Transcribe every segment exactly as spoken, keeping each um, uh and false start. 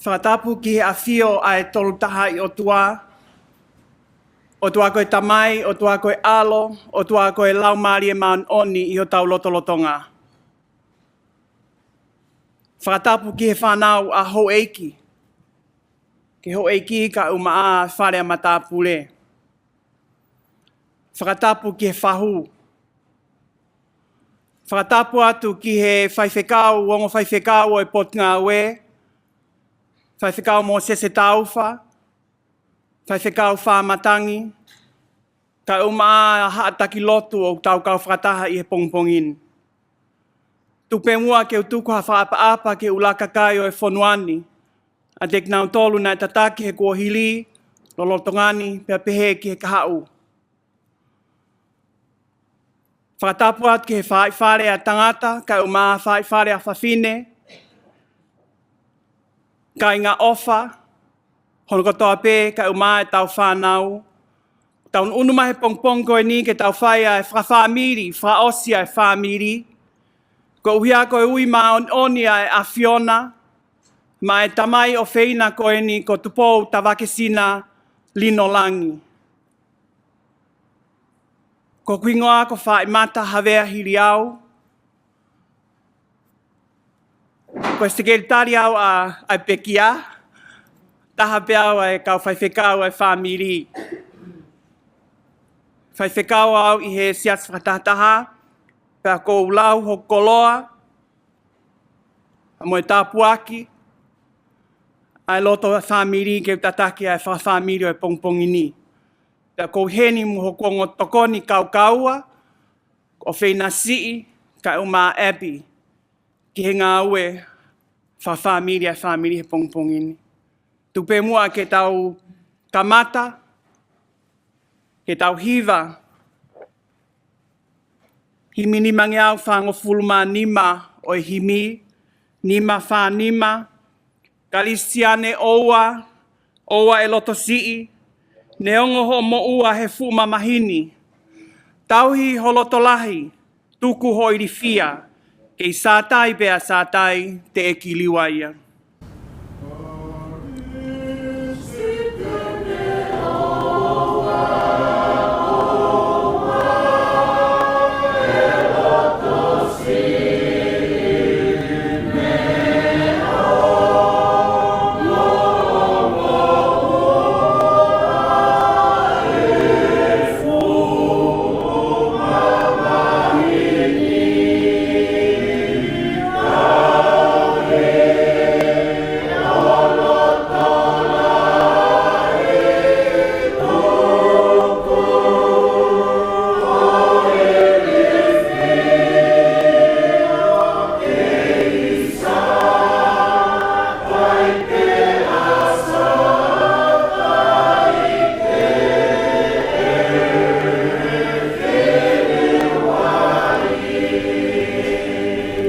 Fakatapu ki he ʻafio ʻa e Tolu Tahaʻi ʻOtua, ʻOtua ko e Tamai, ʻOtua ko e ʻAlo, ʻOtua ko e Laumālie Māʻoniʻoni ʻi hotau lotolotonga. Fakatapu ki he fānau ʻa houʻeiki, ki he houʻeiki kae ʻumaʻā e fale ʻa matāpule. Fakatapu ki he fahu. Fakatapu atu ki he faifekau, ongo faifekau ʻo e Potungāue, Faifekau Mōsese Taufa, Faifekau Fāmatangi, kae ʻumaʻā e haʻa taki lotu ʻoku tau kau fakataha ʻi he pongipongi ni. Tuku pē muʻa ke u tuku ha fakaʻapaʻapa ki he ʻū laka kai ʻo e fonua ni, ʻa kinautolu naʻe tataki he kuohili, lolotonga ni, pea pehē ki he kahaʻu. Fakatapu atu ki he faʻahi fale ʻa tangata, kae ʻumaʻā faʻahi fale ʻa fafine, kāinga ʻofa, hono kotoa pē, kae ʻumaʻā ʻetau fānau. Tau ʻunu mai he pongipongi ko eni ke tau fai ʻa e fakafāmili, fakaʻosi ʻa e fāmili. Koeʻuhi ko e ui māʻoniʻoni ʻa e ʻAfiona, maʻa e tamai ʻofeina ko eni ko Tupou Tavakesina Linolangi. Ko hoku hingoa ko Faimata Havea Hiliau. Ko e sekelitali au ʻa, ʻa e pekia. Taha pē au ʻa e kau faifekau ʻa e fāmili. Faifekau au ʻi he Siasi Fakatahataha, pea ʻoku ou lau hoku koloa, mo e tāpuaki, ʻa e loto ʻa e fāmili ke u tataki ʻa e fakafāmili ʻo e pongipongi ni. Pea ʻoku ou ʻi heni mo hoku ongo tokoni kaukaua, ko ʻOfeina Siʻi, kae ʻumaʻā ʻApi, ki he ngāue fakafāmili ʻa e fāmili he pongipongi ni. Tuku pē muʻa ke tau kamata, ke tau hiva, himi nimangeau fāngofulu mā nima ʻo e himi, nima fā nima, Kalisitiane ʻoua, ʻoua ʻe loto siʻi, neongo hoʻo moʻua he fuʻu mamahi ni. Tauhi ho loto lahi, tuku ho ilifia, kei Sātai pea Sātai teʻeki liua ia.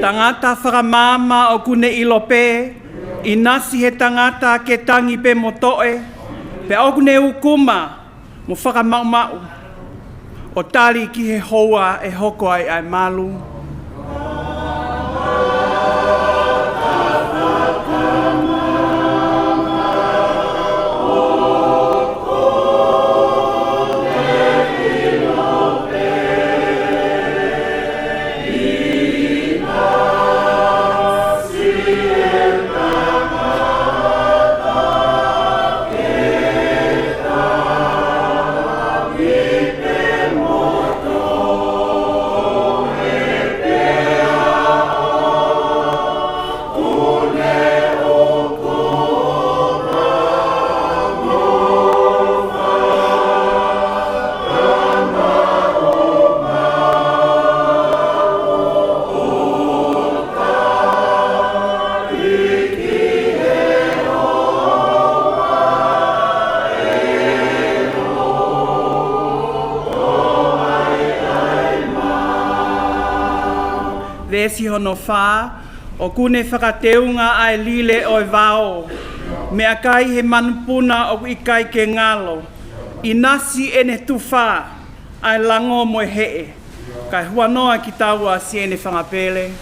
Tangata fakamaama ʻoku ne ʻilo pē, ʻinasi he tangata ke tangi pē mo toʻe, pea ʻoku ne ʻukuma mo fakamaʻumaʻu, ʻo tali ki he houa ʻe hoko ai ʻa e malu. Veesi hono fā, ʻoku ne fakateunga ʻa e lile ʻo e vao, meʻakai he manupuna ʻoku ʻikai ke ngalo, ʻinasi ʻene tufa ʻa e lango mo e heʻe, kae huanoa kitaua siʻene fanga pele.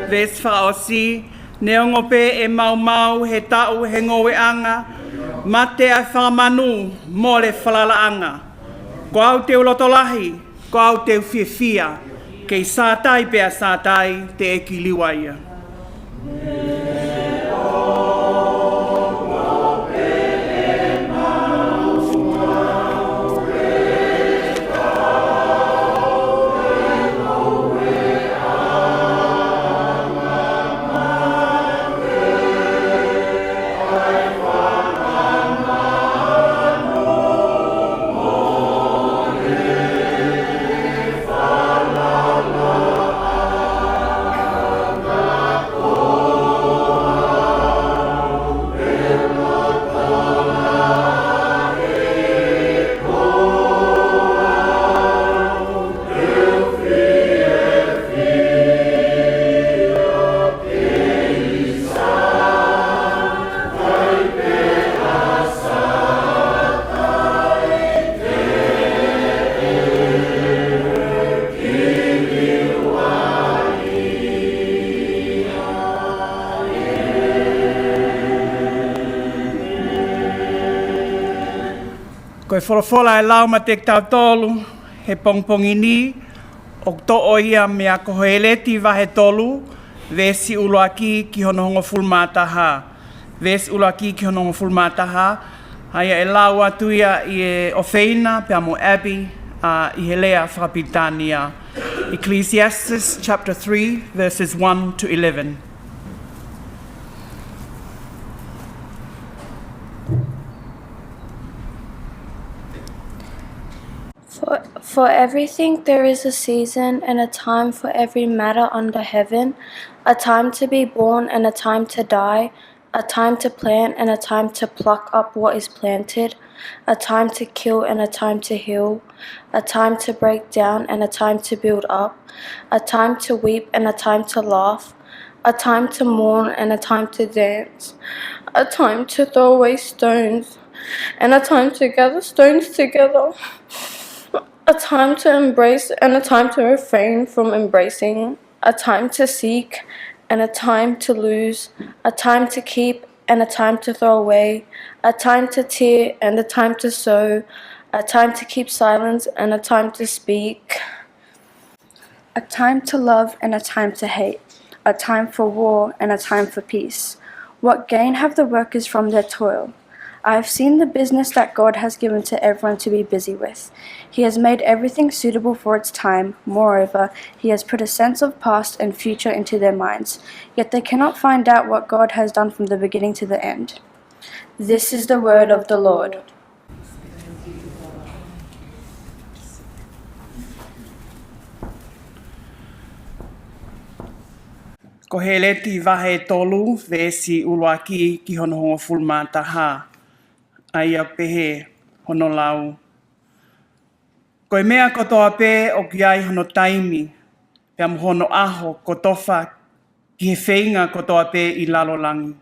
Veesi fakaʻosi, neongo pē ʻe maumau he taʻu he ngoueʻanga, mate ʻa e fanga manu, mole falalaʻanga. Ko au te u loto lahi, ko au te u fiefia, kei sātai pea sātai teʻeki liua ia. Ko e folofola ʻe lau maʻa kitautolu he pongipongi ni, ʻoku toʻo ia mei he Koheleti vahe tolu, veesi ʻuluaki ki hono hongofulu mā taha. Veesi ʻuluaki ki hono hongofulu mā taha, ʻa ia ʻe lau atu ia ʻe he ʻofeina pea mo Abby, ʻa, ʻi he lea fakapilitānia. Ecclesiastes chapter three, verses one to eleven. For, for everything there is a season and a time for every matter under heaven, a time to be born and a time to die, a time to plant and a time to pluck up what is planted, a time to kill and a time to heal, a time to break down and a time to build up, a time to weep and a time to laugh, a time to mourn and a time to dance, a time to throw away stones and a time to gather stones together, a time to embrace and a time to refrain from embracing, a time to seek and a time to lose, a time to keep and a time to throw away, a time to tear and a time to sew, a time to keep silence and a time to speak, a time to love and a time to hate, a time for war and a time for peace. What gain have the workers from their toil? I have seen the business that God has given to everyone to be busy with. He has made everything suitable for its time. Moreover, he has put a sense of past and future into their minds. Yet they cannot find out what God has done from the beginning to the end. This is the word of the Lord. Koheleti vahe tolu, veesi ʻuluaki ki hono hongofulu mā taha, ʻa ia ʻoku pehē hono lau. Ko e meʻa kotoa pē ʻoku ʻi ai hono taimi, pea mo hono ʻaho kotofa ki he feinga kotoa pē ʻi lalo langi.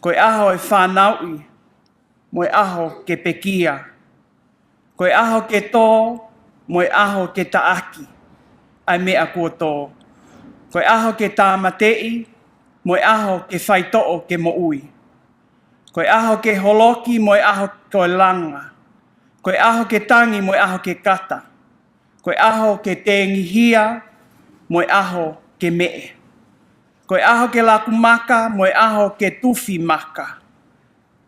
Ko e ʻaho ʻe fānauʻi, mo e ʻaho ke pekia. Ko e ʻaho ke tō, mo e ʻaho ke taʻaki ʻa e meʻa kuo tō. Ko e ʻaho ke tāmateʻi, mo e ʻaho ke faitoʻo ke moʻui. Ko e ʻaho ke holoki, mo e ʻaho ko e langa. Ko e ʻaho ke tangi, mo e ʻaho ke kata. Ko e ʻaho ke tengihia, mo e ʻaho ke meʻe. Ko e ʻaho ke laku maka, mo e ʻaho ke tufi maka.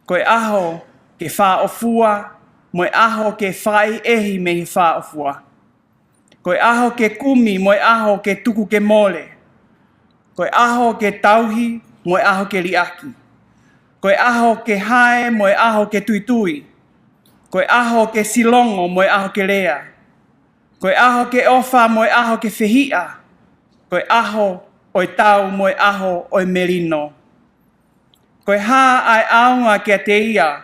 Ko e ʻaho ke fāʻofua, mo e ʻaho ke fakaʻehiʻehi mei he fāʻofua. Ko e ʻaho ke kumi, mo e ʻaho ke tuku ke mole. Ko e ʻaho ke tauhi, mo e ʻaho ke liʻaki. Ko e ʻaho ke hae, mo e ʻaho ke tuitui. Ko e ʻaho ke silongo, mo e ʻaho ke lea. Ko e ʻaho ke ʻofa, mo e ʻaho ke fehiʻa. Ko e ʻaho ʻo e tau, mo e ʻaho ʻo e melino. Ko e hā ʻa e ʻaonga kiate ia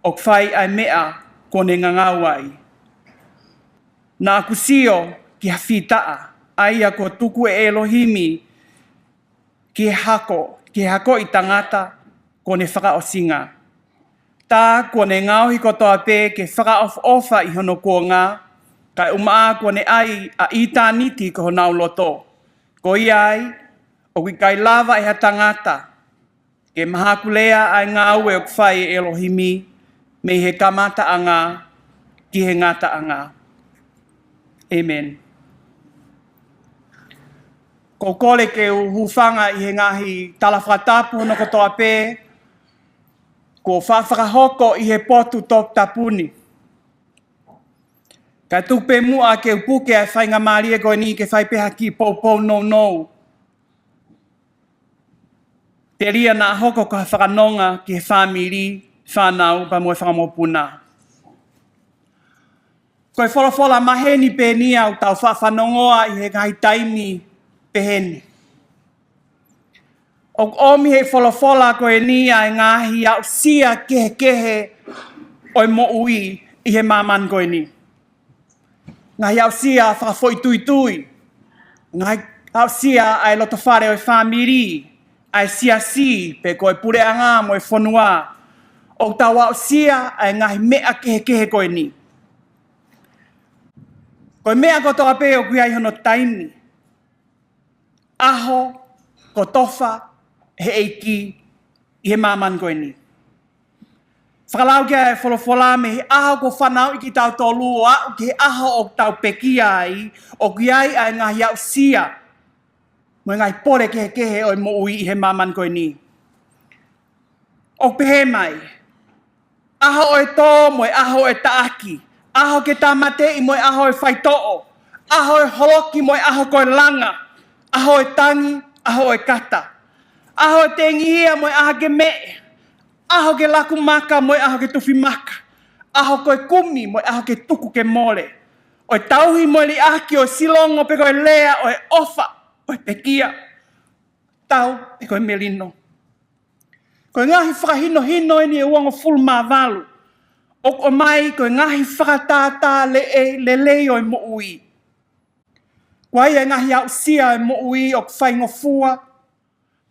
ʻoku fai ʻa e meʻa kuo ne ngangau ai? Naʻa ku sio ki ha fītaʻa, ʻa ia kuo tuku ʻe ʻElohimi ki he hako, ki he hakoʻi tangata kuo ne fakaʻosinga. Tā kuo ne ngaohi kotoa pē ke fakaʻofoʻofa ʻi hono kuonga, kae ʻumaʻā kuo ne ʻai ʻa ʻitāniti ko honau loto. Ko ia ai, ʻOku ʻikai lava ʻe ha tangata ke mahakulea ʻa e ngāue ʻoku fai ʻe ʻElohimi mei he kamataʻanga ki he ngataʻanga. ʻĒmeni. ʻOku ou kole ke u hūfanga ʻi he ngaahi tala fakatapu hono kotoa pē kuo fa-, fakahoko ʻi he potu toputapu ni. Kae tuku pē muʻa ke u puke ʻa e faingamālie ko eni ke fai pē ha kiʻi poupou nounou. Telia naʻa hoko ko ha fakanonga ki he fāmili, fānau, pea mo e fanga mokopuna. Ko e folofola maheni pē eni ʻoku tau faʻa fanongoa ʻi he ngaahi taimi peheni. ʻOku ʻomi ʻe he folofola ko eni ʻa e ngaahi aʻusia kehekehe ʻo e moʻui ʻi he māmani ko eni. Ngaahi aʻusia fakafoʻituitui, ngaahi aʻusia ʻa e lotofale ʻo e fāmili, ʻa e siasi, pe ko e puleʻanga mo e fonua. ʻOku tau aʻusia ʻa e ngaahi meʻa kehekehe ko eni. Ko e meʻa kotoa pē ʻoku ʻi ai hono taimi. ʻAho kuo tofa ʻe he ʻEiki ʻi he māmani ko eni. Fakalau ki ai e folofola mei he ʻaho kuo fanauʻi kitautolu ʻo aʻu ki he ʻaho ʻoku tau pekia ai, ʻoku ʻi ai ʻa e ngaahi aʻusia mo e ngaahi pole kehekehe ʻo e moʻui ʻi he māmani ko eni. ʻOku pehē mai, ʻaho ʻo e tō mo e ʻaho ʻo e taʻaki, ʻaho ke tāmateʻi mo e ʻaho ʻo e faitoʻo, ʻaho ʻo e holoki mo e ʻaho ko e langa, ʻaho ʻo e tangi, ʻaho ʻo e kata, ʻaho ʻo e tengihia mo e ʻaho ke meʻe, ʻaho ke laku maka mo e ʻaho ke tufi maka, ʻaho ko e kumi mo e ʻaho ke tuku ke mole, ʻo e tauhi mo e liʻaki, ʻo e silongo pe ko e lea, ʻo e ʻofa, ʻo e pekia, tau pe ko e melino. Ko e ngaahi fakahinohino eni ʻe uongofulu mā valu ʻoku ʻomai ko e ngaahi fakatātā le-, lelei ʻo e moʻui. Ko ia e ngaahi aʻusia ʻo e moʻui ʻoku faingofua,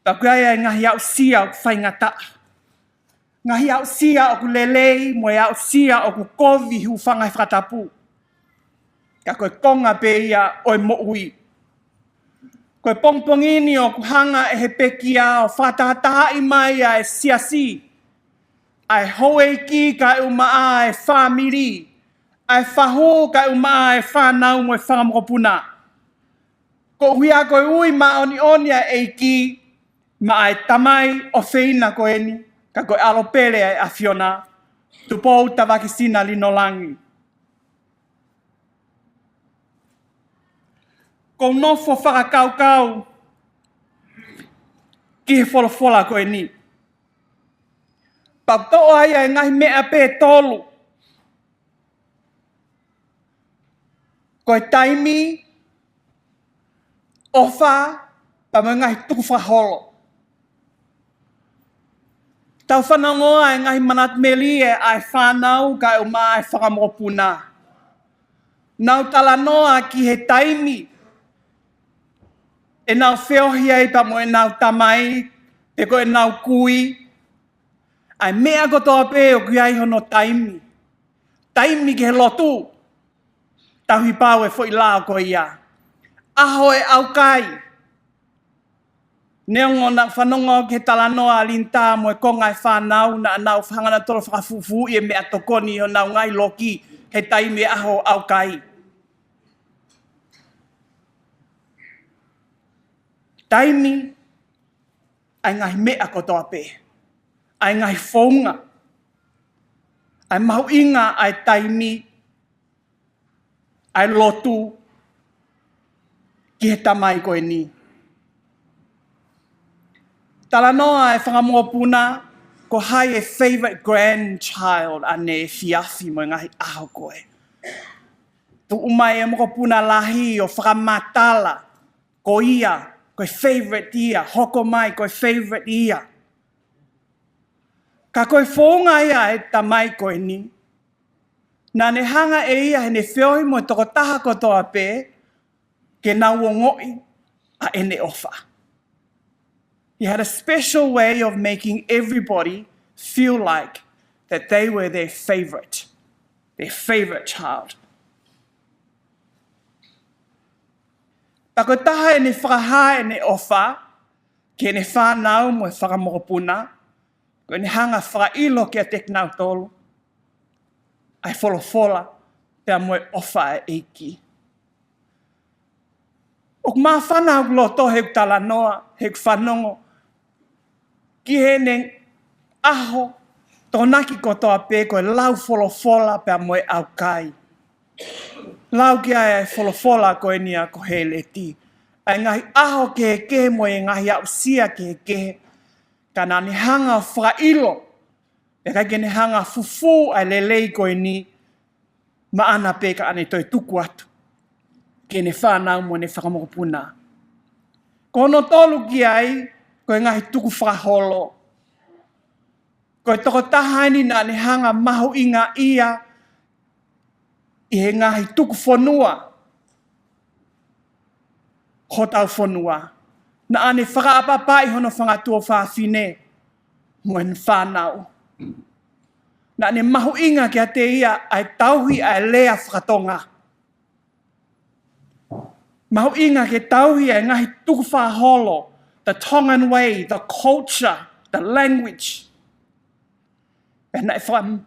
pea ko ia e ngaahi aʻusia ʻoku faingataʻa. Ngaahi aʻusia ʻoku lelei mo e aʻusia ʻoku kovi, hūfanga he fakatapu. Ka ko e konga pē ia ʻo e moʻui. Ko e pongipongi ni ʻoku hanga ʻe he pekia ʻo fakatahatahaʻi mai ʻa e siasi, ʻa e houʻeiki kae ʻumaʻā e fāmili, ʻa e fahu kae ʻumaʻā e fānau mo e fanga mokopuna. Ko ia ko e ui māʻoniʻoni ʻa e ʻEiki maʻa e Tamai ʻofeina ko eni, ka ko e ʻAlo pele ʻa e ʻAfiona, Tupou Tavakesina Linolangi. ʻOku ou nofo fakakaukau ki he folofola ko eni. Pea toʻo ai ʻa e ngaahi meʻa pē ʻe tolu. Ko e taimi, ʻofa, pea mo e ngaahi tukufakaholo. Tau fanongoa e ngaahi manatu melie ʻa e fānau kae ʻumaʻā e fanga mokopuna. Nau talanoa ki he taimi ʻenau feohi ai pea mo ʻenau tamai, pe ko ʻenau kui. ʻA e meʻa kotoa pē ʻoku ʻi ai hono taimi. Taimi ki he lotu. Tauhi pau e foʻi lao ko ia. ʻAho e ʻaukai. Neongo naʻa ku fanongo ki he talanoa ʻa Linitā mo e konga e fānau, naʻa nau hanga nautolu ʻo fakafufuuʻi e meʻatokoni ʻi honau ngaahi loki he taimi e ʻaho ʻaukai. Taimi, ʻa e ngaahi meʻa kotoa pē. ʻA e ngaahi founga. ʻA e mahuʻinga ʻa e taimi, ʻa e lotu ki he tamai ko eni. Talanoa e fanga mokopuna, ko hai e favorite grandchild ʻaneefiafi mo e ngaahi ʻaho ko ē. Tuʻu mai e mokopuna lahi ʻo fakamatala, ko ia, ko e favorite ia, hoko mai, ko e favorite ia. Ka ko e founga ia e tamai ko eni, naʻa ne hanga ʻe ia heʻene feohi mo e tokotaha kotoa pē, ke nau ongoʻi ʻa ʻene ʻofa. He had a special way of making everybody feel like that they were their favorite, their favorite child. Pea ko e taha ʻene fakahā ʻene ʻofa, ki heʻene fānau mo e fakamokopuna, ko ʻene hanga fakaʻilo kiate kinautolu ʻa e folofola pea mo e ʻofa ʻa e ʻEiki. ʻOku māfana ʻeku loto heʻeku talanoa, heʻeku fanongo ki heʻene ʻaho Tokonaki kotoa pē ko e lau folofola pea mo e ʻaukai. Lau ki ai ʻa e folofola ko eni ʻa ko Hēleti. ʻA e ngaahi ʻaho kehekehe mo e ngaahi aʻusia kehekehe. Ka naʻa ne hanga fakaʻilo, pea ʻikai ke ne hanga fufū ʻa e lelei ko eni, maʻana pē ka ʻane toe tuku atu ki heʻene fānau mo ʻene fakamokopuna. Ko hono tolu ki ai, ko e ngaahi tukufakaholo. Ko e tokotaha eni naʻa ne hanga mahuʻingaʻia ʻi he ngaahi tukufonua hotau fonua. Naʻa ne fakaʻapaʻapaʻi hono fanga tuofāfine mo ʻene fānau. Naʻa ne mahuʻinga kiate ia ʻa e tauhi ʻa e lea fakatonga. Mahuʻinga ke tauhi ʻa e ngaahi tukufakaholo, the Tongan way, the culture, the language. Pea naʻe faka-,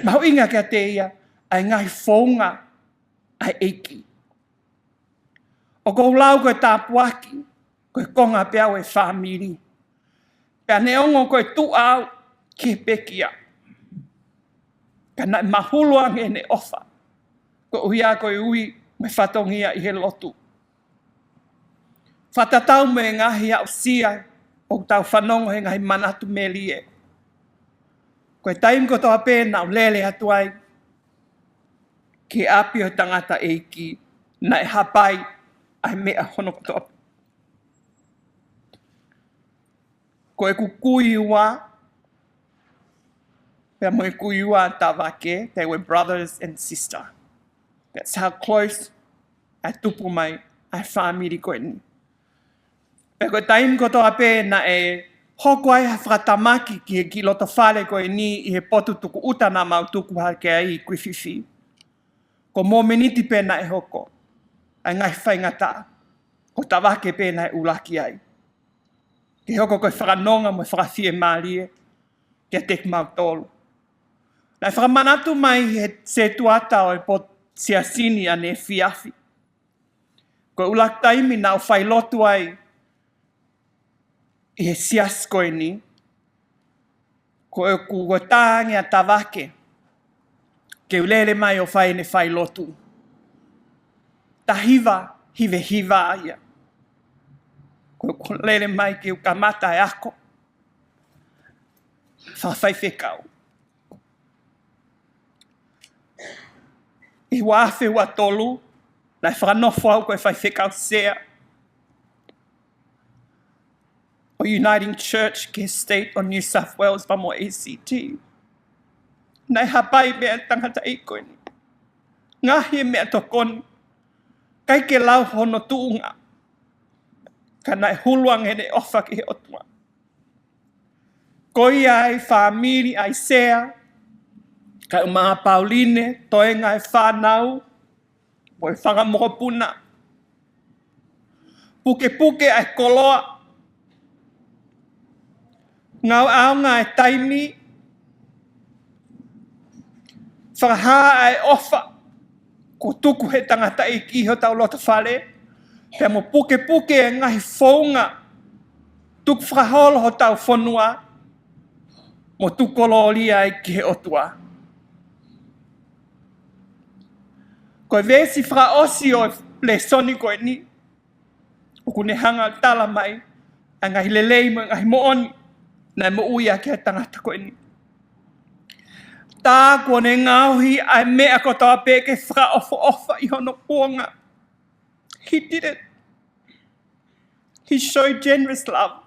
mahuʻinga kiate ia ʻa e ngaahi founga ʻa e ʻEiki. ʻOku ou lau ko e tāpuaki, ko e konga pē au e fāmili. Pea neongo ko e tuʻa au ki he pekia, ka naʻe mahulu ange ʻene ʻofa, koeʻuhi ko e ui mo e fatongia ʻi he lotu. Fakatatau mo e ngaahi aʻusia ʻoku tau fanongo he ngaahi manatu melie. Ko e taimi kotoa pē naʻa ku lele atu ai ki he ʻapi ʻo e tangataʻeiki, naʻe hapai ʻa e meʻa hono kotoa pē. Ko ʻeku kui ua, pea mo e kui ua Tavake, they were brothers and sister. That's how close ʻa e tupu mai ʻa e fāmili ko eni. Pea ko e taimi kotoa pē naʻe hoko ai ha fakatamaki ki he kiʻi loto fale ko eni ʻi he potu tukuʻuta naʻa mau tuku hake ai ʻi Kuififi, ko e mōmeniti pē naʻe hoko ai e ngaahi faingataʻa, ko Tavake pē naʻe ʻuluaki ai ke hoko ko e fakanonga mo e fakafiemālie kiate kimautolu. Naʻe fakamanatu mai he setuata ʻo e potu siasi ni ʻaneefiafi, ko e ʻuluaki taimi naʻa ku failotu ai ʻi he siasi ko eni, ko ʻeku ʻoatu ange ʻa Tavake ke u lele mai ʻo fai ʻene failotu. Taha hiva hiva hiva ia. Ko ʻeku lele mai ke u kamata e ako fakafaifekau. ʻI he ua afe ua tolu, naʻe fakanofo au ko e faifekau sea ʻo Uniting Church ki he State ʻo New South Wales pea mo e A C T. Naʻe hapai meʻa tangataʻeiki ko eni. Ngaahi e meʻatokoni, ʻikai ke lau hono tuʻunga, ka naʻe hulu ange ʻene ʻofa ki he ʻOtua. Ko ia ai fāmili ʻa e sea, kae ʻumaʻā Pauline, toenga e fānau, mo e fanga mokopuna. Pukepuke ʻa e koloa, ngāueʻaonga e taimi, fakahā ʻa e ʻofa kuo tuku he tangataʻeiki ʻi hotau loto fale, pea mo pukepuke e ngaahi founga tukufakaholo hotau fonua, mo tuku kolōlia ai ki he ʻOtua. Ko e veesi fakaʻosi ʻo e lēsoni ko eni, ʻoku ne hanga tala mai ʻa e ngaahi lelei mo e ngaahi moʻoni naʻe moʻui ʻaki ʻa e tangata ko eni. Tā kuo ne ngaohi ʻa e meʻa kotoa pē ke fakaʻofoʻofa ʻi hono kuonga. He did it. He showed generous love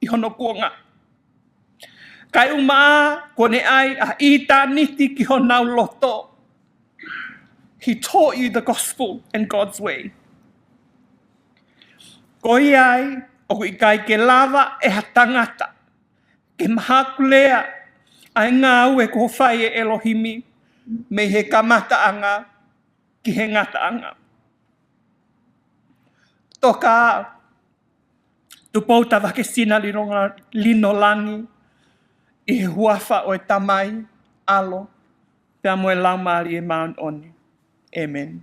ʻi hono kuonga. Kae ʻumaʻā kuo ne ʻai ʻa ʻitāniti ki honau loto. He taught you the gospel and God's way. Ko ia ai, ʻoku ʻikai ke lava ʻe ha tangata ke mahakulea ʻa e ngāue kuo fai ʻe ʻElohimi mei he kamataʻanga ki he ngataʻanga. Toka, Tupou tavake sina linonga-, lino langi, ʻi he huafa ʻo e Tamai, ʻAlo, pea mo e Laumālie Māʻoniʻoni. ʻĒmeni.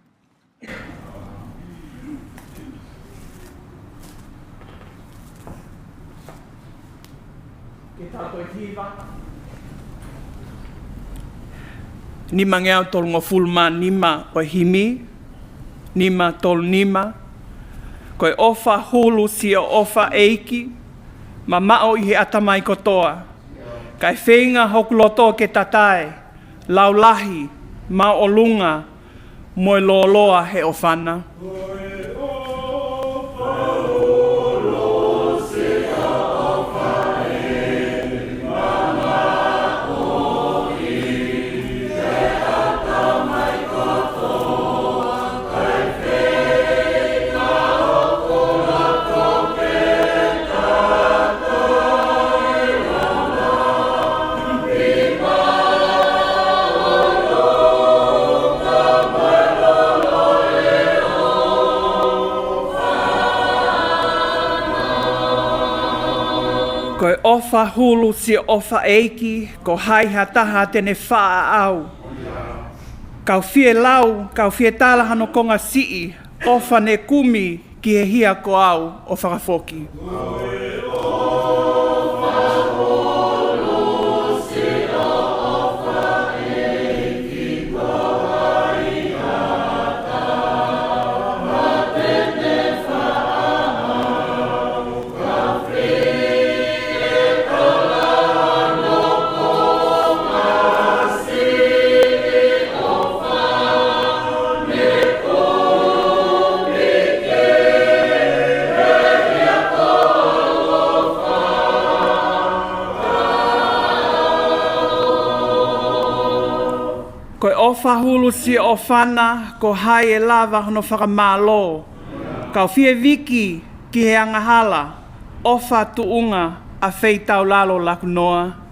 Ke tau toe hiva. Nimangeau tolungofulu mā nima ʻo e himi, nima tolu nima. Ko e ʻofa hulu siʻo ʻofa ʻEiki, mamaʻo ʻi he ʻatamai kotoa. Kae feinga hoku loto ke tatae, laulahi, māʻolunga, mo e lōloa he ʻofa na. Ko e ʻofa hulu siʻo ʻofa ʻEiki, ko hai ha taha te ne faʻa ʻau. Kau fie lau, kau fie tala hano konga siʻi, ʻofa ne kumi ki he hia ko au ʻo fakafoki. Ko e ʻofa hulu siʻo ʻofa na, ko hai ʻe lava hono fakamālō. Kau fie viki ki he angahala, ʻofa tuʻunga ʻa feitaulalo laku noa.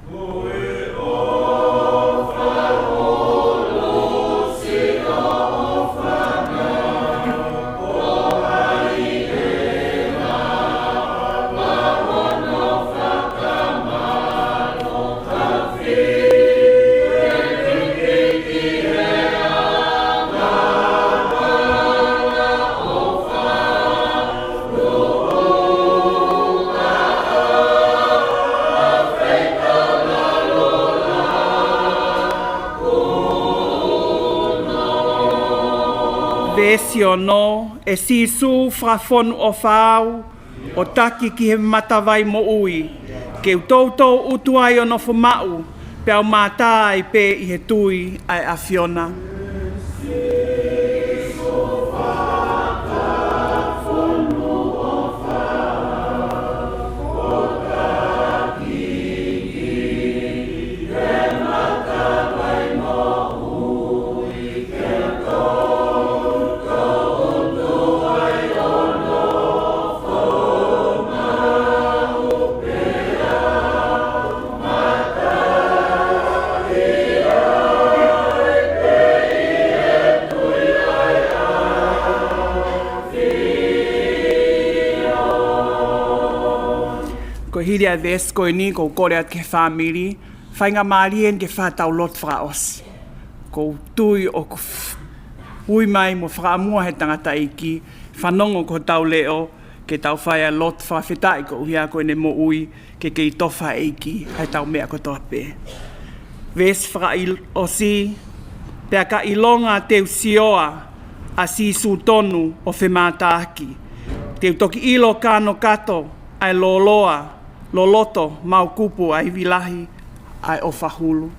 Veesi ono, ʻE Sīsū, fakafonu ʻofa au, ʻo taki ki he matavai moʻui, ke u toutou ʻutu ai ʻo nofo maʻu, peau mātā ai pē ʻi he tui ʻa e ʻAfiona. Ko e hili ʻa e veesi ko eni, ʻoku ou kole atu ki he fāmili, faingamālie eni ke fai ʻetau lotu fakaʻosi. ʻOku ou tui ʻoku f-, ui mai mo fakaʻamua he tangataʻeiki, fanongo ki hotau leʻo, ke tau fai ʻa e lotu fakafetaʻi koeʻuhi ko ʻene moʻui, ke kei tofa ʻEiki ʻa ʻetau meʻa kotoa pē. Veesi fakaʻosi, Pea ka ʻilonga te u sioa ʻa Sīsū tonu ʻo femātaaki, te u toki ʻilo kanokato ʻa e lōloa, loloto, maukupu ʻa e ivi lahi ʻa e ʻofa hulu.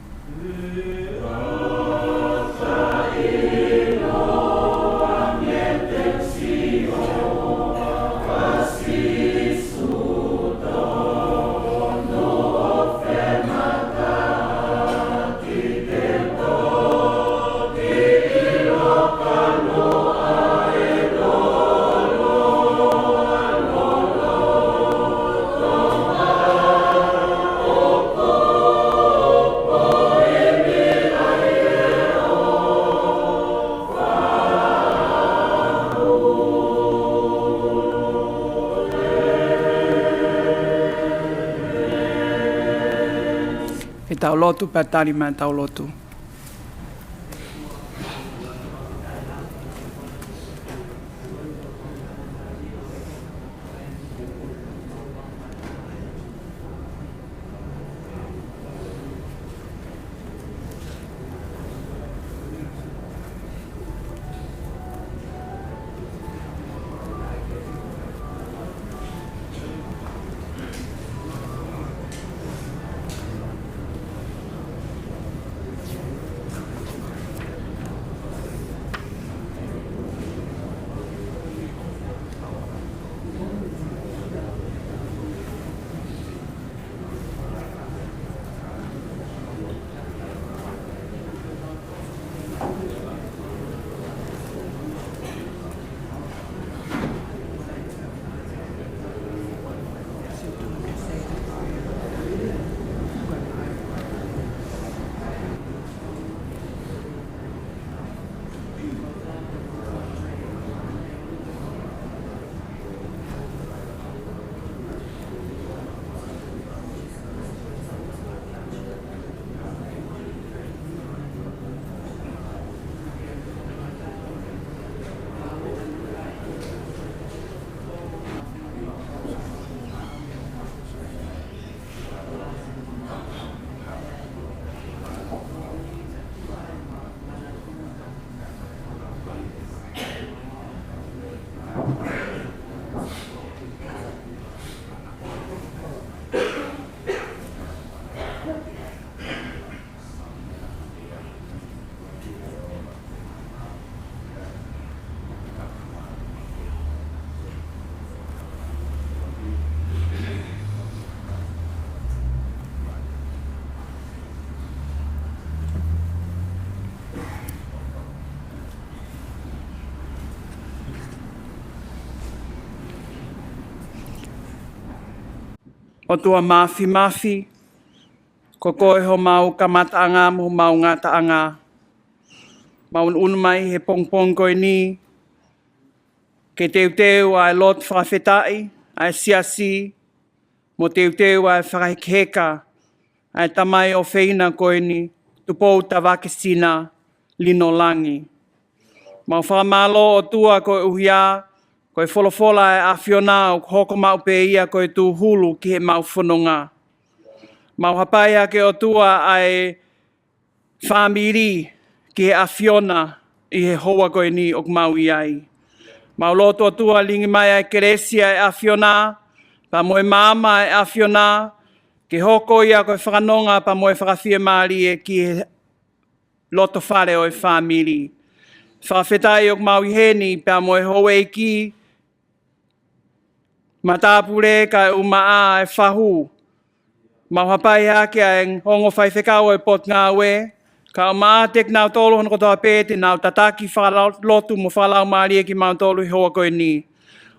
Tau lotu pea tali mai ʻetau lotu. ʻOtua Māfimafi, ko koe homau kamataʻanga mo homau ngataʻanga. Mau ʻunuʻunu mai he pongipongi ko eni, ke teuteu ʻa e lotu fakafetaʻi ʻa e siasi, mo teuteu ʻa e fakahekeheka ʻa e tamai ʻofeina ko eni, Tupou Tavakesina Linolangi. Mau fakamālō ʻOtua koeʻuhi ko e folofola ʻa e ʻAfiona ʻoku hoko maʻu pē ia ko e tūhulu ki heʻemau fononga. Mau hapai hake ʻOtua ʻa e fāmili ki he ʻAfiona ʻi he houa ko eni ʻoku mau ʻi ai. Mau lotu ʻOtua lingi mai ʻa e kelesi ʻa e ʻAfiona, pea mo e maama ʻa e ʻAfiona, ke hoko ia ko e fakanonga pea mo e fakafiemālie ki he loto fale ʻo e fāmili. Fakafetaʻi ʻoku mau ʻi heni pea mo e houʻeiki, matāpule kae ʻumaʻā e fahu. Mau hapai hake ʻa e ongo faifekau ʻo e potungāue, kae ʻumaʻā ʻa kinautolu hono kotoa pē te nau tataki fakalotu mo fakalaumālie kimautolu ʻi he houa ko eni.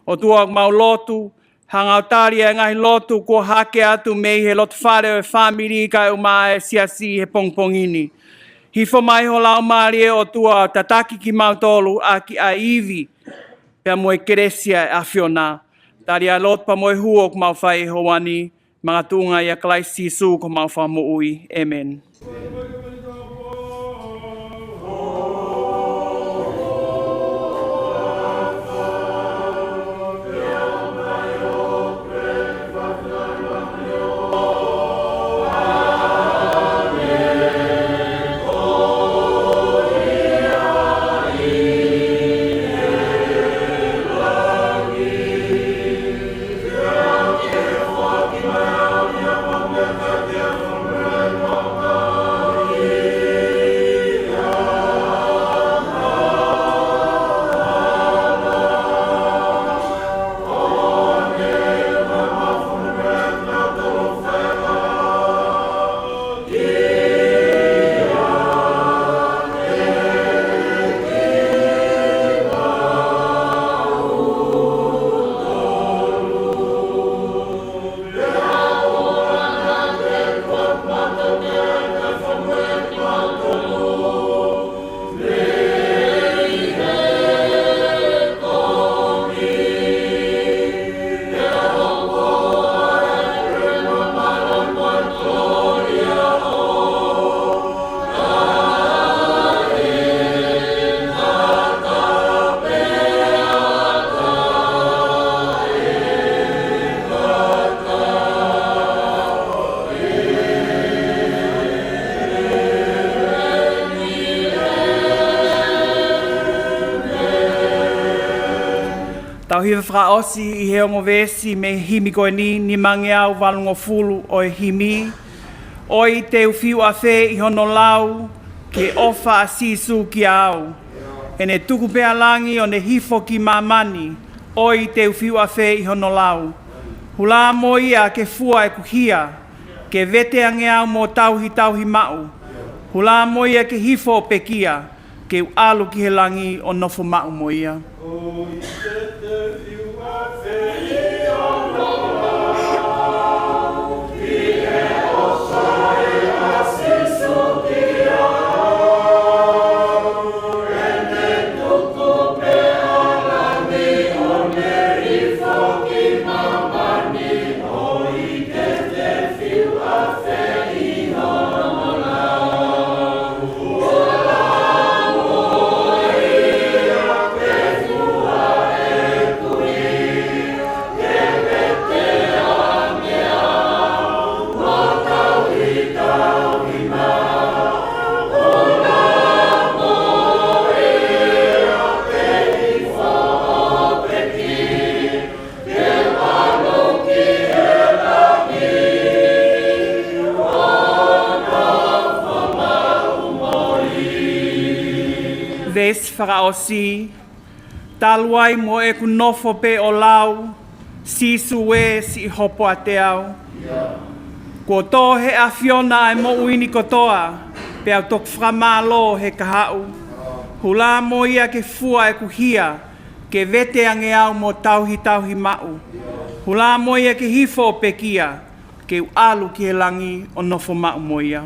ʻOtua ʻoku mau lotu, hanga ʻo tali ʻa e ngaahi lotu kuo hake atu mei he loto fale ʻo e fāmili kae ʻumaʻā e siasi he pongipongi ni. Hifo mai ho Laumālie ʻOtua ʻo tataki kimautolu ʻaki ʻa e ivi pea mo e kelesi ʻa e ʻAfiona. Tali ʻa e lotu pea mo e hū ʻoku mau fai he houa ni, makatuʻunga ʻia Kalaisi Sīsū ko homau Fakamoʻui. ʻĒmeni. Hiva fakaʻosi ʻi he ongo veesi mei he himi ko eni, nimangeau valungofulu ʻo e himi. ʻOi te u fiu ʻafē ʻi hono lau, ki he ʻofa ʻa Sīsū kiate au. ʻEne tuku pē ʻa langi ʻo ne hifo ki māmani, ʻoi te u fiu ʻafē ʻi hono lau. Hula mo ia ke fua ʻeku hia, ke vete ange au mo tauhitauhi maʻu. Hula mo ia ke hifo ʻo pekia, ke u ʻalu ki he langi ʻo nofo maʻu mo ia. Veesi fakaʻosi. Talu ai mo ʻeku nofo pē ʻo lau, Sīsū ē, siʻi hopo ʻiate au. Kuo tō ʻe he ʻAfiona ʻa e moʻui ni kotoa, pea u toki fakamālō he kahaʻu. Hula mo ia ke fua ʻeku hia, ke vete ange au mo tauhitauhi maʻu. Hula mo ia ke hifo ʻo pekia, ke u ʻalu ki he langi ʻo nofo maʻu mo ia.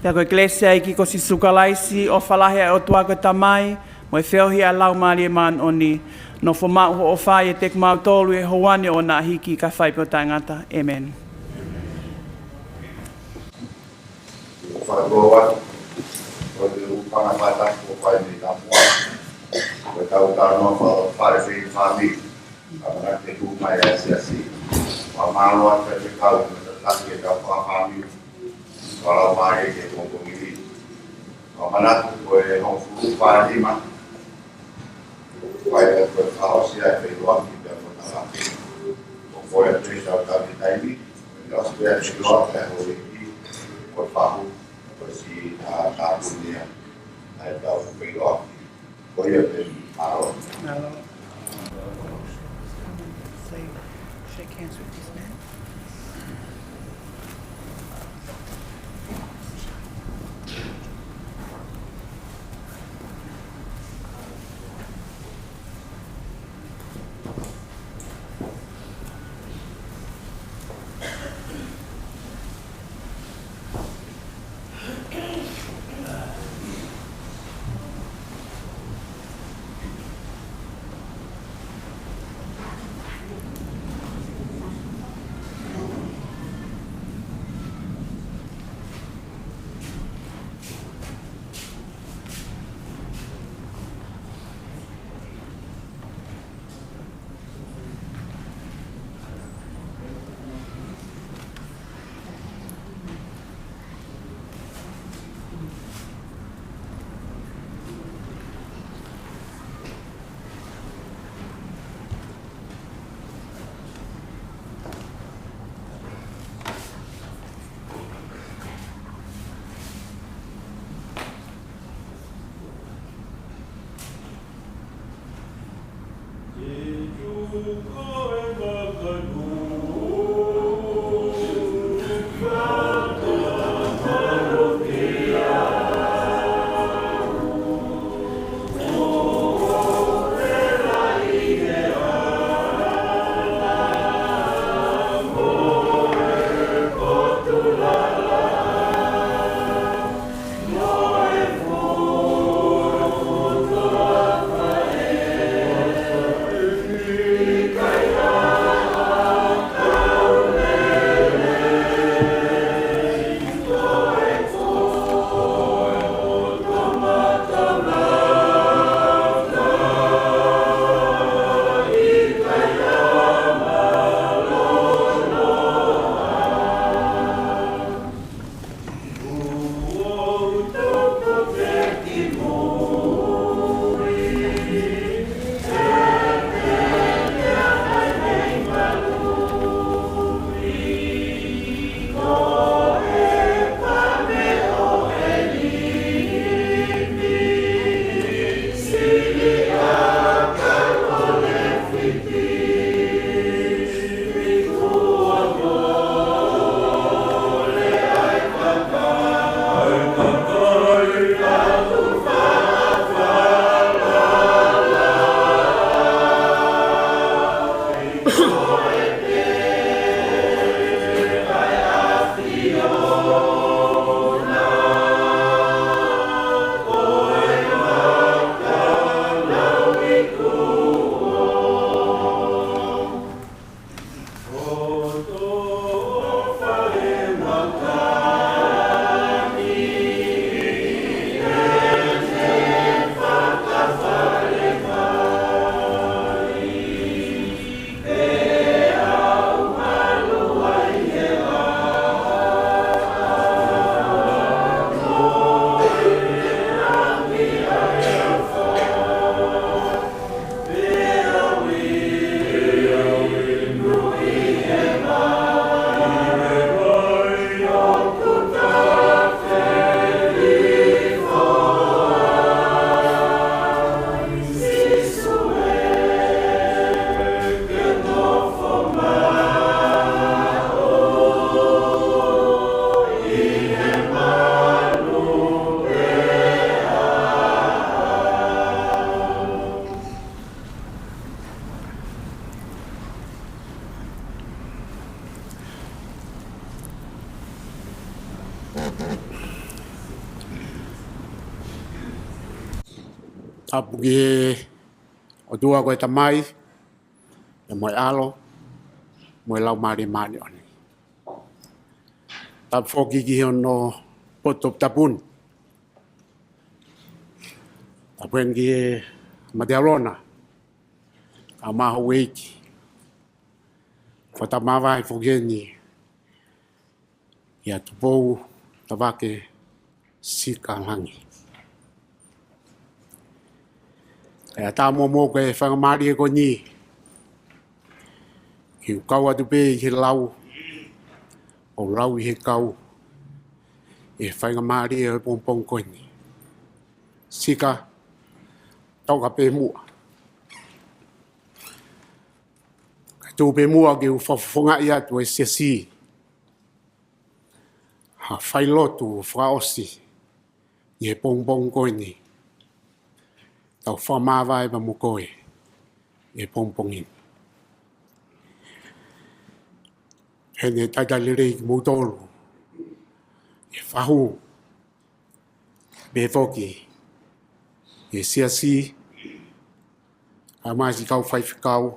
Pea ko e kelesi ʻa e ʻEiki ko Sīsū Kalaisi, ʻofa lahi ʻa e ʻOtua ko e Tamai, mo e feohi ʻa e Laumālie Māʻoniʻoni, nofo maʻu ʻo ʻofa ʻiate kimautolu ʻi he houa ni ʻo ʻona hiki kae fai pē ʻo taʻengata. ʻĒmeni. Fakatouʻosi atu, ko e ʻū fanga fātaki kuo fai mei Tamoa. Ko e tau tau noa fa-, fale fei fāmili. Ka mena te ku mai a siasi. Fakamālō atu ki he kau, mo e tataki e tau fanga fāmili. Fakamālō ki he kongomili. Ka manatu ko e hongofulu fā nima. Fai atu e fakaʻosi ʻa e feʻiloaki pea mo e tala. ʻOku fai atu e tau tau ki taimi. Ka ʻosi pea feʻiloaki ʻa e houʻeiki. Ko e fahu. Ko e si a tāpunia. ʻA e tau feʻiloaki. Ko ia pē, mālō. Mālō. Say, shake hands with this man. Tapu ki he ʻOtua ko e Tamai, pea mo e ʻAlo, mo e Laumālie Māʻoniʻoni. Tapu foki ki hono poto tapu ni. Tapu heni ki he mateaulona, kae ʻumaʻā houʻeiki. Fakatātā māvae foki heni ʻia Tupou Tavake Sika Langi. Kae ʻatā muʻomuʻa ko e faingamālie ko eni ke u kau atu pē ʻi he lau, ʻo lau ʻi he kau, ʻi he faingamālie ʻo e pongipongi ko eni. Sika, toka pē muʻa. Kae tuku pē muʻa ke u fakafofongaʻi atu e siasi ha failotu fakaʻosi ʻi he pongipongi ko eni. Tau fakamāvae pea mo koe ʻi he pongipongi ni. Heni e talitali lelei kimoutolu ʻi he fahu, pehē foki ʻi he siasi, kae ʻumaʻā siʻi kau faifekau,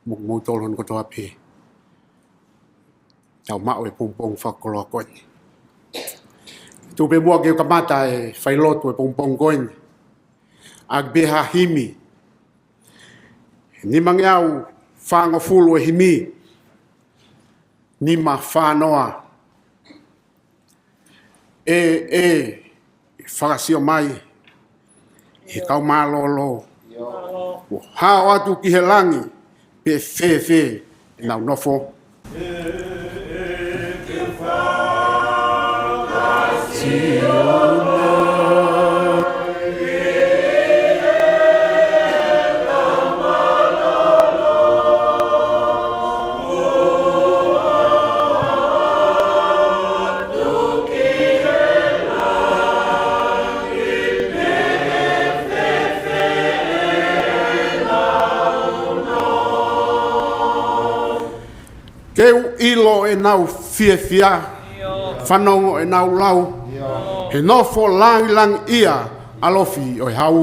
mo kimoutolu hono kotoa pē. Tau maʻu e pongipongi fakakoloa ko eni. Tuku pē muʻa ke u kamata e failotu e pongipongi ko eni ʻaki pē ha himi. Nimangeau fāngofulu e himi. Nima fā noa. ʻE, ʻe, fakasio mai ʻe he kau mālōlō, ʻo hao atu ki he langi, pe fēfē ʻenau nofo. Ke u ʻilo ʻenau fiefia, fanongo ʻenau lau, he nofo langilangiʻia ʻalofi ʻo e hau.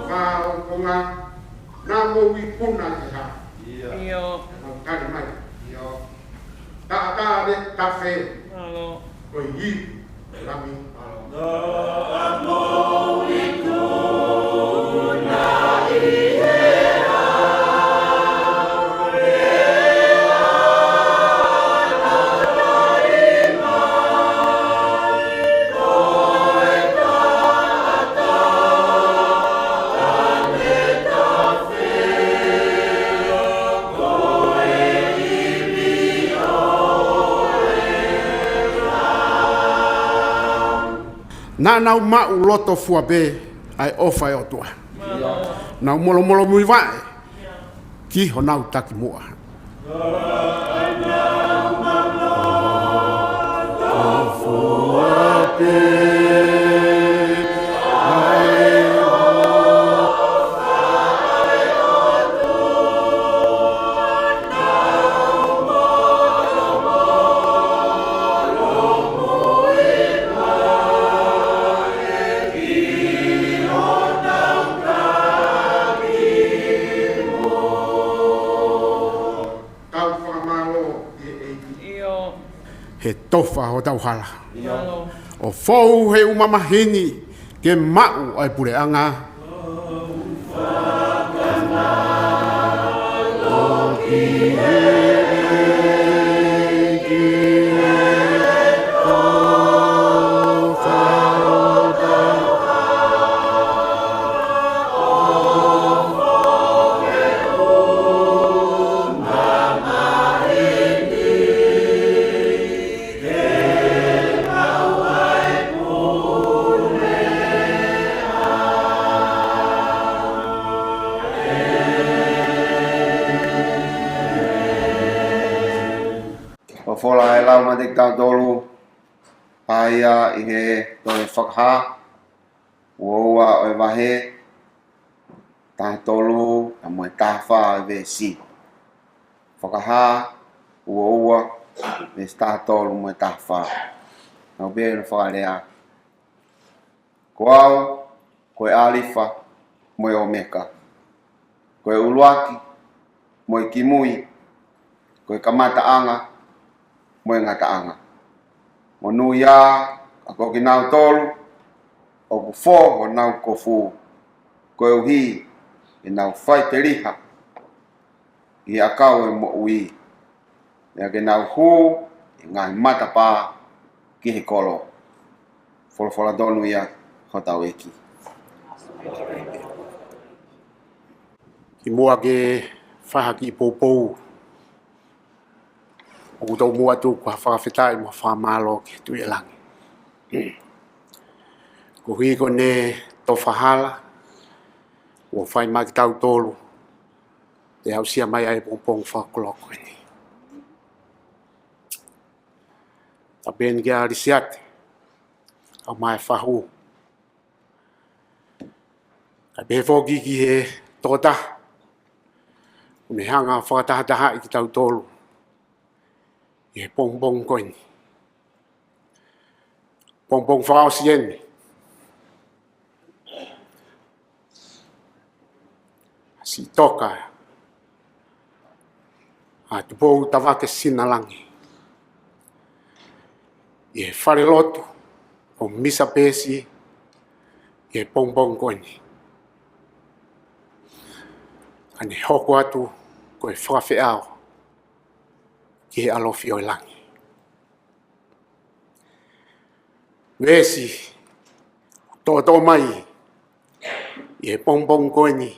Ka o konga, naʻa mou ikuna ki he hā? ʻIo. Naʻa mou tali mai. ʻIo. Taʻataʻa le tafe. Mālō. Ko e ivi ʻo e Lami. Naʻa nau maʻu loto fua pē ʻa e ʻofa ʻa e ʻOtua. Nau molomolomuivaʻe ki honau takimuʻa. Tau fakamālō ki he ʻEiki. ʻIo. He tofa hotau hala. ʻIo. ʻO fou he uʻu mamahi ni ke maʻu ʻa e puleʻanga. Folofola ʻa e Laumālie kiate kitautolu, ʻa ia ʻi he tohi Fakahā, ua ua ʻo e vahe, taha tolu, ʻa mo e taha fā ʻo e veesi. Fakahā, ua ua, veesi taha tolu mo e taha fā. Naʻa ku pehē ʻo fakalea. Ko au, ko e ʻAlifa, mo e ʻOmeka. Ko e ʻuluaki, mo e kimui, ko e kamataʻanga, mo e ngataʻanga. Monūʻia ā, ʻa ko kinautolu, ʻoku fō honau kofu, koeʻuhi, ʻenau faiteliha, ʻi he ʻakau ʻo e moʻui. Pea ke nau hū, ʻi he ngaahi matapā, ki he kolo. Folofola tonu ia, hotau ʻEiki. Kimuʻa ke fai ha kiʻi poupou, ʻoku ou muʻa tuku ha fakafetaʻi mo ha fakamālō ki he Tuʻi ʻo Langi. Koeʻuhi ko ʻene tofa hala, ʻoku fai mai kiate kitautolu, ʻe aʻusia mai ʻa e pongipongi fakakoló ko eni. Tapu eni kia Lisiate, ʻa mo e fahu. Kae pehē foki ki he tokotaha ʻoku ne hanga ʻo fakatahatahaʻi kitautolu ʻi he pongipongi ko eni. Pongipongi fakaʻosi eni. Siʻi toka ʻa Tupou Tavake Sinalangi ʻi he falelotu ʻo Misa Pesi ʻi he pongipongi ko eni. Ka ne hoko atu ko e fakafeʻao ki he ʻalofi ʻo e langi. Veesi toʻotoʻo mai ʻi he pongipongi ko eni.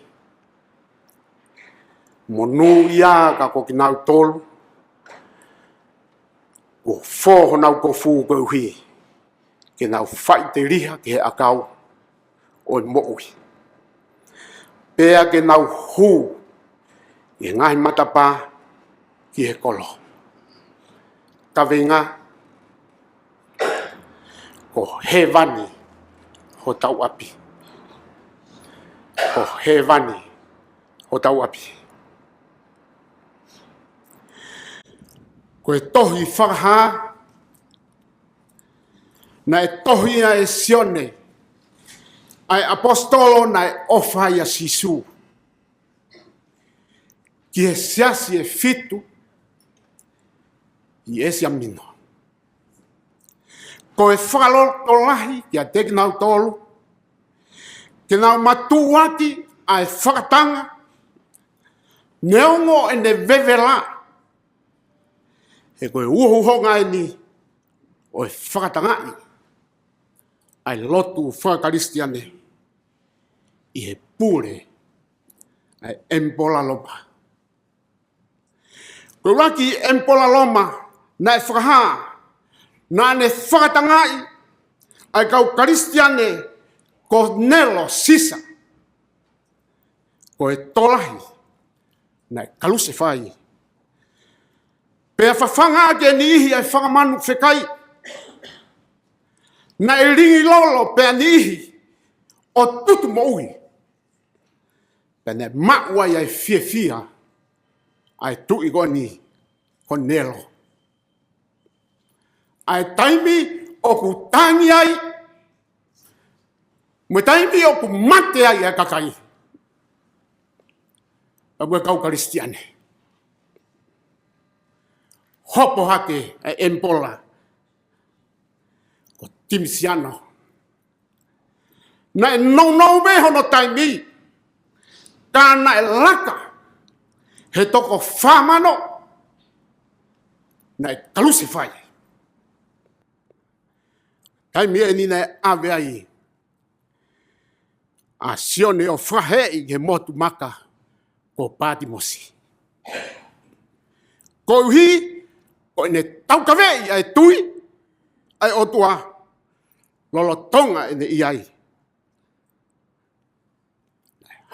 Monūʻia ā ka ko kinautolu Kuo fō honau kofu koeʻuhi ke nau faʻiteliha ki he ʻakau ʻo e moʻui, pea ke nau hū ʻi he ngaahi matapā ki he kolo. Kaveinga: Ko Hēvani hotau ʻapi. Ko Hēvani hotau ʻapi. Ko e tohi Fakahā naʻe tohi ai ʻe Sione, ʻa e ʻaposetolo naʻe ʻofa ai ʻa Sīsū, ki he siasi ʻe fitu ʻi ʻĒsia Minōa. Ko e fakalotolahi kiate kinautolu ke nau matuʻuaki ʻa e fakatanga, neongo ʻene vevela, he ko e uhouhonga eni ʻo e fakatangaʻi ʻa e lotu faka-Kalisitiane ʻi he pule ʻa e ʻEmipola Loma. Ko e ʻuluaki ʻemipola Loma naʻe fakahā naʻa ne fakatangaʻi ʻa e kau Kalisitiane ko Nelo Sisa, ko e tokolahi naʻe kalusefai, pea fafanga ʻaki e niʻihi ʻa e fanga manu fekai. Naʻe lingi lolo pē ʻa e niʻihi ʻo tutu moʻui. Pea naʻe maʻu ai ʻa e fiefia ʻa e tuʻi ko eni ko Nelo. ʻA e taimi ʻoku tangi ai, mo e taimi ʻoku mate ai ʻa e kakai, ʻa e kau Kalisitiane. Hopo hake ʻa e ʻemipola ko Timisiano. Naʻe nounou mei hono taimi, ka naʻe laka he toko fā mano naʻe kalusefai. Taimi eni naʻe ʻave ai ʻa Sione ʻo fakaheeʻi ki he motu maka ko Patimosi, koeʻuhi ko ʻene taukaveʻi ʻa e tui ʻa e ʻOtua lolotonga ʻene ʻi ai.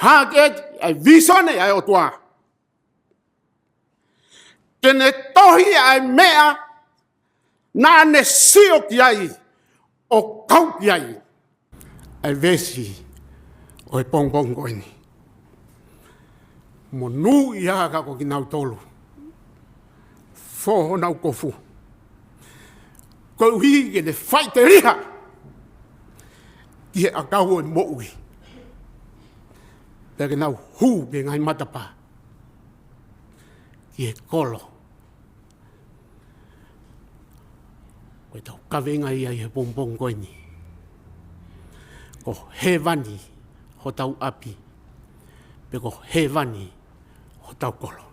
Hākeʻi ʻa e vīsone ʻa e ʻOtua, ke ne tohi ʻa e meʻa naʻa ne sio ki ai ʻo kau ki ai. ʻA e veesi ʻo e pongipongi ko eni: Monūʻia ka ko kinautolu fō honau kofu, koeʻuhi ke ne faʻiteliha ki he ʻakau ʻo e moʻui, pea ke nau hū ki he ngaahi matapā ki he kolo. Ko ʻetau kaveinga ia ʻi he pongipongi ko eni: Ko Hēvani hotau ʻapi, pe ko Hēvani hotau kolo.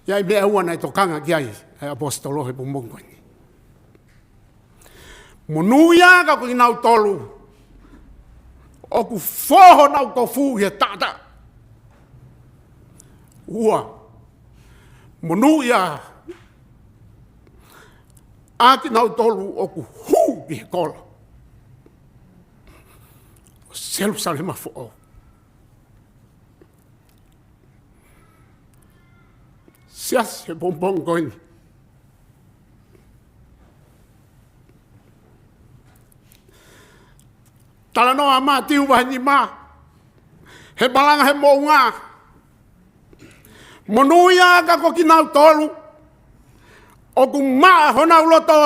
ʻI ai e meʻa ʻe ua naʻe tokanga ki ai ʻa e ʻaposetolo he pongipongi ko eni. Monūʻia ka ko kinautolu ʻoku fō honau kofu ʻi he taʻataʻa. Ua, monūʻia ʻa kinautolu ʻoku hū ki he kolo ʻo Selusalema Foʻou. Siasi, he pongipongi ko eni, talanoa Mātiu vahe nima, he malanga he moʻunga: Monūʻia ka ko kinautolu ʻoku maʻa honau loto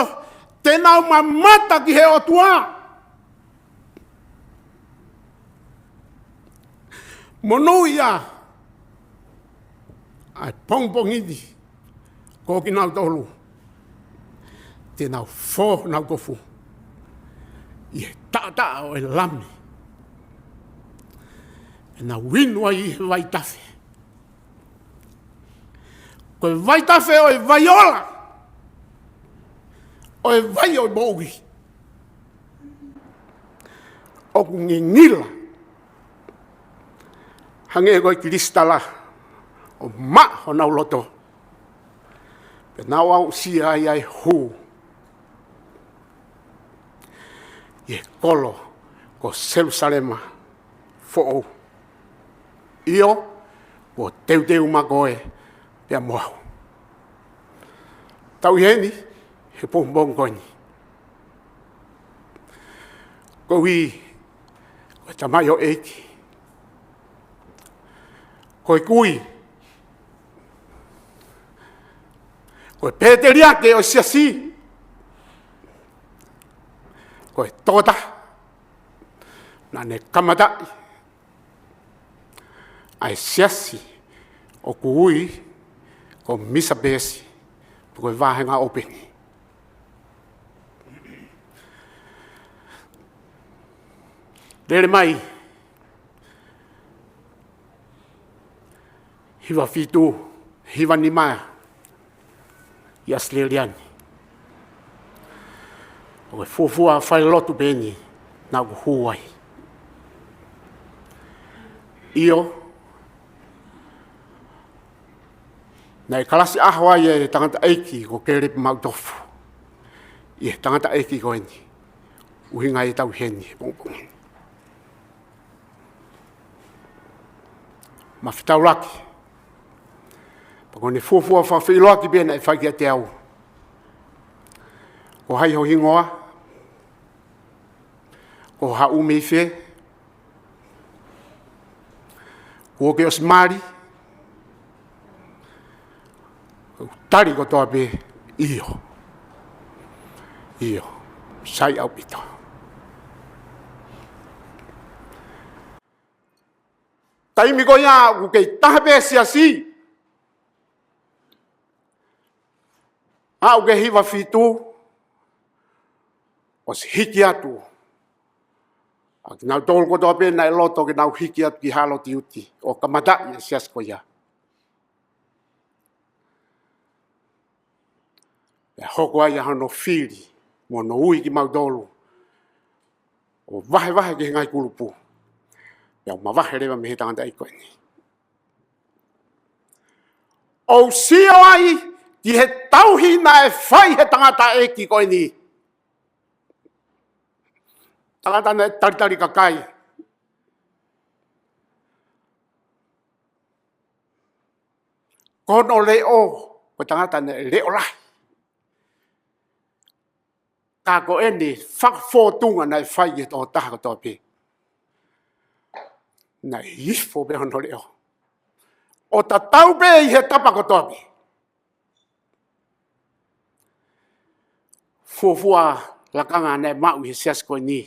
te nau mamata ki he ʻOtua. Monūʻia ʻa e pongipongi ni ko kinautolu te nau fō honau kofu ʻi he taʻataʻa ʻo e Lami, ʻe nau inu ai ʻi he vaitafe. Ko e vaitafe ʻo e vai ola, ʻo e vai ʻo e moʻui, ʻoku ngingila hangē ko e kilisitala ʻo maʻa honau loto Pea naʻa ku aʻusia ai ʻa e hū ʻi he kolo ko Selusalema Foʻou. ʻIo, kuo teuteu maʻa koe pea mo au. Tau ʻi heni he pongipongi ko eni. Koeʻuhi ko e tamaioʻeiki, ko e kui, ko e pēteliake ʻo e siasi, ko e tokotaha naʻa ne kamataʻi ʻa e siasi ʻoku ui ko Misa Pesi, pe ko e Vāhenga ʻOpeni. Lele mai, hiva fitu, hiva nima ʻi ʻAositelēlia ni. ʻOku fuofua falelotu pē eni naʻa ku hū ai. ʻIo, naʻe kalasi ʻaho ai e tangataʻeiki ko Kelepi Maʻutofu ʻi he tangataʻeiki ko eni, ʻuhinga ʻetau ʻi heni he pongipongi ni. Mafitaulaki, pea ko ʻene fuofua fakafeʻiloaki pē naʻe fai kiate au: Ko hai ho hingoa? Ko haʻu mei fē? Kuo ke ʻosi mali? Tali kotoa pē, ʻio. ʻIo, sai ʻaupito. Taimi ko ia ʻoku kei taha pē siasi. Aʻu ki he hiva fitu, ʻosi hiki atu ʻa kinautolu kotoa pē naʻe loto ke nau hiki atu ki Halotiuti ʻo kamataʻi e siasi ko ia. Pea hoko ai ʻa hono fili mo hono ui kimautolu ʻo vahevahe ki he ngaahi kulupu. Pea u mavahe leva mei he tangataʻeiki ko eni. ʻOu sio ai ki he tauhi naʻe fai he tangataʻeiki ko eni. Tangata naʻe talitali kakai. Ko hono leʻo, ko e tangata naʻe leʻo lahi. Ka ko ʻene fakafōtunga naʻe fai ki he tokotaha kotoa pē, naʻe ifo pē hono leʻo ʻo tatau pē ʻi he tapa kotoa pē. Fuofua lakanga naʻe maʻu ʻi he siasi ko eni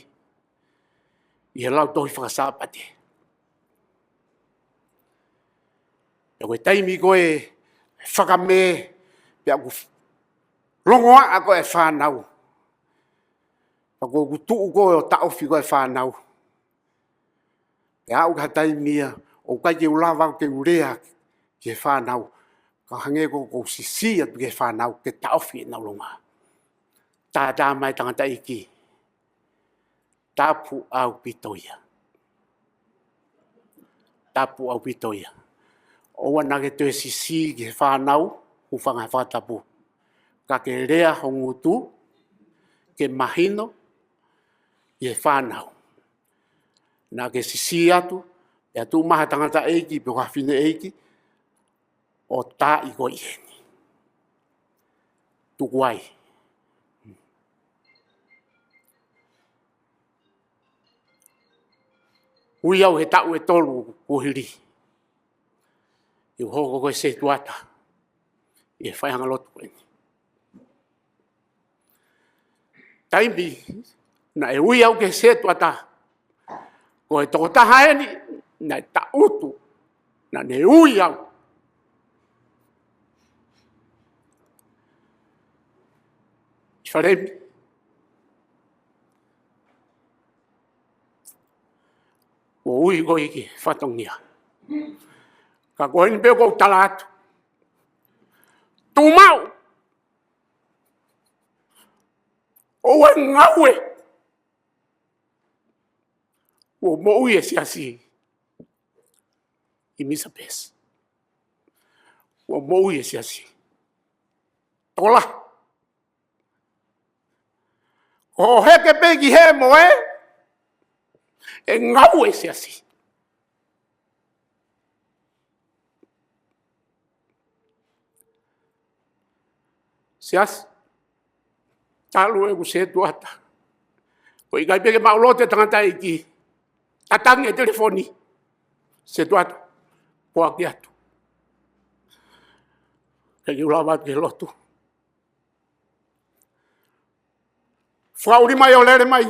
ʻi he Lautohi Faka-Sāpate. Pea ko e taimi ko ē faka-Mē, pea ʻoku longoaʻa ko ē fānau. Pea ko ʻeku tuʻu ko ē ʻo taʻofi ko ē fānau. Pea aʻu ki ha taimi ia, ʻoku ʻikai ke u lava ke u lea ki he fānau, ka hangē ko ʻeku sisi atu ki he fānau ke taʻofi ʻenau longoaʻa. Tātā mai tangataʻeiki, tapu ʻaupito ia. Tapu ʻaupito ia. ʻOua naʻa ke toe sisi ki he fānau, hūfanga he fakatapu, ka ke lea ho ngutu ke mahino ki he fānau. Naʻa ke sisi atu, pea tuʻu mai ha tangataʻeiki pe ko ha fineʻeiki ʻo taaʻi koe ʻi heni. Tuku ai. Ui au he taʻu ʻe tolu kuo hili, ʻi heʻeku hoko ko e setuata ʻi he faiʻanga lotu ko eni. Taimi naʻe ui au ki he setuata, ko e tokotaha eni naʻe tangutu, naʻa ne ui au. Salemi, kuo ui koe ki he fatongia. Ka ko eni pē ʻoku ou tala atu. Tuʻu maʻu. ʻOua ʻe ngāue. Kuo moʻui e siasi ʻi Misa Pesi. Kuo moʻui e siasi. Tola. Ko e heke pē ki he moe, ʻe ngāue e siasi. Siasi, talu ʻeku setuata. ʻOku ʻikai pē ke maʻulotu e tangataʻeiki. Tatangi e telefoni. Setuata, poaki atu. Ke u lava atu ki he lotu. Fakaʻuli mai ʻo lele mai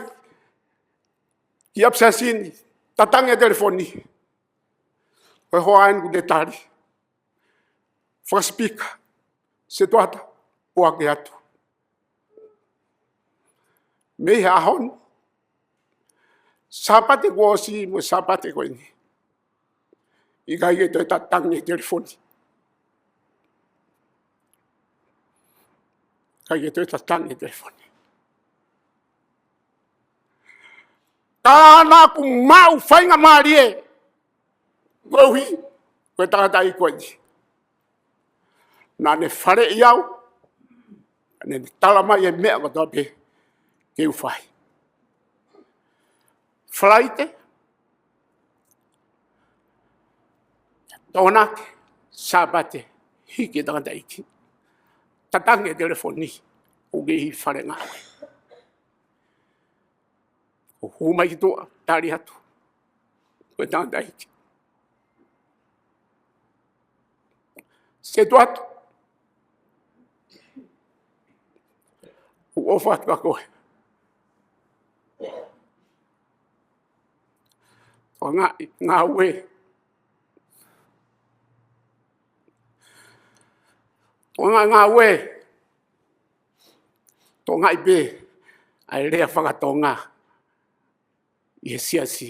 ki ʻapisiasi ni, tatangi e telefoni. Ko e hoa eni kuo te tali. Fakasipika, setuata, poaki atu. Mei he ʻaho ni, Sāpate kuo ʻosi mo e Sāpate ko eni, ʻikai ke toe tatangi e telefoni. ʻIkai ke toe tatangi e telefoni. Ka naʻa ku maʻu faingamālie koeʻuhi ko e tangataʻeiki ko eni. Naʻa ne faleʻi au, naʻa ne tala mai e meʻa kotoa pē ke u fai. Falaite, Tokonaki, Sāpate, hiki e tangataʻeiki. Tatangi e telefoni, ʻoku ʻi fale ngāue. ʻO hū mai ki tuʻa, tali atu. Ko e tangataʻeiki. Setuata. ʻOku ou ʻofa atu kia koe. Tokangaʻi ngāue. Tokangaʻi ngāue. Tokangaʻi pē ʻa e lea faka-Tonga ʻi he siasi.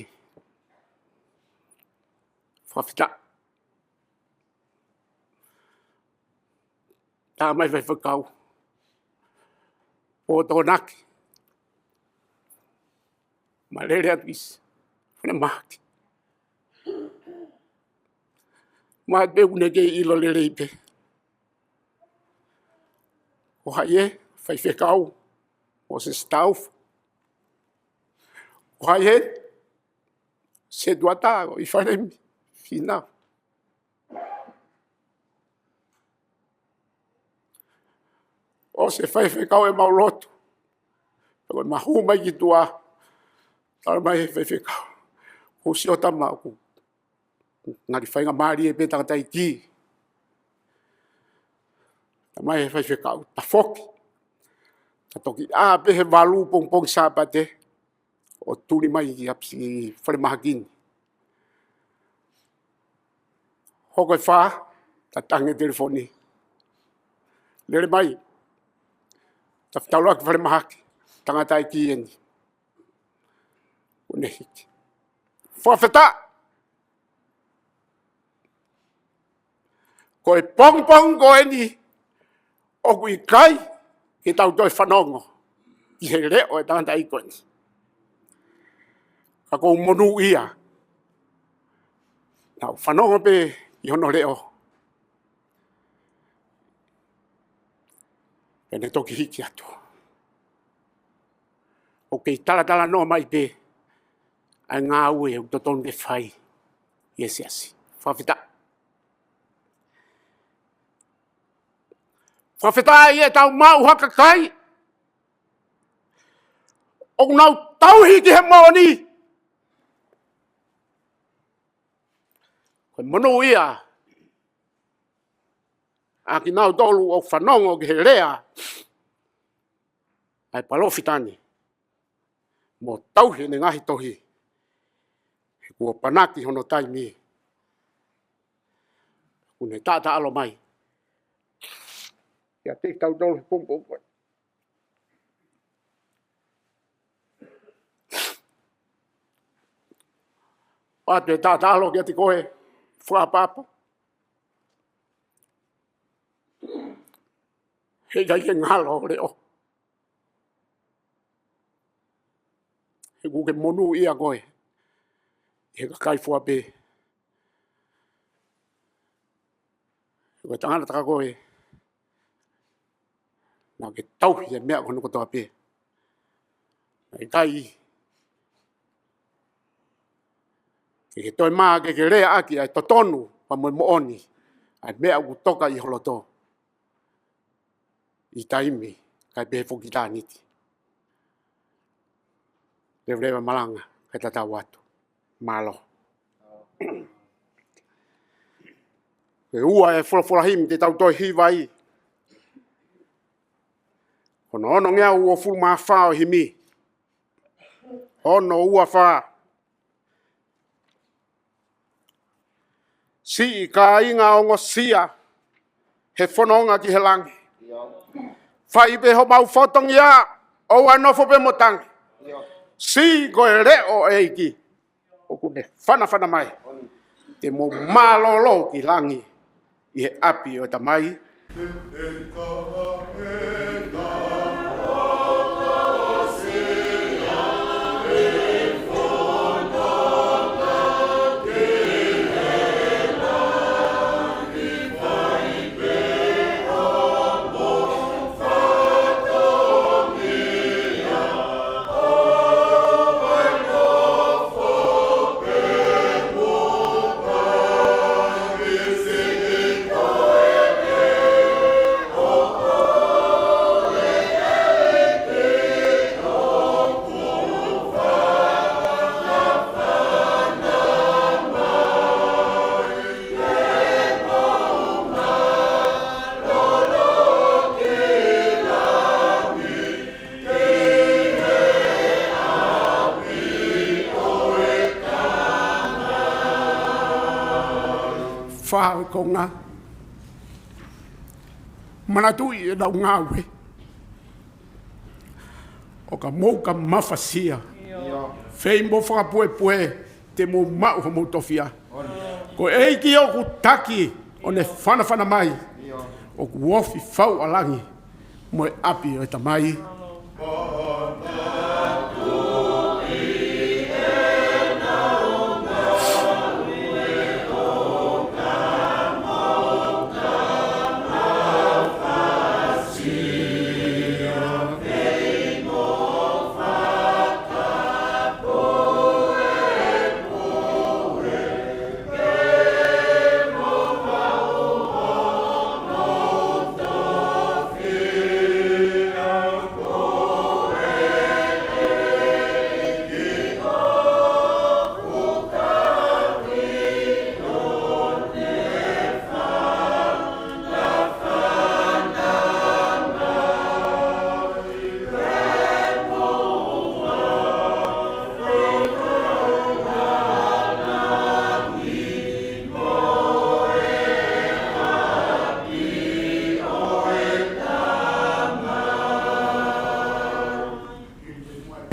Fakafetaʻi. Tā mai Faifekau Pō Tokonaki, ma lele atu ʻi falemahaki. Ma te u ne kei ʻilo lelei pē ko hai ē Faifekau Mōsese Taufa. Ko hai ē Setuata ʻo ʻi fale mi fina. ʻOsi e faifekau ʻemau lotu. Ko e ma hū mai ki tuʻa, tala mai he faifekau, ko siʻo tama ʻoku ngali faingamālie pē tangataʻeiki. Tala mai he faifekau, tafoki. Ta toki ʻā pē he valu pongipongi Sāpate, ʻo tuli mai ki ʻapisi falemahaki ni. Hoko e fā, tatangi e telefoni. Lele mai, ta fetaulaki falemahaki, tangataʻeiki eni. Kuo ne hiki. Fakafetaʻi. Ko e pongipongi ko eni, ʻoku ʻikai ke tau toe fanongo ki he leʻo e tangataʻeiki ko eni. Ka ʻoku ou monūʻia naʻa ku fanongo pē ki hono leʻo. Pea ne toki hiki atu. ʻOku kei talatalanoa mai pē ʻa e ngāue ʻoku totonu ke fai ʻi he siasi. Fakafetaʻi. Fakafetaʻi ʻetau maʻu ha kakai ʻoku nau tauhi ki he moʻoni. Ko e monūʻia ʻa kinautolu ʻoku fanongo ki he lea ʻa e palōfita ni mo tauhi ʻene ngaahi tohi. He kuo panaki hono taimi. Kuo ne taʻataʻalo mai kiate kitautolu he pongipongi ko eni. ʻOatu e taʻataʻalo kiate koe, fakaʻapaʻapa. He ʻikai ke ngalo ho leʻo. He kuo ke monūʻia koe ʻi he kakai fua pē. He ko e tangata taka koe. Naʻa ke tauhi e meʻa ko hono kotoa pē. Naʻe ʻikai ke ke toe mā ke ke leaʻaki ʻa e totonu pea mo e moʻoni ʻa e meʻa ʻoku toka ʻi ho loto ʻi taimi, kae pehē foki ʻitāniti. Leveleva malanga, kae tatau atu. Mālō. Ko e ua e folofola himi te tau toe hiva ai. Ko hono onongeau uofulu mā fā ʻo e himi. Ono ua fā. Siʻi kāinga ongosia, he fononga ki he langi. Fai pē homau fatongia, ʻoua ʻe nofo pē mo tangi. Siʻi ko e leʻo ʻo e ʻEiki ʻoku ne fanafana mai. Te mou mālōlō ki langi ʻi he ʻapi ʻo e Tamai. Fā ʻo e konga. Manatuʻi ʻenau ngāue. ʻO ka mou ka mafasia. Fei mo fakapuepue, te mou maʻu homou tofiʻa. Ko e ʻEiki ʻoku taki, ʻo ne fanafana mai. ʻOku ofi fau ʻa langi mo e ʻapi ʻo e Tamai.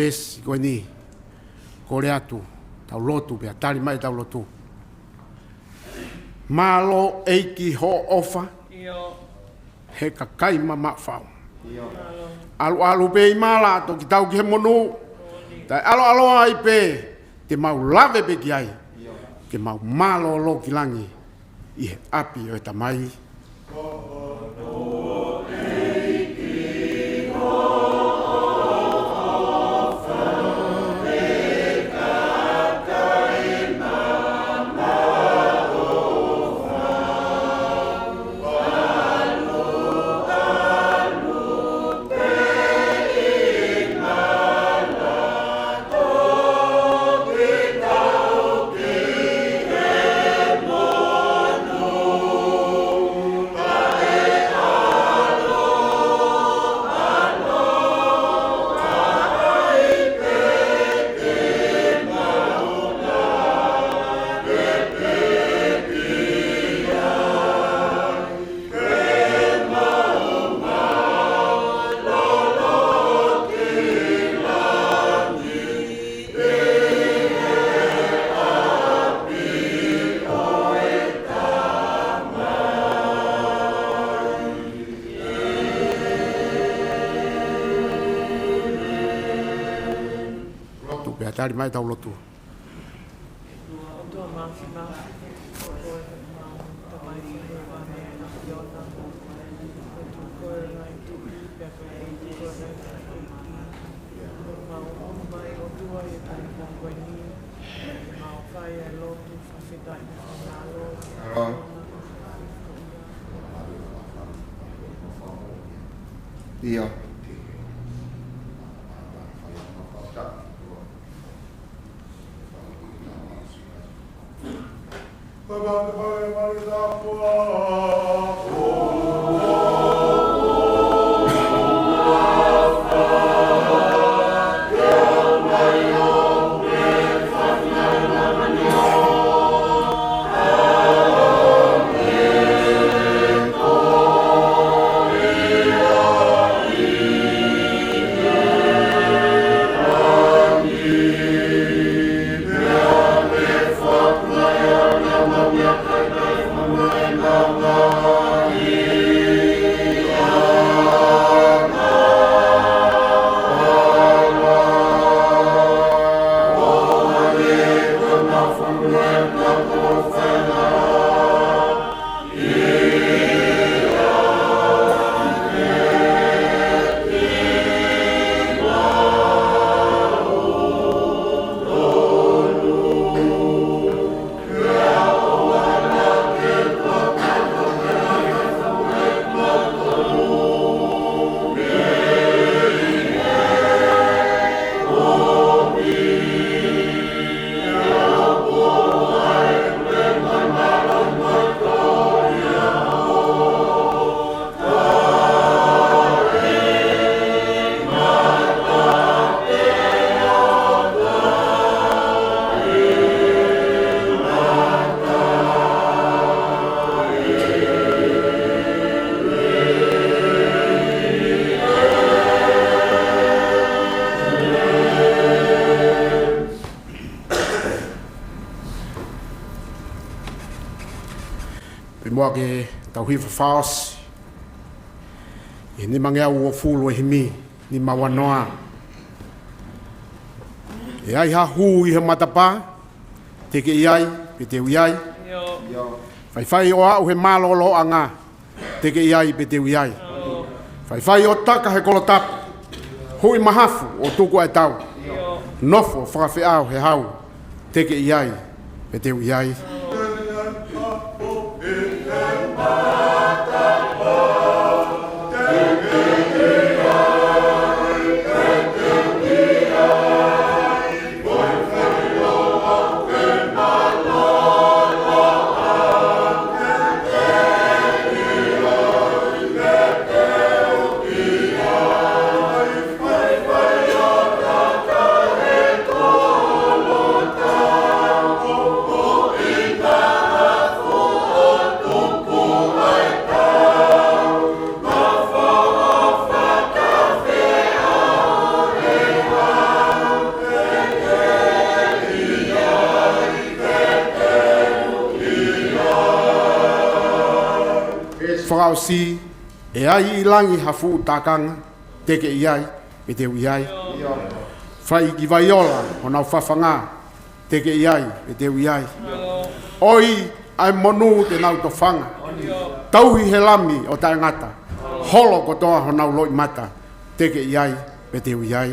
Veesi ko eni, kole atu, tau lotu, pea tali mai tau lotu. Mālō ʻEiki hoʻo ʻofa, he kakai mamaʻo fau. ʻAluʻalu pē ʻi mala, toki tau ki he monū. Taʻe ʻaloʻaloa ai pē, te mau lave pē ki ai. Ke mau mālōlō ki langi ʻi he ʻapi ʻo e Tamai. Lotu pea tali mai tau lotu. ʻIo. Pea muʻa ke tau hifo fakaʻosi ʻi he nimangeau uofulu ʻo e himi, nima ua noa. ʻE ai ha hū ʻi he matapā, te ke ʻi ai, pe te u ʻi ai. ʻIo. Faifai ʻo aʻu he mālōlōʻanga, te ke ʻi ai, pe te u ʻi ai. ʻIo. Faifai ʻo taka he kolo tapu, huʻi mahafu ʻo tuku ʻa e tau. ʻIo. Nofo fakafeʻao he hau, te ke ʻi ai, pe te u ʻi ai. Fakaʻosi, ʻe ai ʻi langi ha fuʻu tākanga, te ke ʻi ai, pe te u ʻi ai. Fai ki Vaiola honau fafanga, te ke ʻi ai, pe te u ʻi ai. ʻOi, ʻa e monū te nau tofanga, tauhi he Lami ʻo taʻengata, holo kotoa honau loʻimata, te ke ʻi ai, pe te u ʻi ai.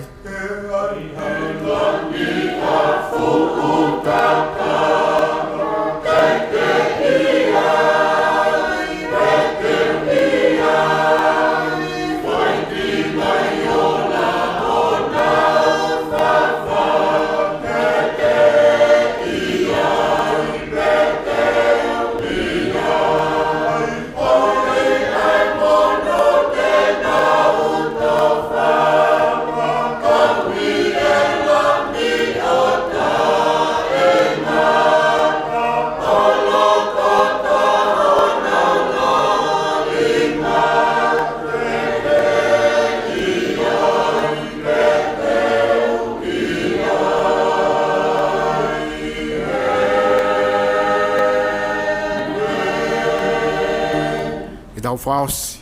Ke tau fakaʻosi.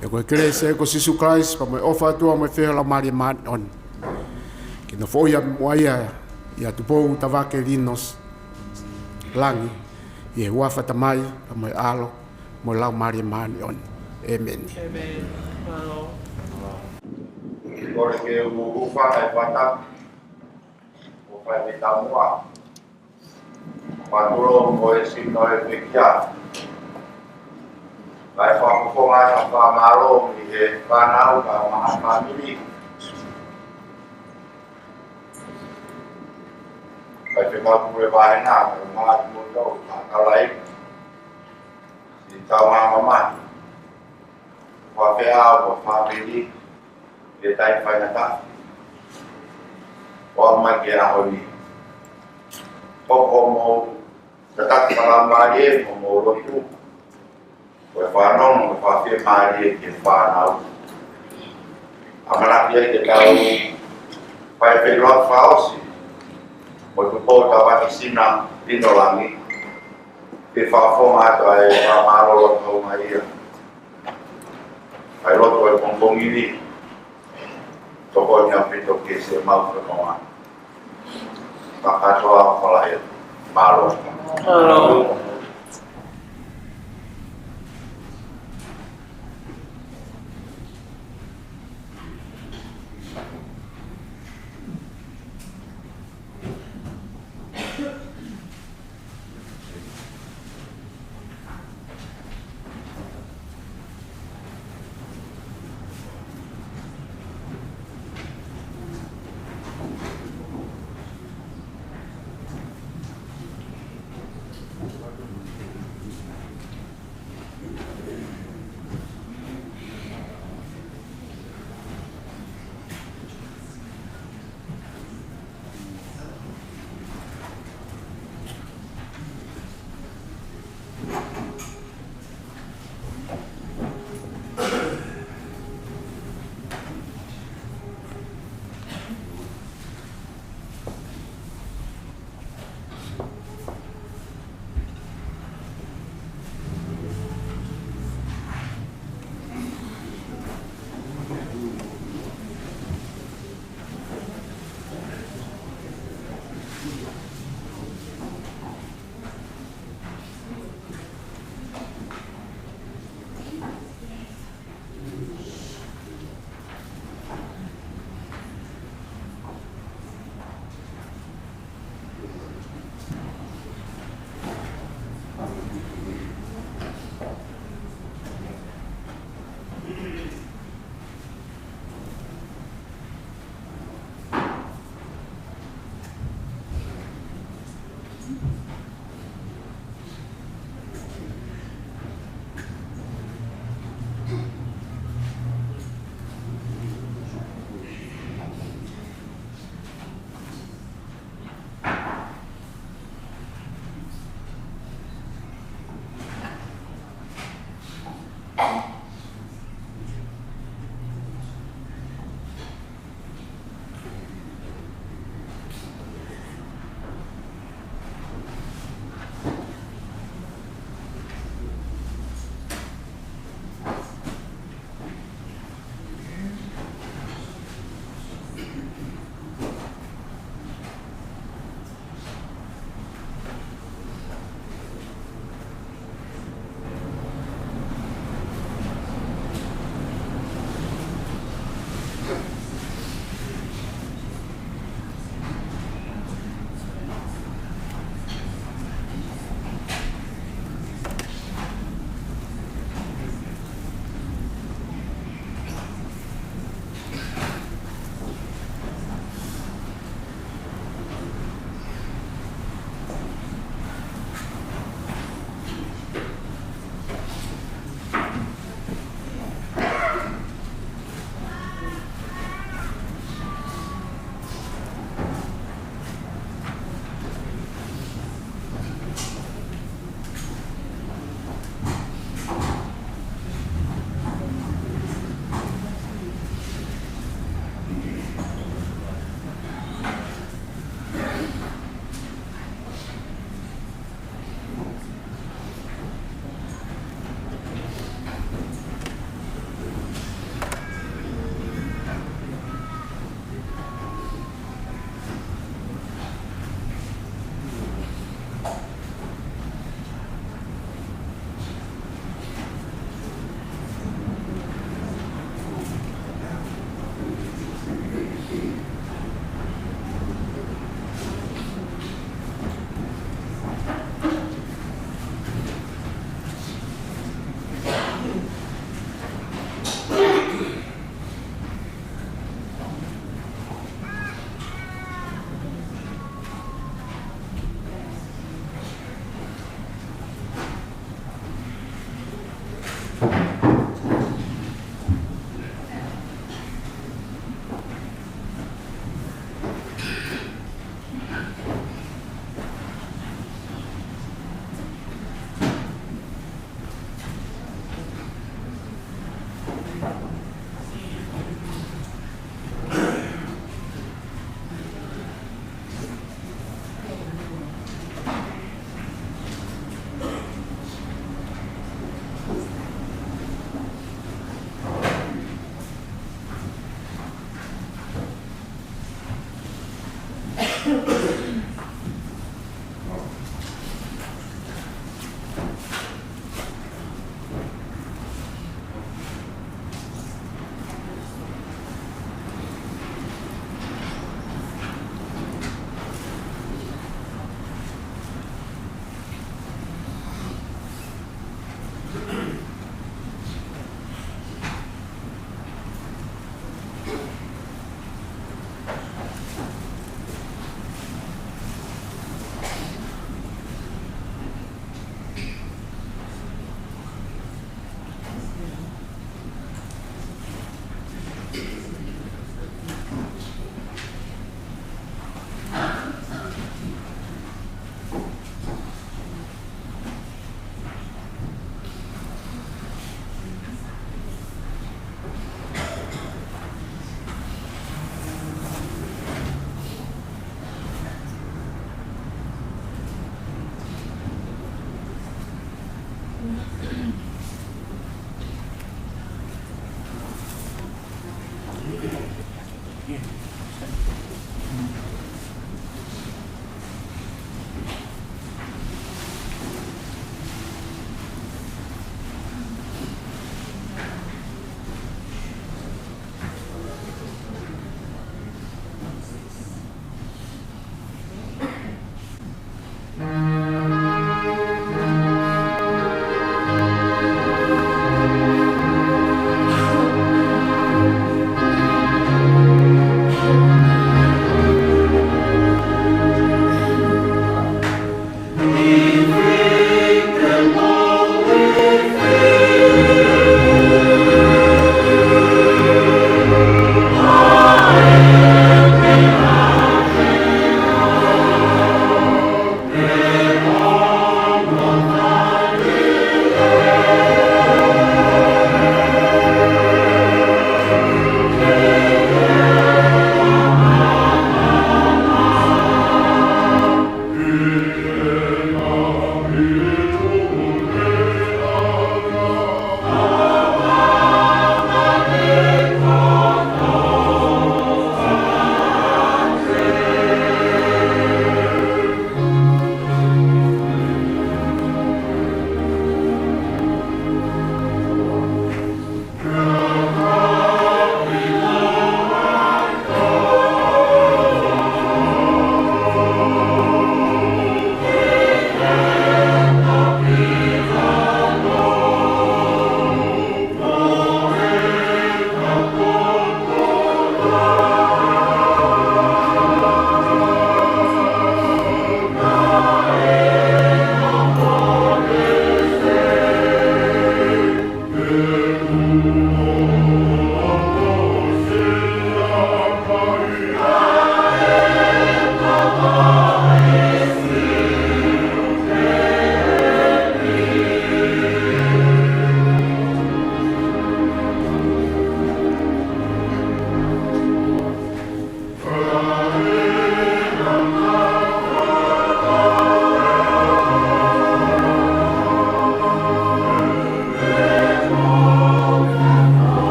Pea ko e kelesi ʻa e ʻEiki ko Sīsū Kalaisi, pea mo e ʻofa ʻa e ʻOtua, mo e feohi ʻa e Laumālie Māʻoniʻoni, ke nofoʻia muʻa ia ʻia Tupou Tavake Linos Langi, ʻI he huafa ʻo e Tamai, pea mo e ʻAlo, mo e Laumālie Māʻoniʻoni. ʻĒmeni. ʻĒmeni. Mālō. Kole ke u hūfanga he fakatapu ʻo fai mei taumuʻa. Fakatulou mo e sino e pekia. Kae fakafofonga ʻa e fakamālō mei he fānau kae ʻumaʻā e fāmili. Kae fekau pule vāhenga, kae ʻumaʻā kimoutolu ʻa e kau lahi. Siʻi tau māmani. Fakafeʻao mo e fāmili, ʻi he taimi faingataʻa. ʻO aʻu mai ki he ʻaho ni. Hoko mo e tataki fakalaumālie, mo hoʻomou lotu. Ko e fanongo, ko e fakafiemālie ki he fānau. ʻAmanaki ai ke tau fai e feʻiloaki fakaʻosi. Mo Tupou Tavakisina Linolangi. Ke fakafofonga atu ʻa e fakamālō ʻoku ʻomai ia. ʻA e lotu ʻo e pongipongi ni, tokoni ʻaupito ki he siʻemau fononga. Fakakātoa ʻo falaʻia. Mālō. Mālō.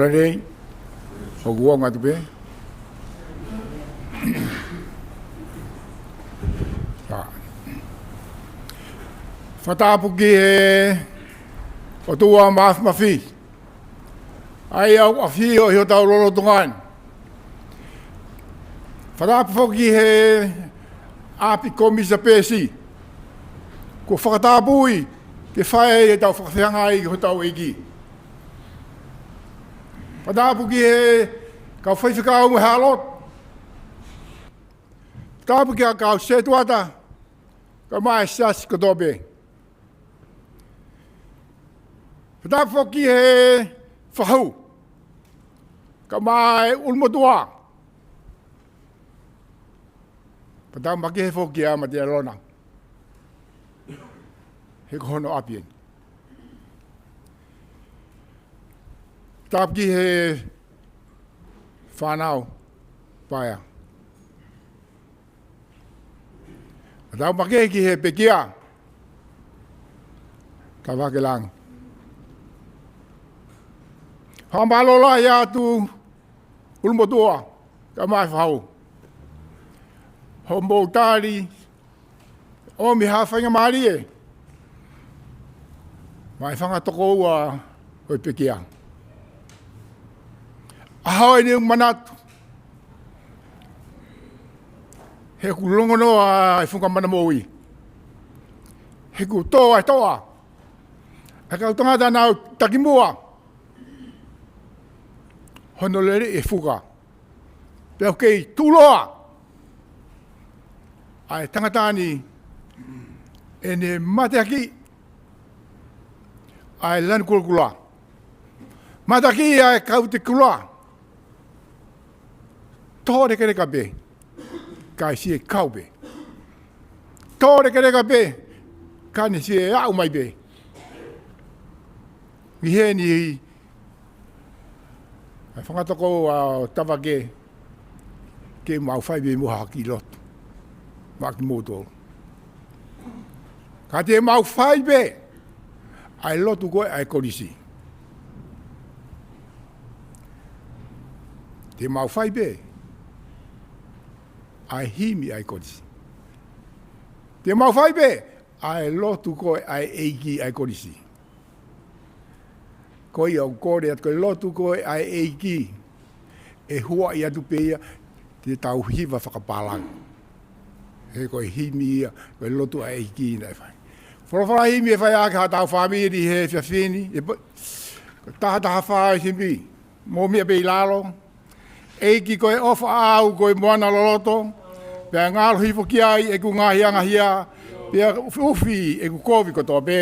Lelei, ʻoku ongo atu pē. Fakatapu ki he ʻOtua Māfimafi, ʻa ia ʻoku ʻafio ʻi hotau lotolotonga ni. Fakatapu foki ki he ʻApikomisina Pēsi, kuo fakatapui ke fai ʻetau fakafeangai ki hotau ʻEiki. Fakatapu ki he kau faifekau mo e hala lotu. Fakatapu ki he kau setuata, kae ʻumaʻā e siasi kotoa pē. Fakatapu foki ki he fahu, kae ʻumaʻā e ʻulumotuʻa. Fakatapu makehe foki kia Mate Lona, he ko hono ʻapi eni. Fakatapu ki he fānau paea. Fakatapu makehe ki he pekia, Tavakelangi. Fakamālō lahi atu ʻulumotuʻa, kae ʻumaʻā e fahu, hoʻomou tali, ʻomi ha faingamālie maʻa e fanga tokoua ʻo e pekia. ʻAho ni ʻoku ou manatu, he ʻoku longonoa e funga manamoʻui, he ʻoku tō ʻa e toʻa ʻa e kau tangata naʻa nau takimuʻa hono lele e fuka. Pea ʻoku kei tuʻuloa ʻa e tangata ni ʻene mateakiʻi ʻa e lanu kulokula, mateakiʻi ʻa e kau tekula. Tō lekeleka pē, kae siʻi kau pē. Tō lekeleka pē, kae ne siʻi aʻu mai pē. ʻI heni ʻa e fanga tokoua ʻo Tavake, ke mau fai pē mo ha kiʻi lotu maʻa kimoutolu. Ka te mau fai pē ʻa e lotu ko ē ʻa e kolisi. Te mau fai pē ʻa e himi ʻa e kolisi. Te mau fai pē ʻa e lotu ko ē ʻa e ʻeiki ʻa e kolisi. Ko ia ʻoku kole atu, ko e lotu ko ē ʻa e ʻeiki, ʻe huaʻi atu pē ia ʻi heʻetau hiva fakapālangi. He ko e himi ia, ko e lotu ʻa e ʻeiki naʻe fai. Folofola himi ʻe fai ʻaki haʻatau fāmili he efiafi ni, ʻe po-, taha taha fā e himi, mou meʻa pē ʻi lalo. ʻEiki, ko e ʻofa ʻaʻau ko e moana loloto, pea ngalo hifo ki ai ʻeku ngaahi angahia, pea ʻufiʻufi ʻeku kovi kotoa pē.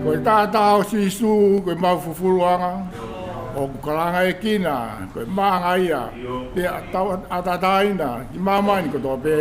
Ko e taʻataʻa ʻo Sīsū, ko e mau fufuluʻanga, ʻoku kalangaʻekina, ko e maʻanga ia, pea tau ʻataʻatā ʻi māmani kotoa pē.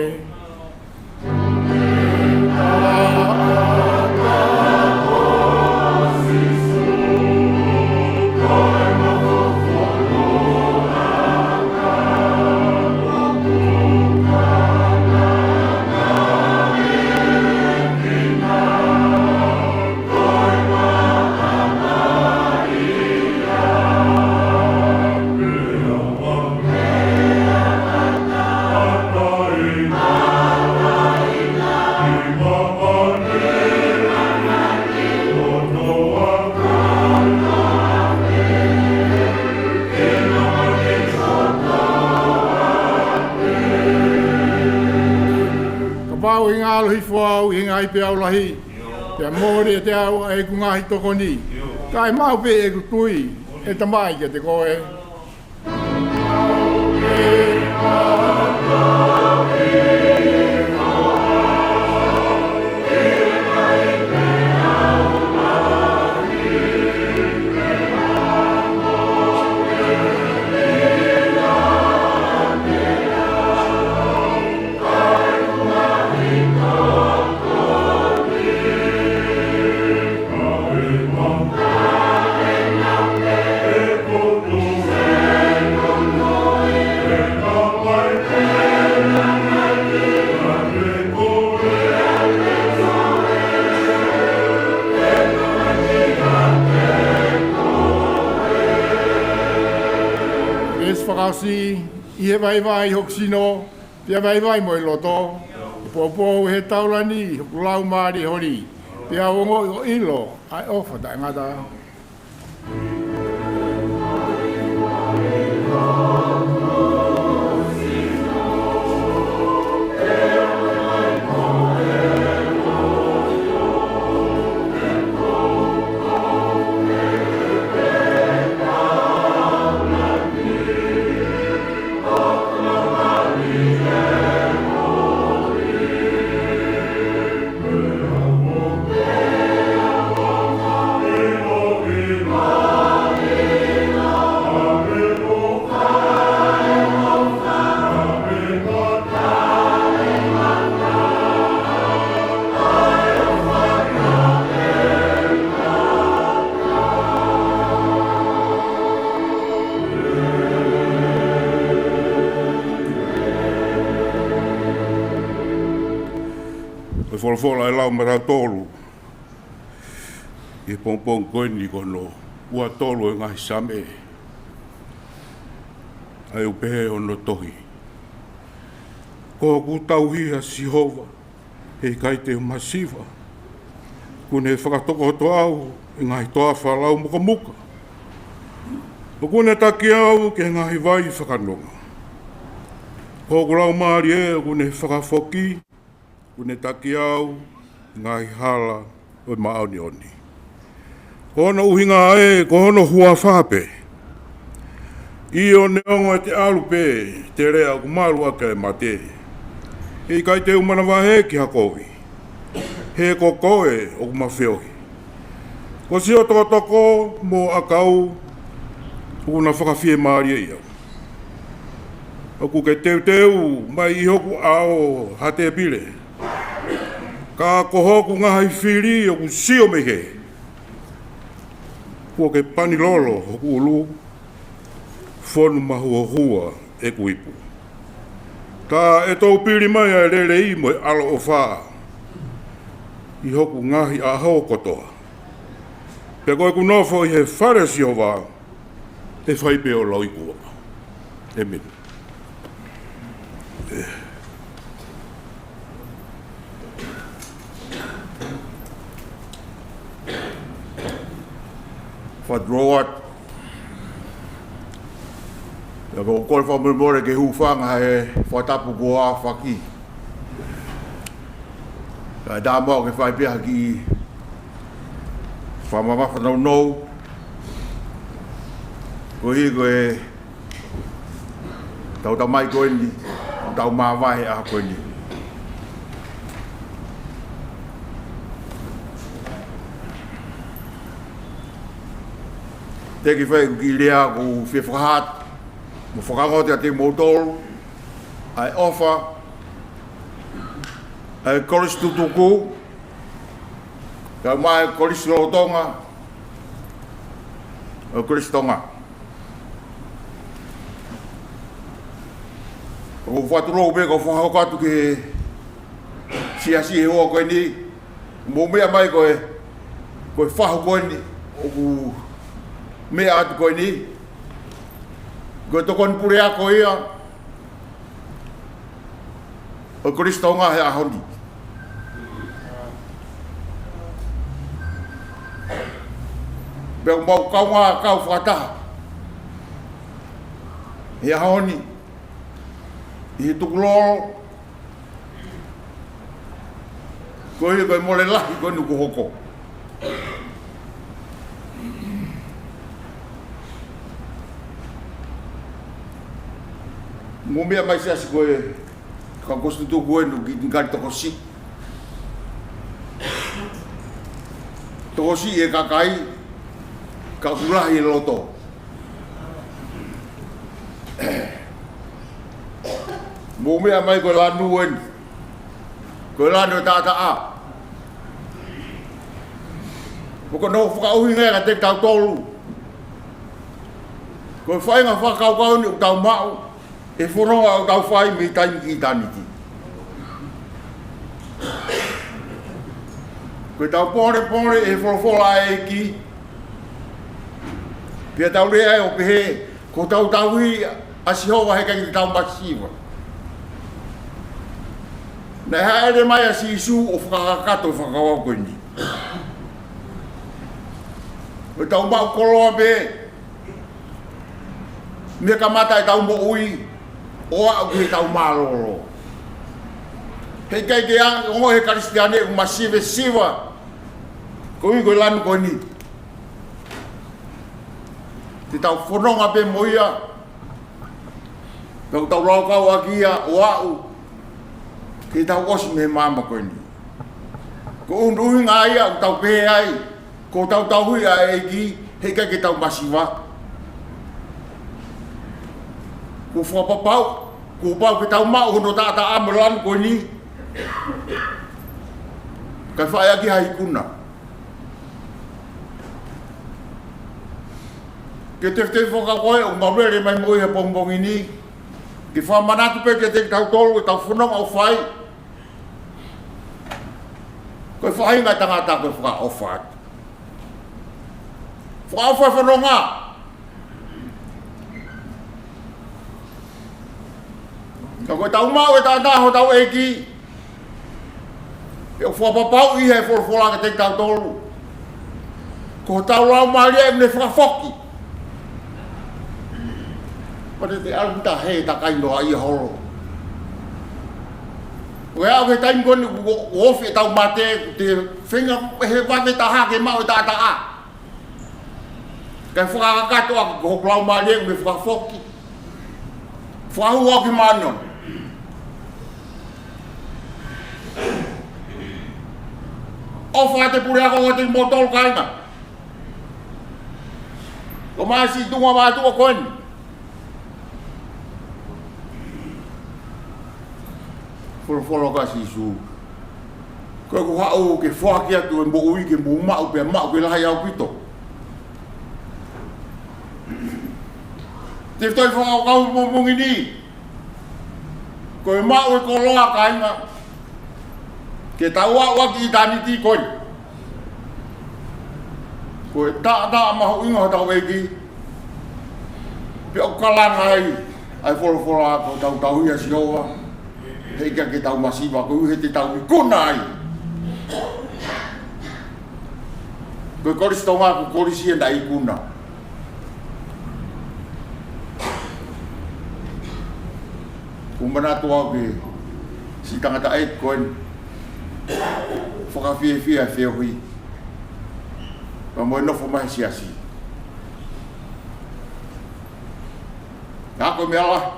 Pau ʻi he ngalo hifo au ʻi he ngaahi peau lahi. Pea mole ʻiate au ʻa ʻeku ngaahi tokoni. Kae maʻu pē ʻeku tui, ʻe Tamai, kiate koe. Veesi fakaʻosi, ʻi he vaivai hoku sino, pea vaivai mo e loto, ʻe poupou ʻi he taulani hoku laumālie holi, pea u ongoʻi ʻo ʻilo ʻa e ʻofa taʻengata. Ko e folofola ʻe lau maʻatautolu ʻi he pongipongi ko eni ko hono ua tolu ʻo e ngaahi Saame ʻa ia ʻoku pehē hono tohi. Ko hoku tauhi ʻa Sihova, heʻikai te u masiva. ʻOku ne fakatokoto au ʻi he ngaahi toafa lau mukamuka. ʻOku ne taki au ki he ngaahi vai fakanonga. Ko hoku laumālie ʻoku ne fakafoki, ʻoku ne taki au ʻi he ngaahi hala ʻo e māʻoniʻoni. Ko hono ʻuhinga ē, ko hono huafa pē. ʻIo, neongo ʻete ʻalu pē ʻi he lea ʻoku malu ʻaki ʻa e mate, heʻikai te u manavahē ki ha kovi, he ko koe ʻoku ma feohi. Ko siʻo tokotoko mo ʻakau ʻoku na fakafiemālieʻi au. ʻOku ke teuteu mai ʻi hoku ʻao ha tēpile, ka ko hoku ngaahi fili ʻoku sio mei hē. Kuo ke pani lolo hoku ʻulu, fonu mahuohua ʻeku ipu. Tā ʻe toupili mai ʻa e lelei mo e ʻaloʻofa ʻi hoku ngaahi ʻaho kotoa. Pea ko ʻeku nofo ʻi he fale ʻo Sihova, ʻe fai pē ʻo lauikuonga. ʻĒmeni. Father Robert, ʻoku ou kole fakamolemole ki he hūfanga he fakatapu kuo ʻafaki. Kae ʻatā muʻa ke fai pē ha kiʻi fakamamafa nounou. Koeʻuhi ko e tau tamai ko eni, tau māvae he ʻaho ko eni. Te u kiʻi fai ʻeku kiʻi lea ʻoku ou fie fakahā atu mo fakaongo atu kiate kimoutolu ʻa e ʻofa ʻa e Kolisi Tutuku, kae ʻumaʻā e Kolisi Lolotonga ʻo e Kolisi Tonga. ʻOku ou fakatulou pē ʻoku ou fakahoko atu ki he siasi he ʻaho ko eni, mou meʻa mai ko e, ko e fahu ko eni ʻoku meʻa atu ko eni, ko e tokoni puleako ia ʻo e Kolisi Tonga he ʻaho ni. Pea ʻoku mau kaungā kau fakataha he ʻaho ni ʻi he tukulolo Ko ia ko e mole lahi ko eni kuo hoko. Mou meʻa mai siasi ko e kau kositutuku eni ki ngaahi tokosiʻi. Tokosiʻi e kakai, ka ʻoku lahi e loto. Mou meʻa mai ko e lanu eni. Ko e lanu e taʻataʻa. Ko hono fakaʻuhinga ia kiate kitautolu. Ko e faʻahinga fakakaukau eni ʻoku tau maʻu he fononga ʻoku tau fai mei taimi ki ʻitāniti. Ko ʻetau polepole ʻi he folofola ʻa e ʻEiki, pea tau lea ai ʻo pehē, ko hotau tauhi ʻa Sihova heʻikai ke tau masiva. Naʻe hāʻele mai ʻa Sīsū ʻo fakakakato e fakakaukau ko eni. Ko ʻetau maʻu koloa pē mei he kamata ʻetau moʻui, ʻo aʻu ki heʻetau mālōlō. Heʻikai ke ongoʻi ʻe he Kalisitiane ʻoku masivesiva koeʻuhi ko e lanu ko eni. Te tau fononga pē mo ia, pea ʻoku tau laukau ʻaki ia ʻo aʻu ke tau ʻosi mei he māmani ko eni. Ko e ʻuhinga ia ʻoku tau pehē ai, ko hotau tauhi ʻa e ʻEiki, heʻikai ke tau masiva. Kuo fakapapau, kuo pau ke tau maʻu hono taʻataʻa mo e lanu ko eni, kae fai ʻaki ha ikuna. Ko e tefitoʻi fakakaukau ʻoku mau lele mai mo ia he pongipongi ni, ke fakamanatu pē kiate kitautolu ʻetau fononga ʻoku fai. Ko e faʻahinga tangata ko e fakaʻofa atu. Fakaʻofa e fononga. Ka ko ʻetau maʻu e taʻataʻa hotau ʻEiki, ʻoku fakapapauʻi ʻe he folofola kiate kitautolu, ko hotau laumālie ʻoku ne fakafoki. Pea te te ʻalu mita he takai noa ia holo. Ko e aʻu ki he taimi ko eni kuo ofi ʻetau mate, te feinga he vave taha ke maʻu e taʻataʻa. Kae fakakakato ʻaki ko hoku laumālie ʻoku ne fakafoki. Fakahū au ki māmani. ʻOfa atu e puleako ʻoku ʻiate kimoutolu kāinga. Ko e mātuʻa mātuʻa ko eni. Folofola ʻa Sīsū, ko ʻeku haʻu ke foaki atu e moʻui ke mou maʻu pea maʻu ke lahi ʻaupito. Tefitoʻi fakakaukau mo mungini. Ko e maʻu e koloa kāinga ke tau aʻu ʻaki ʻitāniti ko eni. Ko e taʻataʻa mahuʻinga hotau ʻEiki. Pea ʻoku kalanga ai ʻa e folofola ko hotau tauhi ʻa Sihova, heʻikai ke tau masiva koeʻuhi he te tau ikuna ai. Ko e Kolisi Tonga ko e kolisi ia naʻe ikuna. ʻOku ou manatu au ki he siʻi tangataʻeiki ko eni, fakafiefia e feohi pea mo e nofo mai he siasi. Ka ko e meʻa lahi,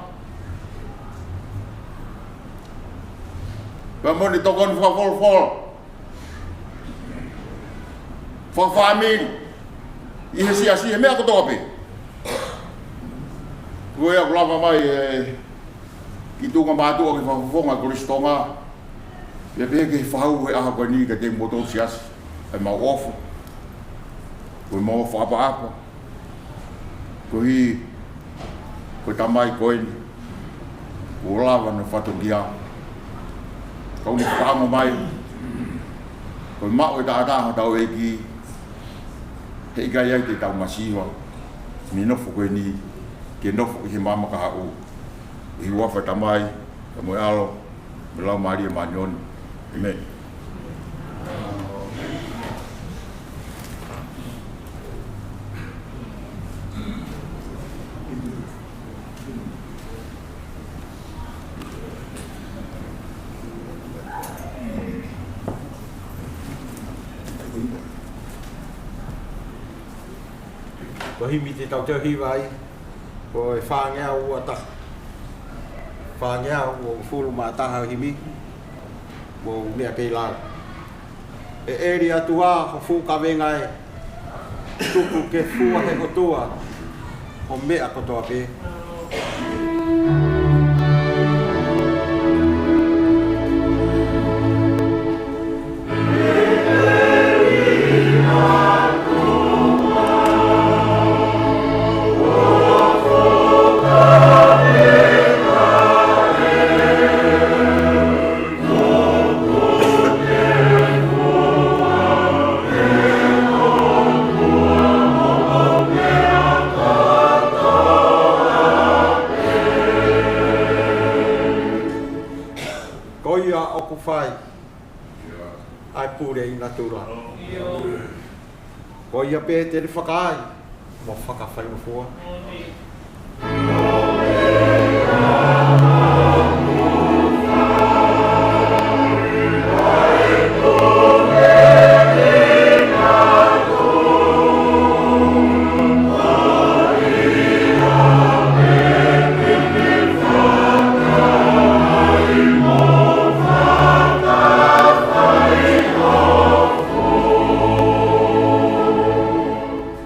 pea mo ʻene tokoni fakafolofola, fakafāmili, ʻi he siasi, he meʻa kotoa pē. Ko ia ʻoku lava mai e kiʻi tuʻunga mātuʻa ke fakafofonga e Kolisi Tonga. Pea pehē ki he fahu he ʻaho ko eni kiate kimoutolu siasi, ʻa e mau ʻofa, ko e mau fakaʻapaʻapa. Koeʻuhi ko e tamai ko eni kuo lava hono fatongia. Ka ʻoku ne fakaongo mai, ko e maʻu e taʻataʻa hotau ʻEiki, heʻikai ai ke tau masiva mei he nofo ko eni ke nofo ʻi he maama kahaʻu. ʻI he huafa e Tamai, pea mo e ʻAlo, mo e Laumālie Māʻoniʻoni. ʻĒmeni. Ko e himi te tau toe hiva ai, ko e fāngeau ua taha. Fāngeau ua fulu mā taha himi, mou meʻa pē ʻi lalo. ʻE ʻEli ʻOtua, ho fuʻu kavenga ē, tuku ke fua he ʻOtua ho meʻa kotoa pē. Ko ia ʻoku fai ʻa e pule ʻi natula, ko ia pē te ne fakaai mo fakafaingofua.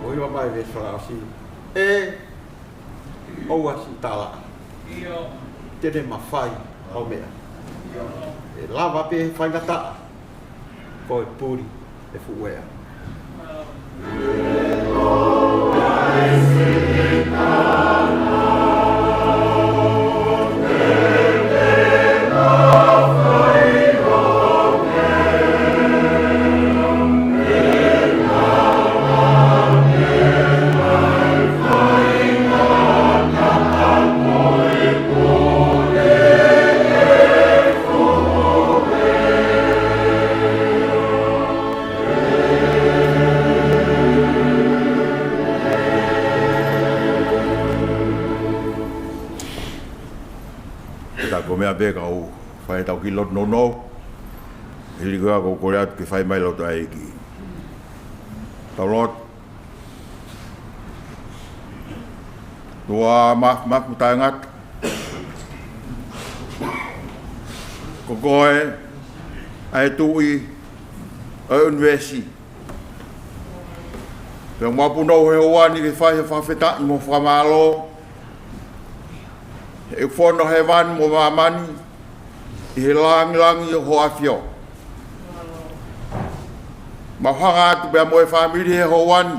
ʻOua mai veesi fakaʻosi. ʻE ʻoua siʻi tala, te ne mafai ʻa e meʻa. ʻE lava pē faingataʻa ko e puli ʻe fuʻu ea. Ka ko e meʻa pē ka u fai ʻetau kiʻi lotu nounou, hili ko ia ʻoku ou kole atu ke fai mai e lotu ʻa e ʻEiki. Tau lotu. ʻOtua Māfimafi mo Taʻengata, ko koe ʻa e Tuʻi ʻo e ʻunivēsi. Pea mau punou he houa ni ke fai ha fakafetaʻi mo fakamālō he ʻoku fono hēvani mo māmani ʻi he lāngilangi ʻo ho ʻAfio. Mau hanga atu pea mo e fāmili he houa ni,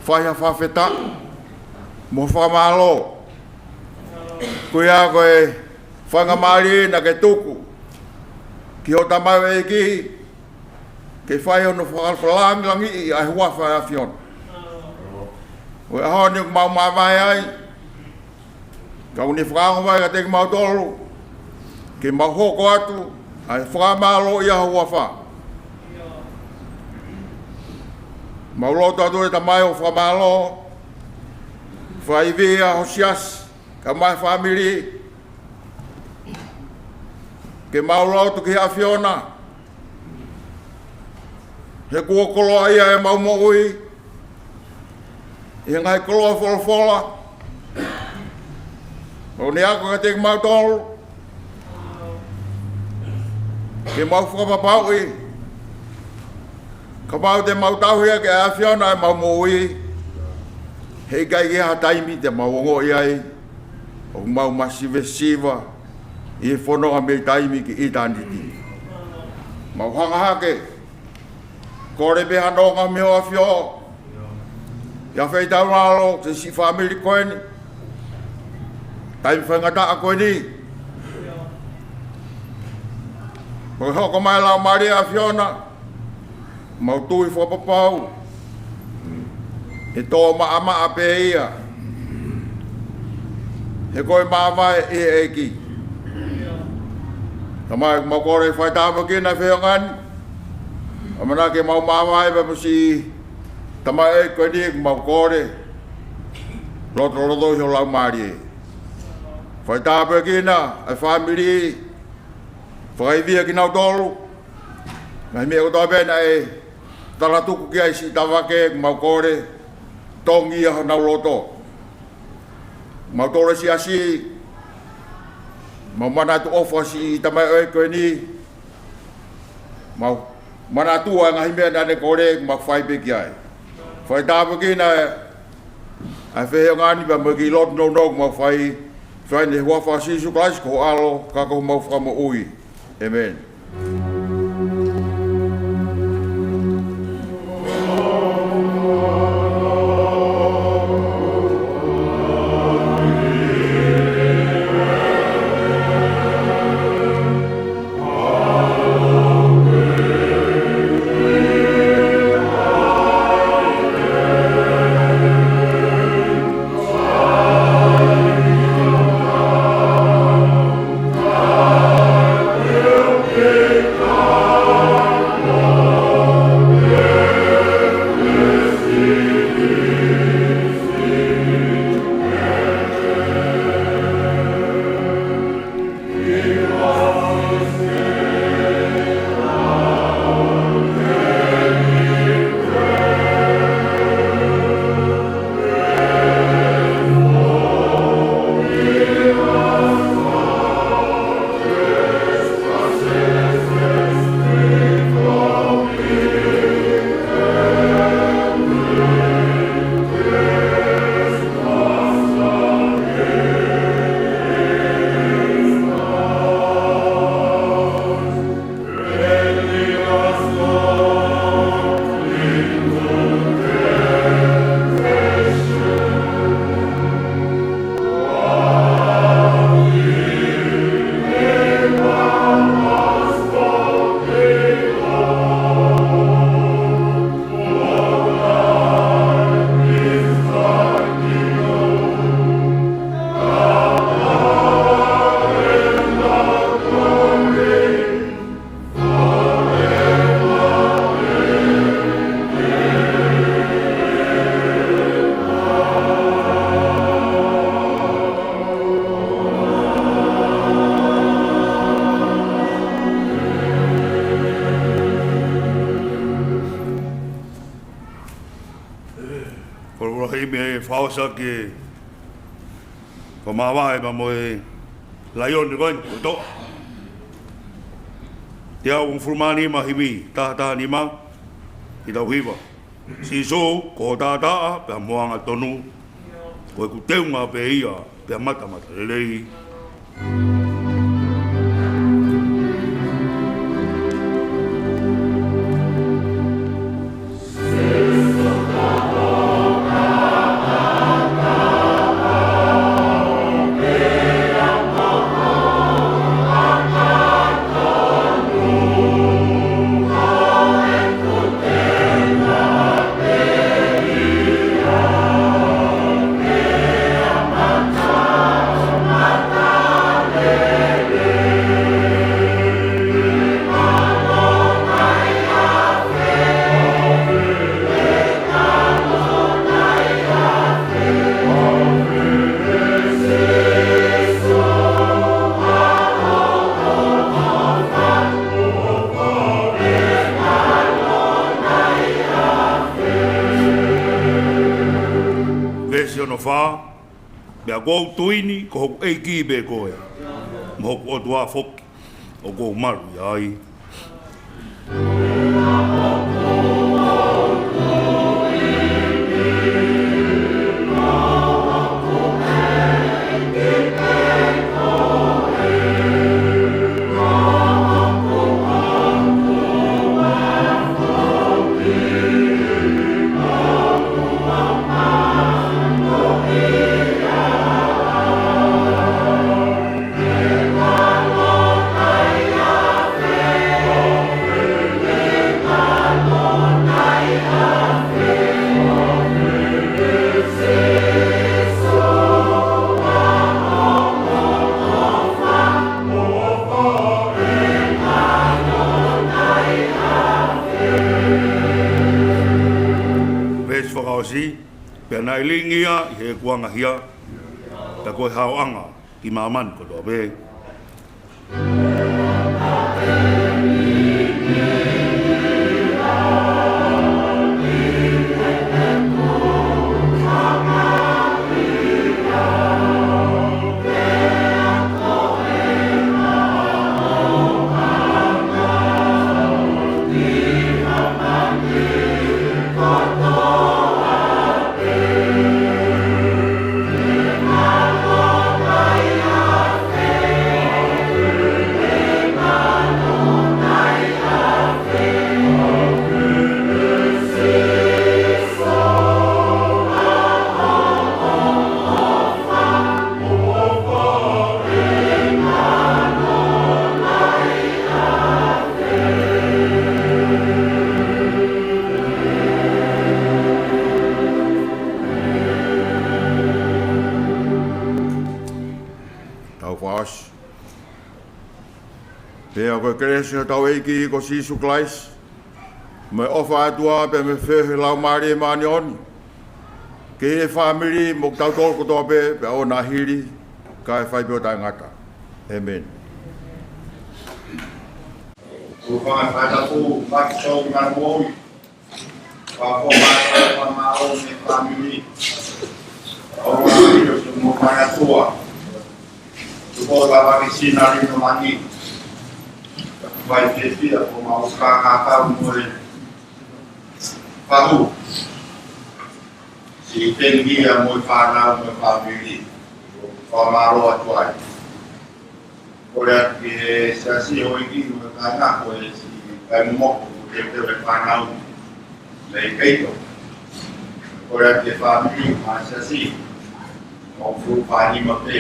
fai ha fakafetaʻi mo fakamālō. Ko ia ko e faingamālie naʻa ke tuku ki hoʻo tamaioʻeiki ke fai hono fakalāngilangiʻi ʻa e huafa ʻo e ʻAfiona. Ko e ʻaho ni ʻoku mau māvae ai, ka ʻoku ne fakaongo ai kiate kimautolu ke mau hoko atu ʻa e fakamālō ʻi ho huafa. Mau lotu atu ʻe Tamai ʻo fakamālō, fai via ho siasi, kae ʻumaʻā e fāmili, ke mau lotu ki he ʻAfiona, he kuo koloaʻia ʻemau moʻui ʻi he ngaahi koloa folofola ʻoku ne ako kiate kimautolu, ke mau fakapapauʻi kapau te mau tauhi ʻaki ʻa e ʻAfiona ʻemau moʻui, heʻikai ke ʻi ai ha taimi te mau ongoʻi ai ʻoku mau masivesiva ʻi he fononga mei taimi ki ʻitāniti. Mau hanga hake, kole pē ha nonga mei ho ʻAfio, ʻi ha feitaulalo ki he siʻi fāmili ko eni, taimi faingataʻa ko eni. Mo ke hoko mai e Laumālie ʻo e ʻAfiona, mau tui fakapapau ʻe tō maʻamaʻa pē ia, he ko e māvae ʻi he ʻEiki. Tamai, mau kole fai tāpuekina e feʻunga ni. ʻAmanaki ke mau māvae pea mo e siʻi tamaioʻeiki ko eni, mau kole lotolotoʻi ho Laumālie. Fai tāpuekina e fāmili, fakaivia kinautolu, ngaahi meʻa kotoa pē naʻe talatuku ki ai siʻi tavake, mau kole tongi ʻa honau loto. Mau tole siasi, mau manatu ʻofa siʻi tamaioʻeiki ko eni, mau manatu ʻa e ngaahi meʻa naʻa ne kole, mau fai pē ki ai. Fai tāpuekina ʻa e feʻiloaki ni pea mo e kiʻi lotu nounou mau fai, fai ʻi he huafa ʻo Sīsū Kalaisi ko ho ʻAlo, ka ko homau Fakamoʻui. ʻĒmeni. Koloa himi e fausa ke fakamāvae pea mo e laione ko eni, ko e toʻa. Teau hongofulu mā nima, himi taha taha nima, ke tau hiva. Sīsū, ko ho taʻataʻa pea mo e angatonu, ko ʻeku teunga pē ia pea matamatalelei. Veesi hono fā. Pea ʻoku ou tui ni ko hoku ʻEiki pē koe, mo hoku ʻOtua foki ʻoku ou malu ai. Veesi fakaʻosi, pea naʻe lilingi ia ʻi he ikuʻanga hia, pea ko e haoʻanga ki māmani kotoa pē. Siʻotau ʻEiki ko Sīsū Kalaisi, mo e ʻofa ʻa e ʻOtua pea mo e feohi ʻa e Laumālie Māʻoniʻoni, ke ʻi ai e fāmili mo kitautolu kotoa pē, pea ʻo na hili, kae fai pē ʻo taʻengata. ʻĒmeni. Ko e fanga fakatapu, fakatapu ngā moʻui. Fakatapu, fakatapu, fakatapu, fāmili. ʻO fāmili ʻo e moʻui ʻa e ʻOtua. Tuku ʻo tāpuakiʻi ʻa e lino langi. Fai fiefia ko mau kākākau mo e fahu. Siʻi Tengia mo e fānau mo e fāmili. Fakamālō atu ai. Kole atu ki he siasi ʻo e ʻEiki mo e kāinga ko e siʻi kakai momoko ko e teuteu e fānau. Mei Keito. Kole atu ki he fāmili mo e siasi. ʻOku fuʻu fānau pē.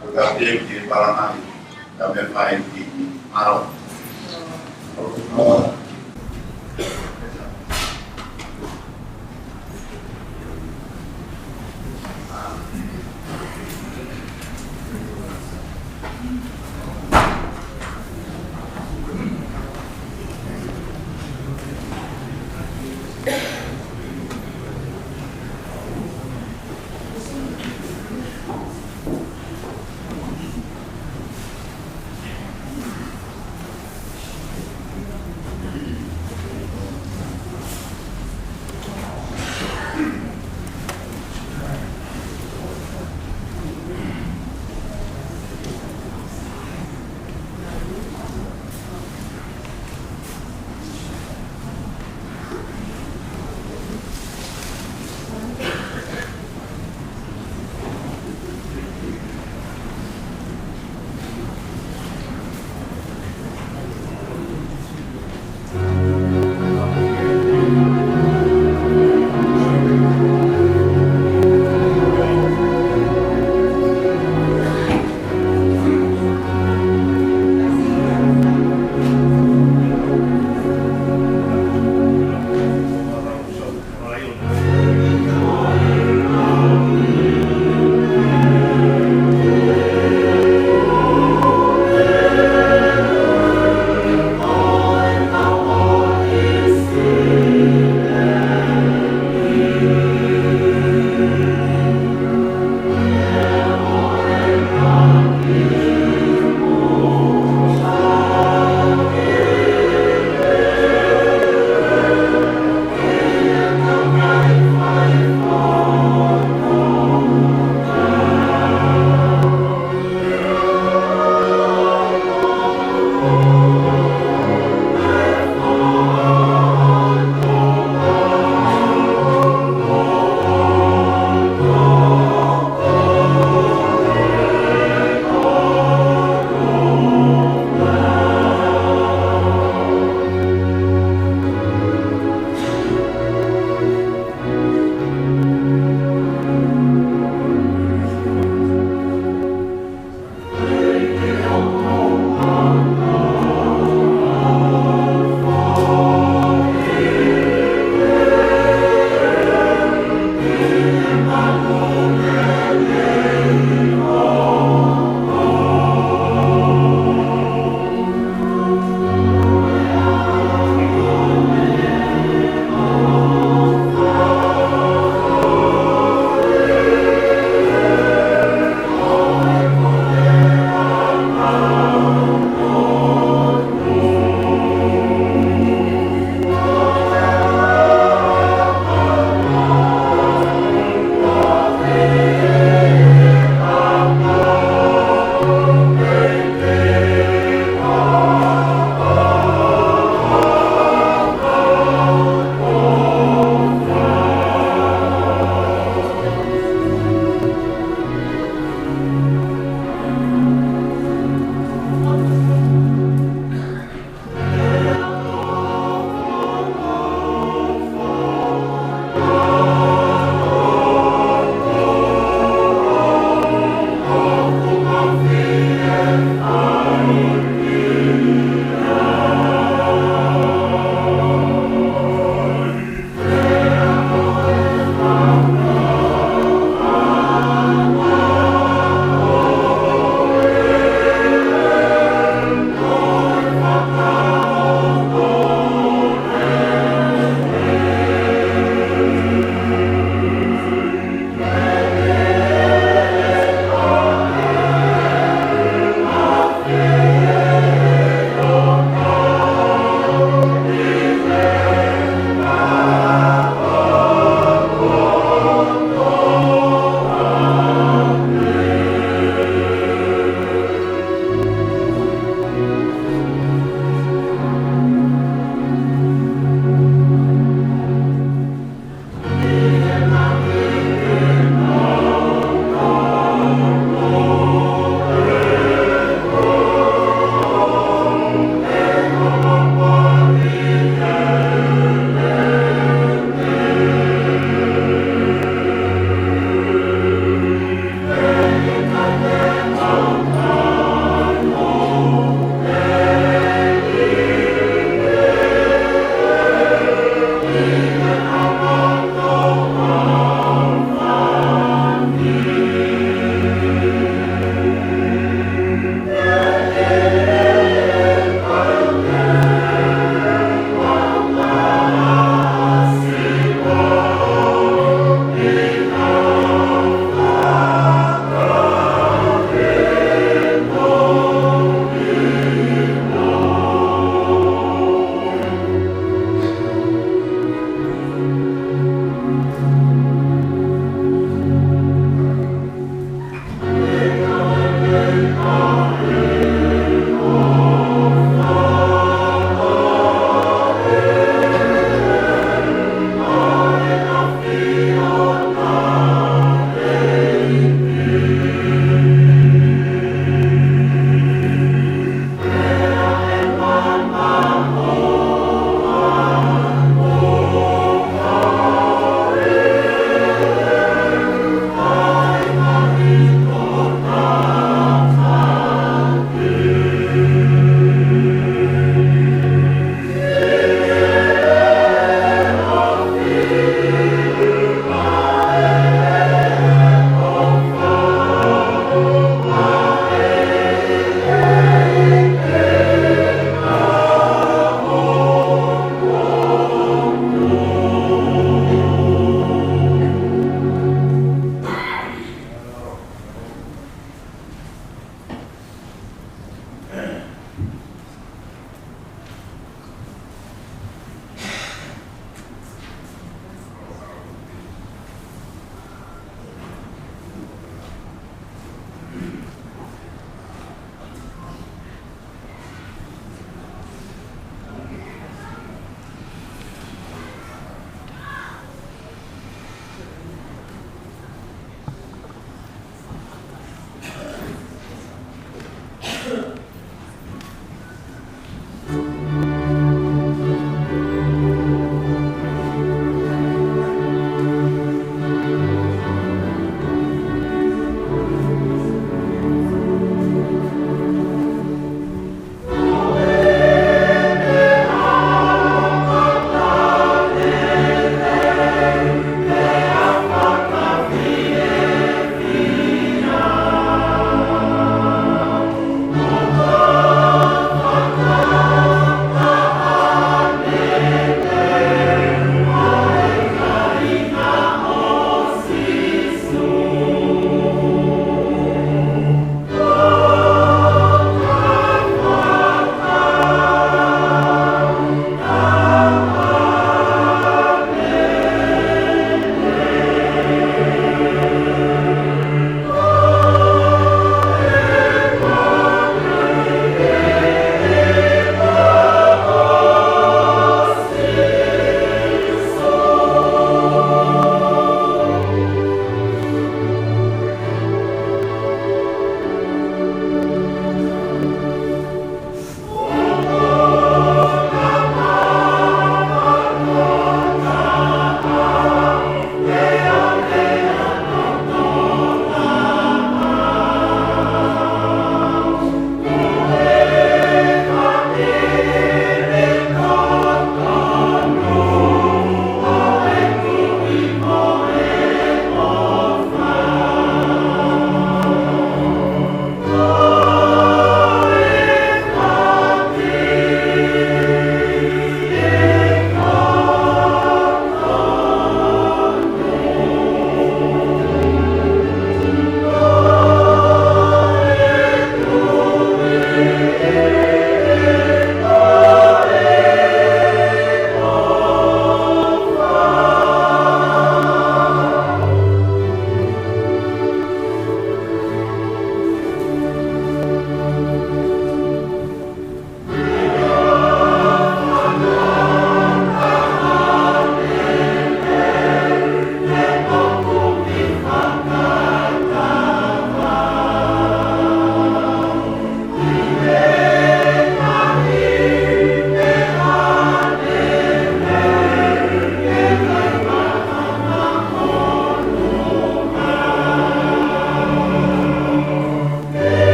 Ko e teu ki he palani. Ka me fai ki ʻAlo.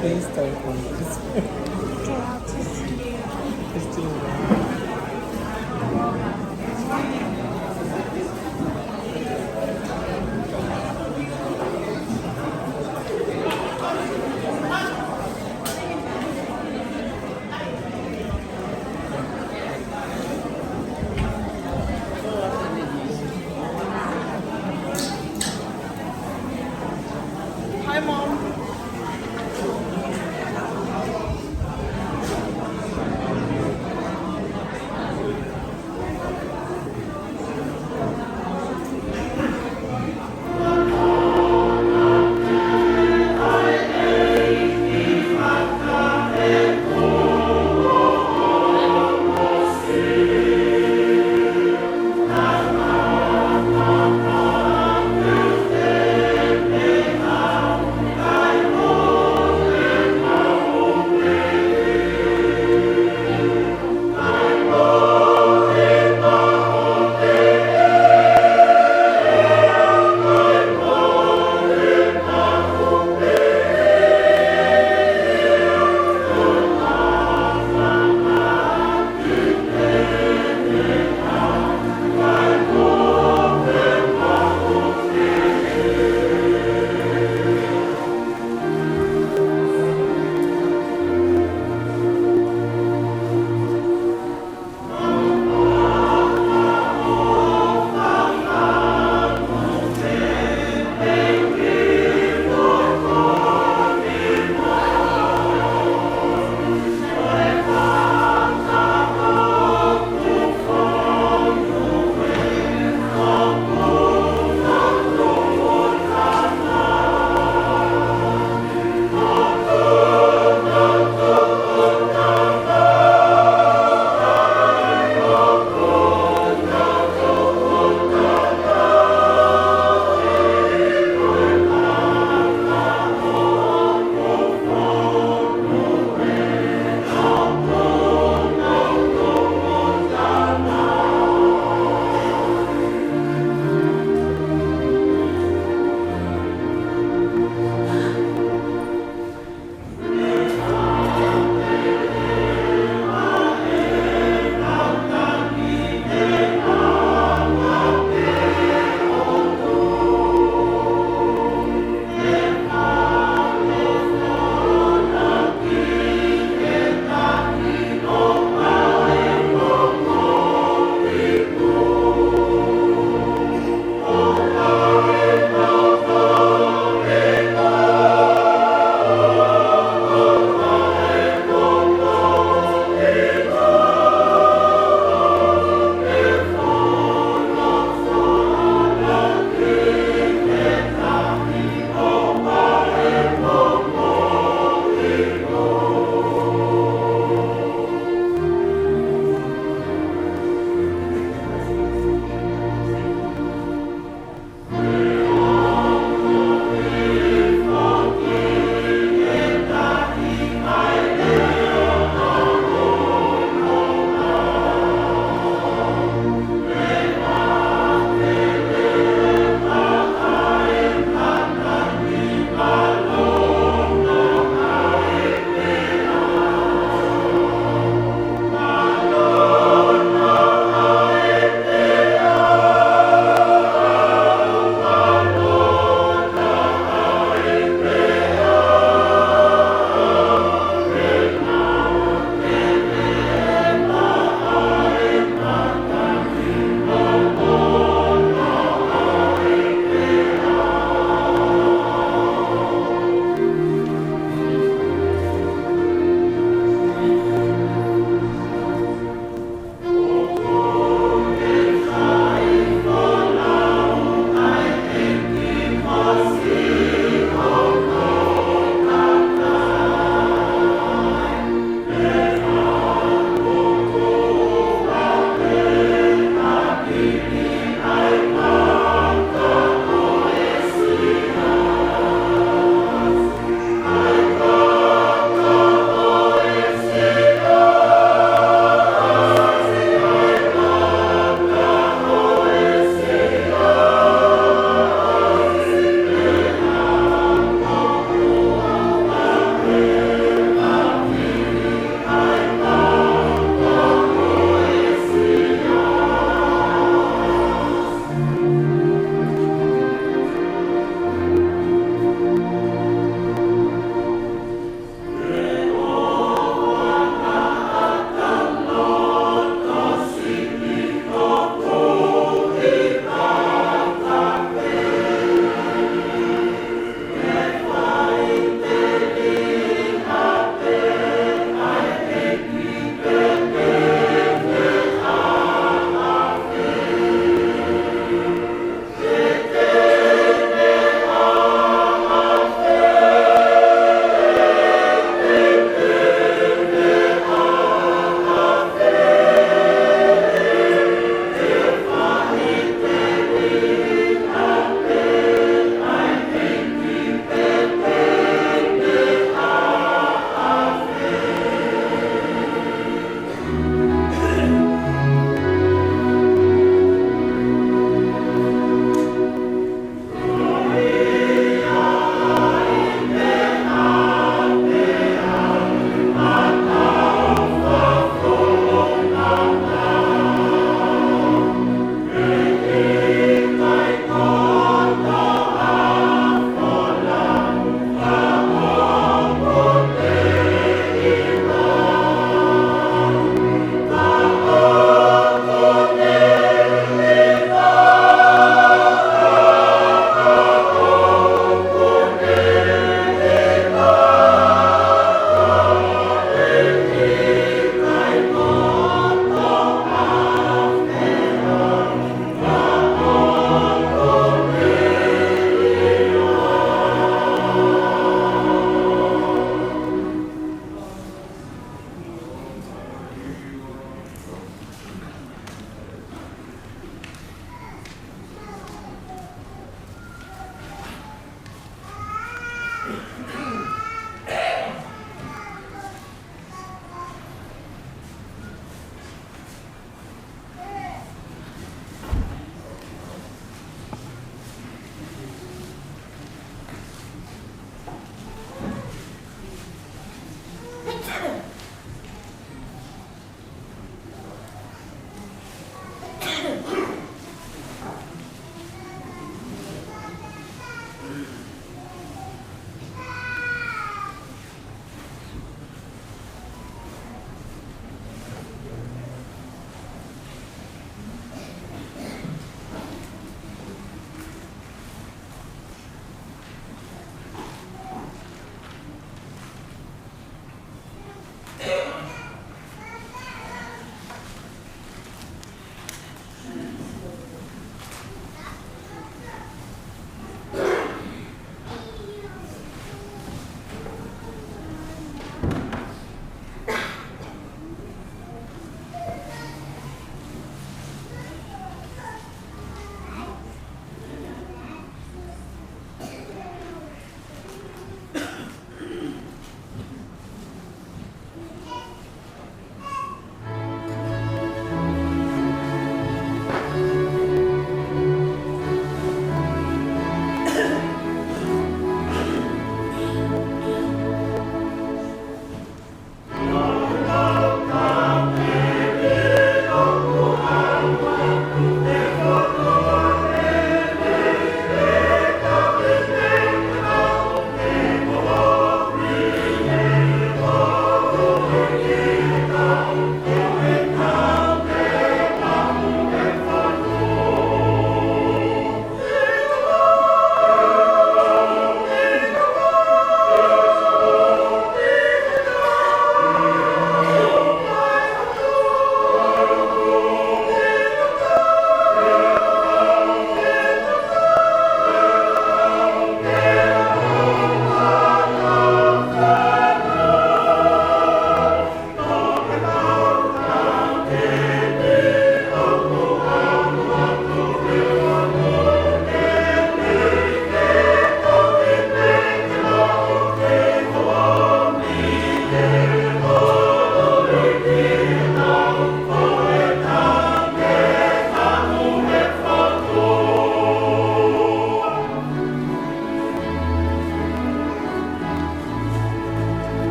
Please don't come. It's too Hi, Mom.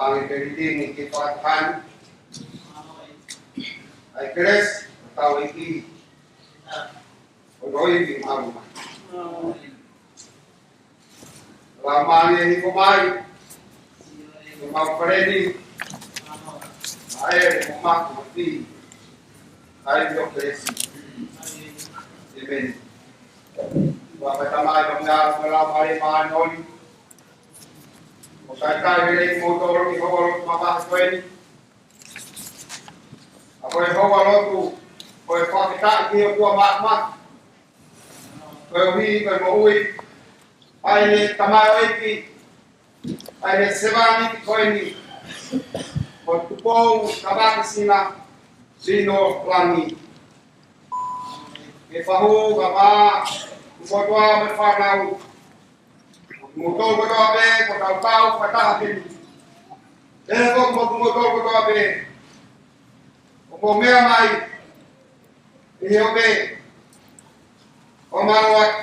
Ange ke ritini ke fakatahani ʻa e kelesi ʻa hotau ʻEiki, ʻo ʻiloʻi ki mālō mai. Laumālie hifo mai, ʻi homau fale ni, ʻa e mo maka mo fi, ʻa e ʻio kelesi. ʻĒmeni. Fakatahani ʻa e Tamai, Laumālie, mo e Laumālie Māʻoniʻoni, ʻo talitali lelei kimoutolu ʻi he houa lotu mavahe ko eni. ʻA ko e houa lotu, ko e fakafetaʻi ki he ʻOtua Māfimafi, koeʻuhi ko e moʻui ʻa ʻene tamaioʻeiki, ʻa ʻene sevāniti ko eni, ko Tupou Tavake Sina Lino Langi. Ke fahu ka mā, kumotoa mo e fānau, kimoutolu kotoa pē, ko e tautau fakataha pē ni. ʻE ko mo kimoutolu kotoa pē, ʻoku mou meʻa mai, ʻi he ope, ʻo mālō atu,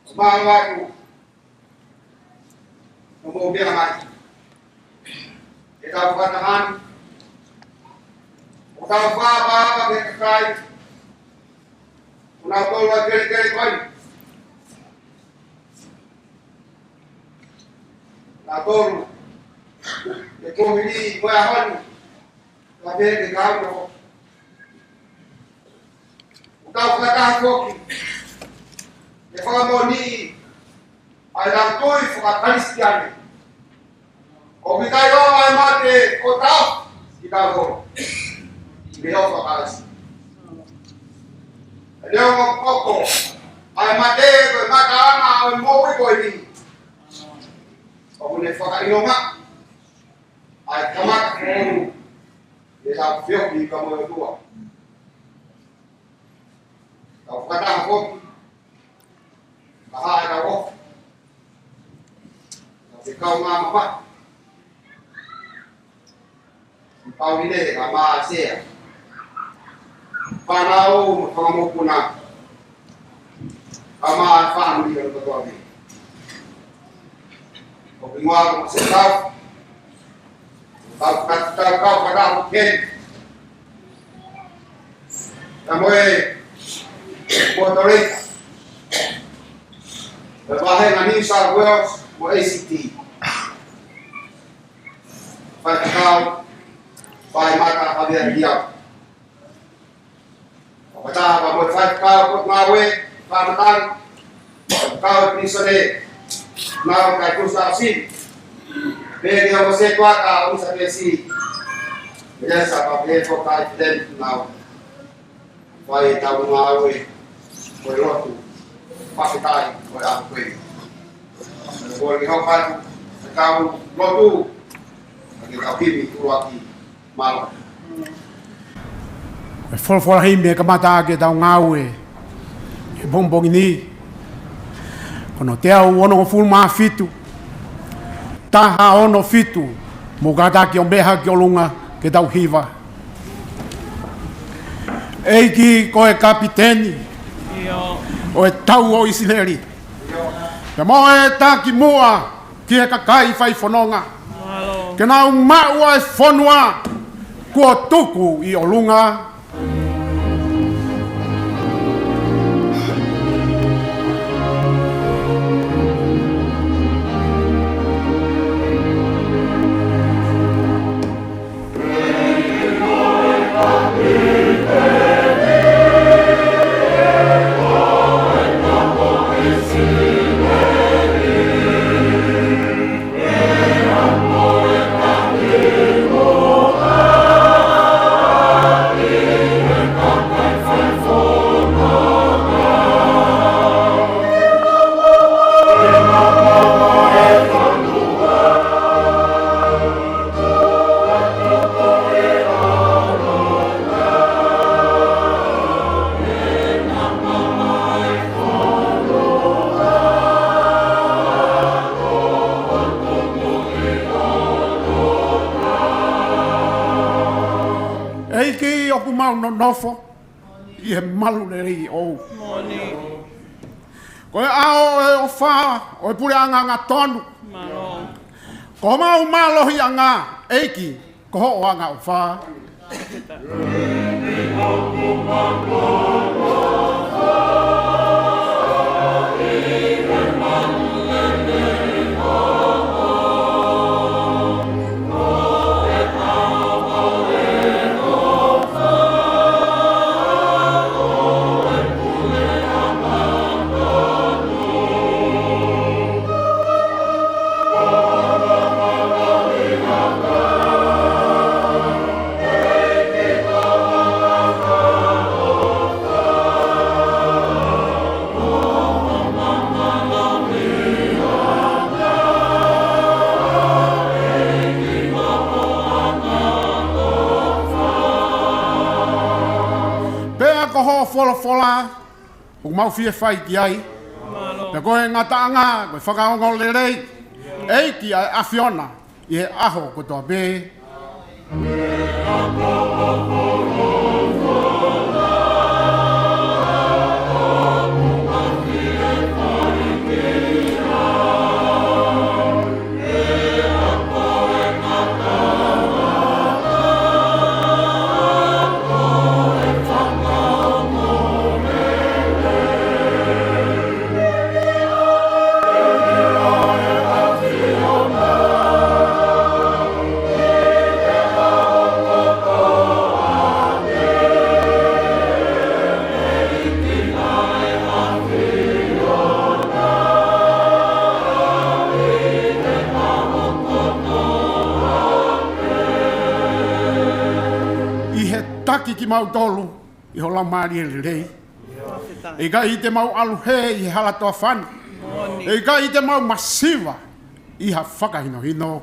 ʻo mālō atu, ʻo mou meʻa mai. ʻE tau fakataha ni, ʻo tau fakaʻapaʻapa ki he kakai, ʻo nau tolu ʻa e kelekele ko eni. Nau tolu, ʻi he kuohili mo e ʻaho ni, ka pehē ke kau nofo. ʻO tau fakataha foki, ʻi he fakamoʻoniʻi ʻa e lau tui faka-Kalisitiane. ʻOku ʻikai ʻaonga ʻa e mate ʻo taʻofi kitautolu mei he ʻofa ʻa Kalaisi. ʻE leo mo koko ʻa e mate ko e ngataʻanga ʻo e moʻui ko eni. ʻOku ne fakaʻilonga ʻa e kamata foʻou ʻi heʻetau feohi ka mo e ʻOtua. Tau fakataha foki, ka haʻa e tau ofi, tau fekau ngā mapa. Paulile ka mā sea. Fānau mo e fanga mokopuna. Ka mā e fānau i ka kotoa pē. ʻOku ʻi muʻa ko Masekau. Tau ka, tau kau ka tau ken. Ka mo e Puerto Rico. Ko e vahenga New South Wales mo A C T. Faifekau, Faimata, Havea Hiau. Fakataha mo e faifekau ko e ngāue, fakamatala, faifekau e pilisone, nau kai kusa asili. Pea ki he ongo setuata, ʻusa pesi. Ia sa pa pe fo kai tiden nau. Fai ʻetau ngāue, ko e lotu, fakafetaʻi, ko e ʻaho ko eni. Ko e hau kai, ʻetau lotu, ʻa ke tau himi, ʻuluaki, Mālō. Ko e folofola himi ʻe kamata ʻaki ʻetau ngāue he pongipongi ni, ko hono teau onongofulu mā fitu, taha ono fitu, mou kātaki ʻo meʻa ki ʻolunga ke tau hiva. ʻEiki ko e kapiteni ʻIo. ʻo e tau ʻo ʻIsileli, pea mo e taki muʻa ki he kakai fai fononga. Mālō. Ke nau maʻu ʻa e fonua kuo tuku ʻi ʻolunga. ʻEiki ʻoku mau nonofo ʻi he malu lelei ʻoʻou. Moʻoni. Ko e ʻao ʻo e ʻofa ʻo e puleʻanga angatonu. Mālō. Ko homau mālohiʻanga, ʻEiki, ko hoʻo angaʻofa. Pea ko hoʻo folofola, ʻoku mau fie fai ki ai. Pea ko e ngataʻanga, ko e fakaongoongolelei, ʻEiki ʻa e ʻAfiona, ʻi he ʻaho kotoa pē. ʻI he taki kimautolu ʻi ho Laumālie Lelei. ʻIkai te mau ʻalu hē ʻi he hala toafana. ʻIkai te mau masiva ʻi ha fakahinohino.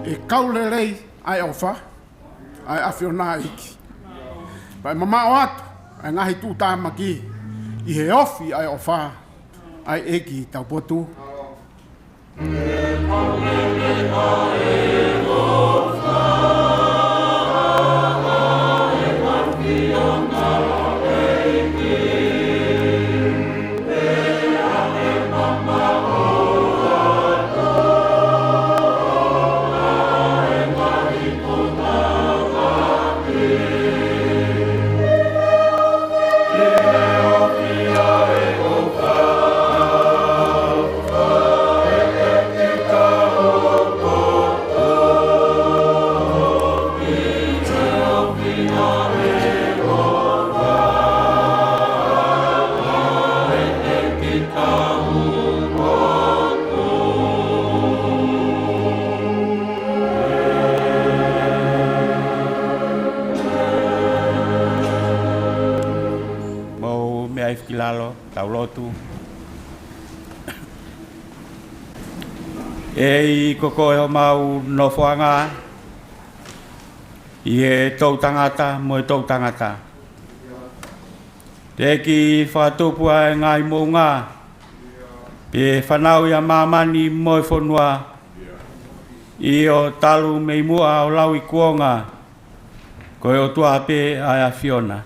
ʻE kau lelei ʻa e ʻofa ʻa e ʻAfiona ʻEiki. Pea ʻe mamaʻo atu ʻa e ngaahi tuʻutāmaki ʻi he ofi ʻa e ʻofa ʻa e ʻEiki Taupotu. Mou meʻa hifo ki lalo, tau lotu. ʻEiki, ko koe homau nofoʻanga ʻi he toʻutangata mo e toʻutangata. Teʻeki fakatupu ʻa e ngaahi moʻunga, pe fanauʻi ʻa māmani mo e fonua. ʻIo, talu mei muʻa ʻo lauʻi kuonga, ko e ʻOtua pē ʻa e ʻAfiona.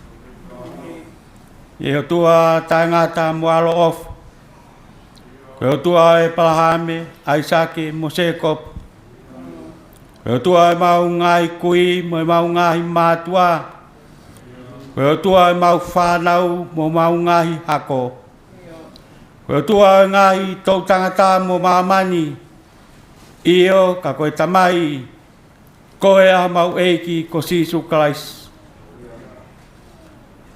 ʻE ʻOtua taʻengata mo ʻaloʻofa, ko e ʻOtua ʻo ʻĒpalahame, ʻAisake mo Sēkope. Ko e ʻOtua ʻo ʻemau ngaahi kui mo ʻemau ngaahi mātuʻa. Ko e ʻOtua ʻo ʻemau fānau mo ʻemau ngaahi hako. Ko e ʻOtua ʻo e ngaahi toʻutangata mo māmani. ʻIo, ka ko e Tamai, ko e ʻa homau ʻEiki ko Sīsū Kalaisi.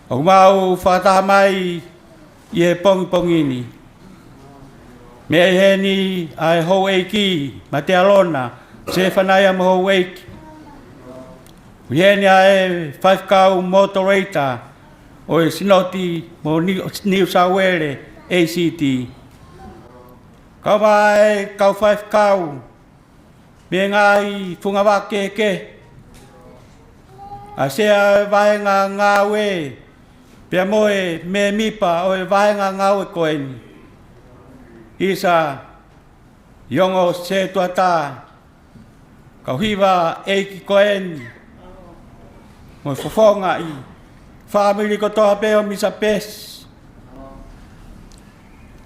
ʻOku mau fakataha mai ʻi he pongipongi ni. Mei heni ʻa e houʻeiki, Matealona Sefanaia mo e houʻeiki. Mei heni ʻa e faifekau mo e toloita ʻo e Sinoti mo Ni-, Niu Sauele, A C T. Kau mai kau faifekau mei he ngaahi fungavaka kehekehe, ʻa e sea ʻo e vahenga ngāue, pea mo e mēmipa ʻo e vahenga ngāue ko eni. ʻIsa, ʻi he ongo setuata, kau hiva ʻeiki ko eni, mo e fofonga ʻi he fāmili kotoa pē ʻo Misa Pesi.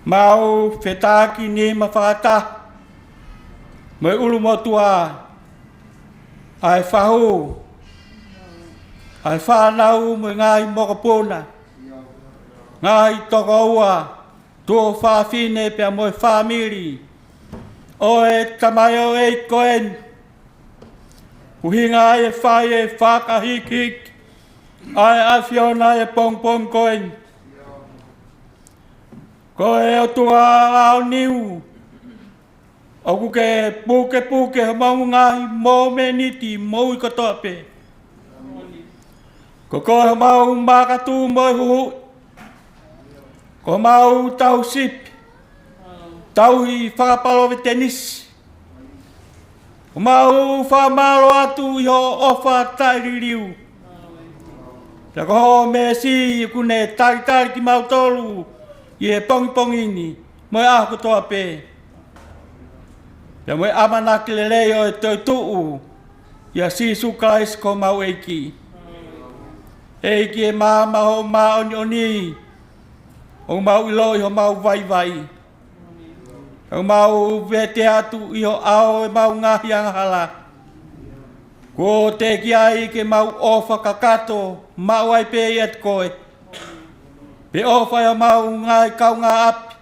Mau fetakinima fakataha mo e ʻulumotuʻa, ʻa e fahu, ʻa e fānau mo e ngaahi mokopuna, ngaahi tokoua, tuofāfine pea mo e fāmili ʻo e tamaioʻeiki ko eni. Ko e ʻuhinga ia ʻe fai e fakahikihiki ʻa e ʻAfiona ʻi he pongipongi ko eni. Ko e ʻOtua ʻaoniu, ʻoku ke pukepuke homau ngaahi momeniti moʻui kotoa pē. Ko koe homau makatuʻu mo e huhuʻi. Ko homau tauhi sipi, tauhi fakapalōvetenisi. Ko homau fakamālō atu ʻi hoʻo ʻofa taʻeliliu. Pea ko hoʻo meesi ʻoku ne talitali kimautolu ʻi he pongipongi ni mo e ʻaho kotoa pē, pea mo e ʻamanaki lelei ʻo e toetuʻu ʻia Sīsū Kalaisi ko homau ʻEiki. ʻEiki, ʻe maama hoʻo māʻoniʻoni, ʻoku mau ʻiloʻi homau vaivai. ʻOku mau vete atu ʻi ho ʻao ʻemau ngaahi angahala. Kuo teʻeki ai ke mau ʻofa kakato maʻu ai pē ʻiate koe, pe ʻofa ʻi homau ngaahi kaungāʻapi,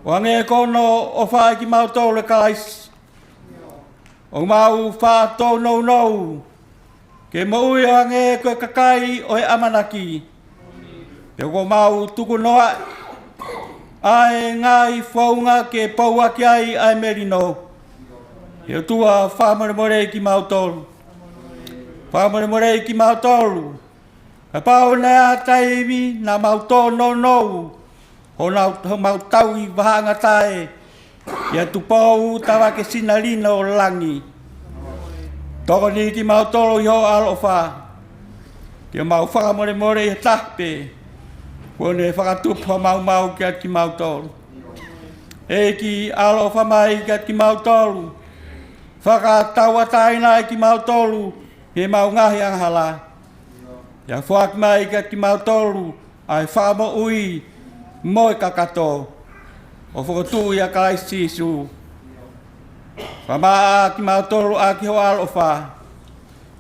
ʻo hangē ko hono ʻofa ʻa kimautolu ʻe Kalaisi. ʻOku mau faʻa tōnounou ke moʻui ʻo hangē ko e kakai ʻo e ʻamanaki. Pea ʻoku mau tukunoaʻi ʻa e ngaahi founga ke pouaki ai ʻa e melino. ʻE ʻOtua, fakamolemoleʻi kimautolu. Fakamolemoleʻi kimautolu. Kapau naʻe ʻi ai ha taimi naʻa mau tōnounou, ʻo nau, ʻo mau tauhi vahaʻangatae ʻia Tupou Tavakesina Lino Langi. Tokoni kimautolu ʻi ho ʻaloʻofa. Ke mau fakamolemole ʻi he taha pē kuo ne fakatupu ha maumau kiate kimautolu. ʻEiki, ʻaloʻofa mai kiate kimautolu. Fakatauʻatāina ai kimautolu ʻi heʻemau ngaahi angahala. Pea foaki mai kiate kimautolu ʻa e fakamoʻui mo e kakato, ʻo fokotuʻu ʻia Kalaisi Sīsū. Fakamaʻa kimautolu ʻaki ho ʻaloʻofa.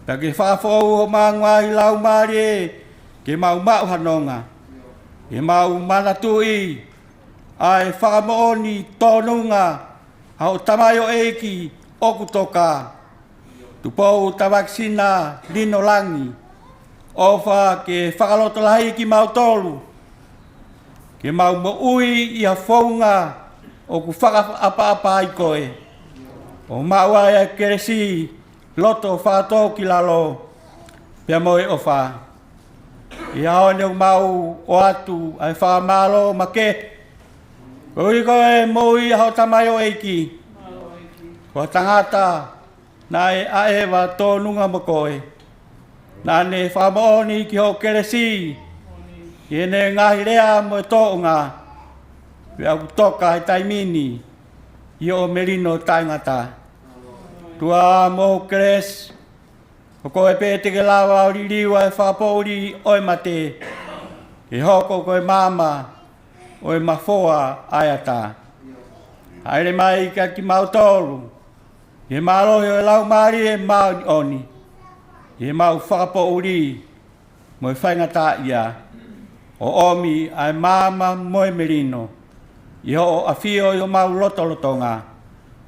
Pea ke fakafoʻou homau ngaahi laumālie ke mau maʻu ha nonga, ke mau manatuʻi ʻa e fakamoʻoni tōnunga ʻa hoʻo tamaioʻeiki ʻoku toka, Tupou Tavakesina Lino Langi. ʻOfa ke fakalotolahiʻi kimautolu ke mau moʻui ʻi ha founga ʻoku fakaʻapaʻapa ai koe, ʻo maʻu ai ʻa e kelesi, loto fakatōkilalo, pea mo e ʻofa. ʻI he ʻaho ni ʻoku mau ʻoatu ʻa e fakamālō makehe koeʻuhi ko e moʻui ʻa hoʻo tamaioʻeiki. Ko e tangata naʻe ʻaʻeva tōnunga mo koe, naʻa ne fakamoʻoni ki hoʻo kelesi ʻi heʻene ngaahi lea mo e tōʻonga. Pea ʻoku toka he taimi ni ʻi hoʻo melino taʻengata. ʻOtua, mo hoʻo kelesi, ko koe pē te ke lava ʻo liliu ʻa e fakapoʻuli ʻo e mate, ke hoko ko e maama ʻo e mafoa ʻa e ata. Hāʻele mai kiate kimautolu ʻi he mālohi ʻo e Laumālie Māʻoniʻoni, ʻi heʻemau fakapoʻuli mo e faingataʻaʻia, ʻo ʻomi ʻa e maama mo e melino ʻi hoʻo ʻafio ʻi homau lotolotonga.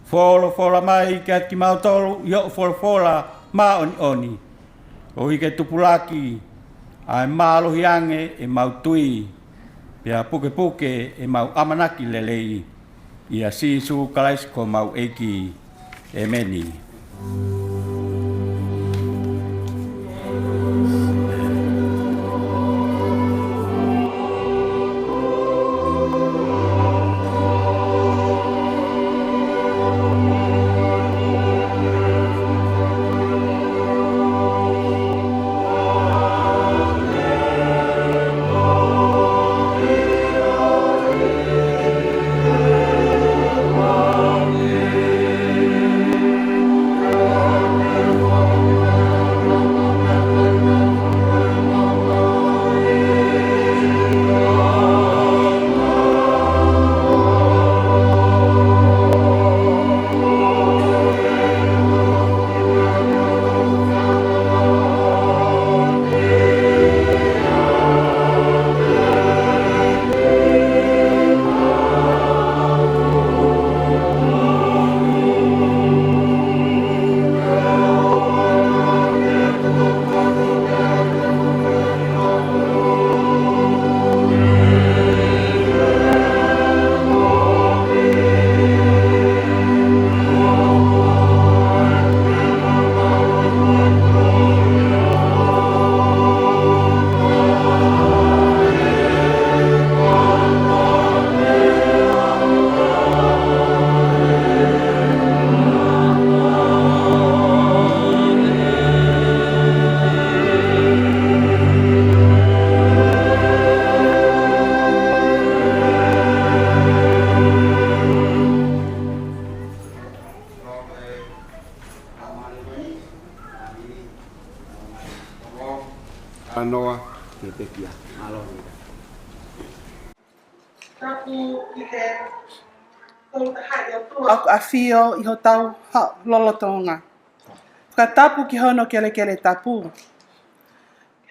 Folofola mai kiate kimautolu ʻi hoʻo folofola māʻoniʻoni, koeʻuhi ke tupulaki ʻa e mālohi ange ʻemau tui, pea pukepuke ʻemau ʻamanaki lelei. ʻIa Sīsū Kalaisi ko homau ʻEiki. ʻEmeni. Anoa, ke pekia. Mālō. ʻOku ʻafio ʻi hotau ha-, lolotonga. Fakatapu ki hono kelekele tapu.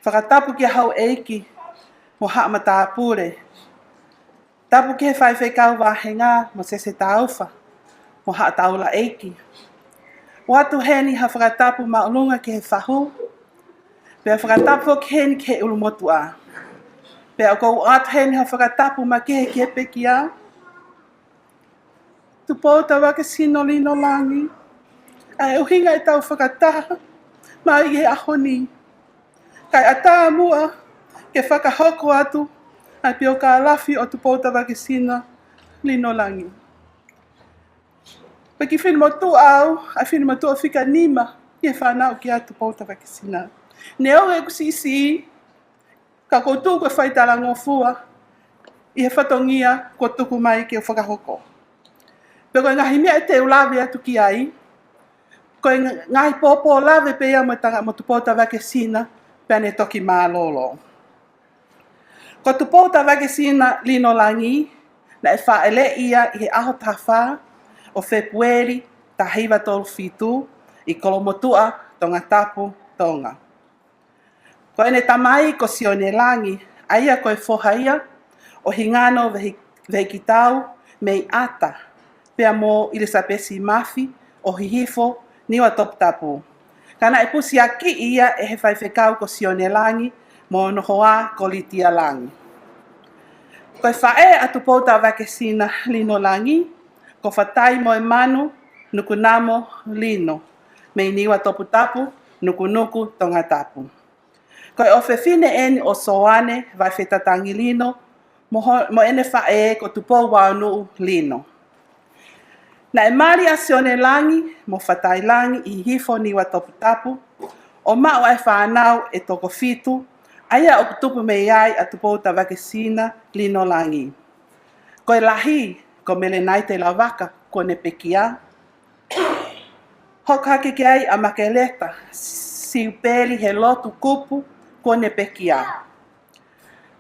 Fakatapu ki houʻeiki mo haʻa matāpule. Tapu ki he faifekau vāhenga mo Sese Taufa mo haʻa taulaʻeiki. ʻOatu heni ha fakatapu māʻolunga ki he fahu. Pea fakatapu foki heni ki he ʻulumotuʻa. Pea ʻoku ou ʻoatu heni ha fakatapu makehe ki he pekia. Tupou Tavakesino Lino Langi, ʻa e ʻuhinga ʻetau fakataha mai he ʻaho ni. Kae ʻatā muʻa ke fakahoko atu ʻa e piokālafi ʻo Tupou Tavakesino Lino Langi. Pea kiʻi finemotuʻa au, ʻa e finemotuʻa fika nima ʻi he fānau kia Tupou Tavakesino. Neongo ʻeku siʻisiʻi, ka ʻoku ou tuʻu ko e fai talangofua ʻi he fatongia kuo tuku mai ke u fakahoko. Pea ko e ngaahi meʻa te u lave atu ki ai, ko e nga-, ngaahi pōpō lave pē ia mo e tangata mo Tupou Tavakesino, pea ne toki mālōlō. Ko Tupou Tavakesino Lino Langi, naʻe fāʻeleʻi ia ʻi he ʻaho taha fā ʻo Fēpueli, taha hiva tolu fitu, ʻi Kolomotuʻa, Tongatapu, Tonga. Ko ʻene tamai ko Sione Langi, ʻa ia ko e foha ia ʻo Hingano Vehi-, Vehikitau mei ʻAta, pea mo ʻIlisapesi Mafi ʻo Hihifo, Niuatoputapu. Ka naʻe pusiakiʻi ia ʻe he faifekau ko Sione Langi mo hono hoa ko Litia Langi. Ko e faʻē ʻa Tupou Tavakesino Lino Langi, ko Fataimoemanu Nukunamo Lino, mei Niuatoputapu, Nukunuku, Tongatapu. Ko e ʻofefine ʻeni ʻo Soane Vaifetatangi Lino, mo ho-, mo ʻene faʻē ko Tupou Vaonuʻu Lino. Naʻe mali ʻa Sione Langi mo Fatai Langi ʻi Hihifo, Niuatoputapu, ʻo maʻu ʻa e fānau ʻe toko fitu, ʻa ia ʻoku tupu mei ai ʻa Tupou Tavakesino Lino Langi. Ko e lahi, ko Melenaite Lavaka, kuo ne pekia. Hoko hake ki ai ʻa Makeleta Siupeli Helotu Kupu, kuo ne pekia.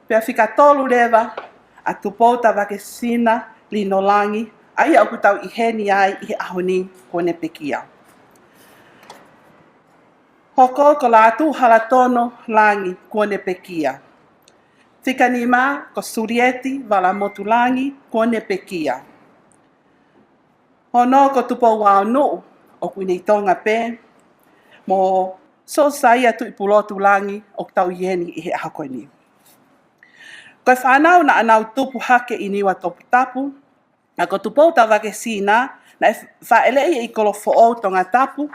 Pea fika tolu leva ʻa Tupou Tavakesino Lino Langi, ʻa ia ʻoku tau ʻi heni ai ʻi he ʻaho ni, kuo ne pekia. Hoko ko Lātū Halatono Langi, kuo ne pekia. Fika nima ko Sulieti Valamotu Langi, kuo ne pekia. Ono ko Tupou Vaonuʻu, ʻoku ʻi Tonga pē, mo Sosaia Tuʻipulotu Langi, ʻoku tau ʻi heni ʻi he ʻaho ko eni. Ko e fānau naʻa nau tupu hake ʻi Niuatoputapu, Ka ko Tupou Tavakesina, naʻe fāʻeleʻi ʻi Kolofoʻou, Tongatapu.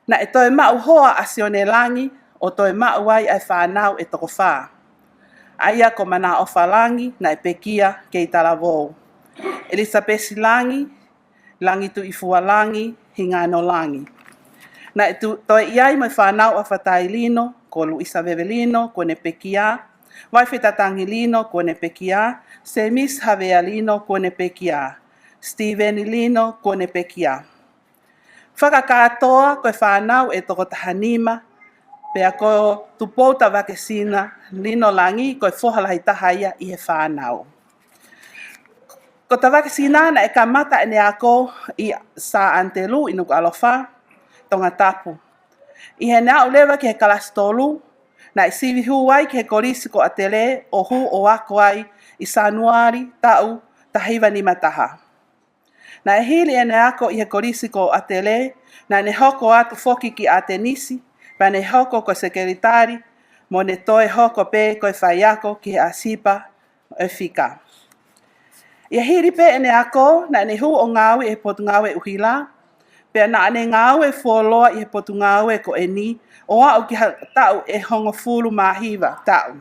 Naʻe toe maʻu hoa ʻa Sione Langi, ʻo toe maʻu ai ʻa e fānau ʻe toko fā. ʻA ia ko Manaʻofa Langi, naʻe pekia kei talavou. ʻElisapesi Langi, Langituʻifua Langi, Hingano Langi. Naʻe tu-, toe ʻi ai mo e fānau ʻa Fatai Lino, ko Luisa Veve Lino, kuo ne pekia, Vaifeta Tangi Lino, kuo ne pekia, Semis Havea Lino, kuo ne pekia, Steven Lino, kuo ne pekia. Fakakātoa ko e fānau ʻe toko taha nima, pea ko Tupou Tavakesina Lino Langi ko e foha lahi taha ia ʻi he fānau. Ko Tavakesina naʻe kamata ʻene ako ʻi Sā ʻAnitelū ʻi Nukuʻalofa, Tongatapu. ʻI heʻene aʻu leva ki he kalasi tolu, naʻe sivi hū ai ki he Kolisi ko ʻAtele ʻo hū ʻo ako ai ʻi Sānuali taʻu taha hiva nima taha. Naʻe hili ʻene ako ʻi he Kolisi ko ʻAtele, naʻa ne hoko atu foki ki ʻAtenisi, pea ne hoko ko e sekelitali, mo ne toe hoko pē ko e faiako ki he ʻAsipa ʻo e Fika. ʻI he hili pē ʻene ako, naʻa ne hū ʻo ngāue ʻi he Potungāue ʻUhila, pea naʻa ne ngāue fuoloa ʻi he potungāue ko eni, ʻo aʻu ki ha taʻu ʻe hongofulu mā hiva taʻu.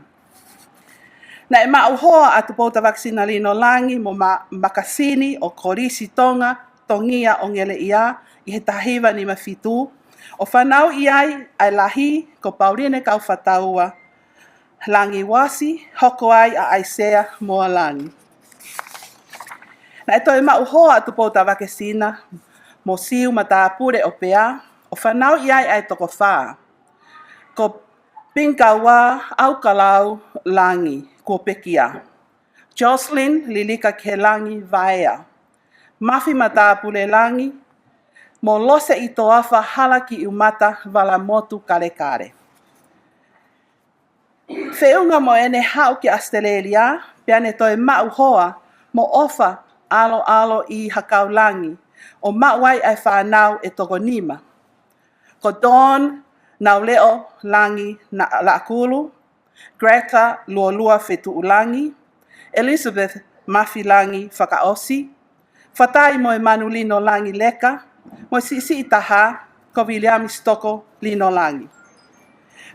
Naʻe maʻu hoa ʻa Tupou Tavakesina Lino Langi mo ma-, makasini ʻo Kolisi Tonga, Tongia ʻo Ngeleʻia ʻi he taha hiva nima fitu, ʻo fanauʻi ai ʻa e lahi ko Pauline Kaufataua Langi Uasi, hoko ai ʻa ʻAisea Moa Langi. Naʻe toe maʻu hoa ʻa Tupou Tavakesina mo Siu Matāpule ʻo Pea, ʻo fanauʻi ai ʻa e toko fā. Ko Pinikaua ʻAukalau Langi, kuo pekia. Jocelyn Lilika Kelangi Vaea. Mafi Matāpule Langi, mo Lose ʻi Toafa Hala ki ʻUmata Valamotu Kalekale. Feʻunga mo ʻene haʻu ki ʻAositelēlia, pea ne toe maʻu hoa mo ʻOfa ʻAloʻalo ʻi Hakau Langi, ʻo maʻu ai ʻa e fānau ʻe toko nima. Ko Dawn Nauleʻo Langi Na-, Laʻakulu, Greta Luolua Fetuʻu Langi, Elizabeth Mafi Langi Fakaʻosi, Fatai mo e Manu Lino Langi Leka, mo e siʻisiʻi taha, ko Viliami Sitoko Lino Langi.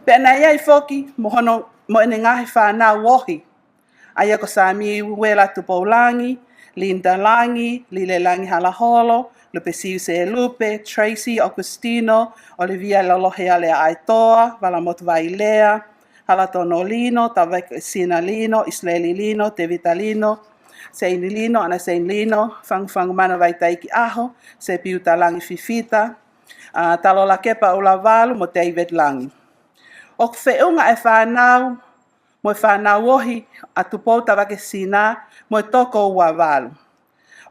Pea naʻe ʻi ai foki mo hono, mo ʻene ngaahi fānau ohi, ʻa ia ko Samiuela Tupou Langi, Linda Langi, Lile Langi Halaholo, Lupe Siuselupe, Tracy Augustino, Olivia Lolohea Leaʻaetoa, Valamotu Vailea, Halatono Lino, Tavakesina Lino, ʻIsileli Lino, Tevita Lino, Seini Lino, ʻAna Seini Lino, Fangufangu Mana Vaitaiki ʻAho, Sepiuta Langi Fifita, ʻa, Talola Kepa ʻUlavalu mo David Langi. ʻOku feʻunga e fānau mo e fānau ohi ʻa Tupou Tavakesina mo e toko ua valu.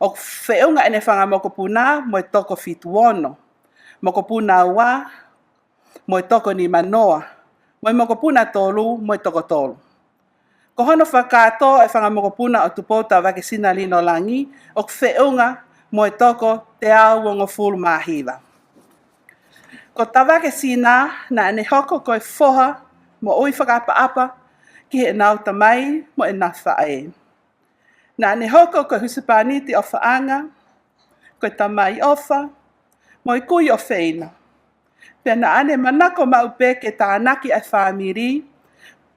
ʻOku feʻunga ʻene fanga mokopuna mo e toko fitu ono, mokopuna ua mo e toko nima noa, mo e mokopuna tolu mo e toko tolu. Ko hono fakakātoa e fanga mokopuna ʻo Tupou Tavakesina Lino Langi, ʻoku feʻunga mo e toko teau hongofulu mā hiva. Ko Tavakesina naʻa ne hoko ko e foha moʻui fakaʻapaʻapa ki heʻenau tamai mo ʻenau faʻē. Naʻa ne hoko ko e husepāniti ʻofaʻanga, ko e tamai ʻofa, mo e kui ʻofeina. Pea naʻa ne manako maʻu pē ke tānaki ʻa e fāmili,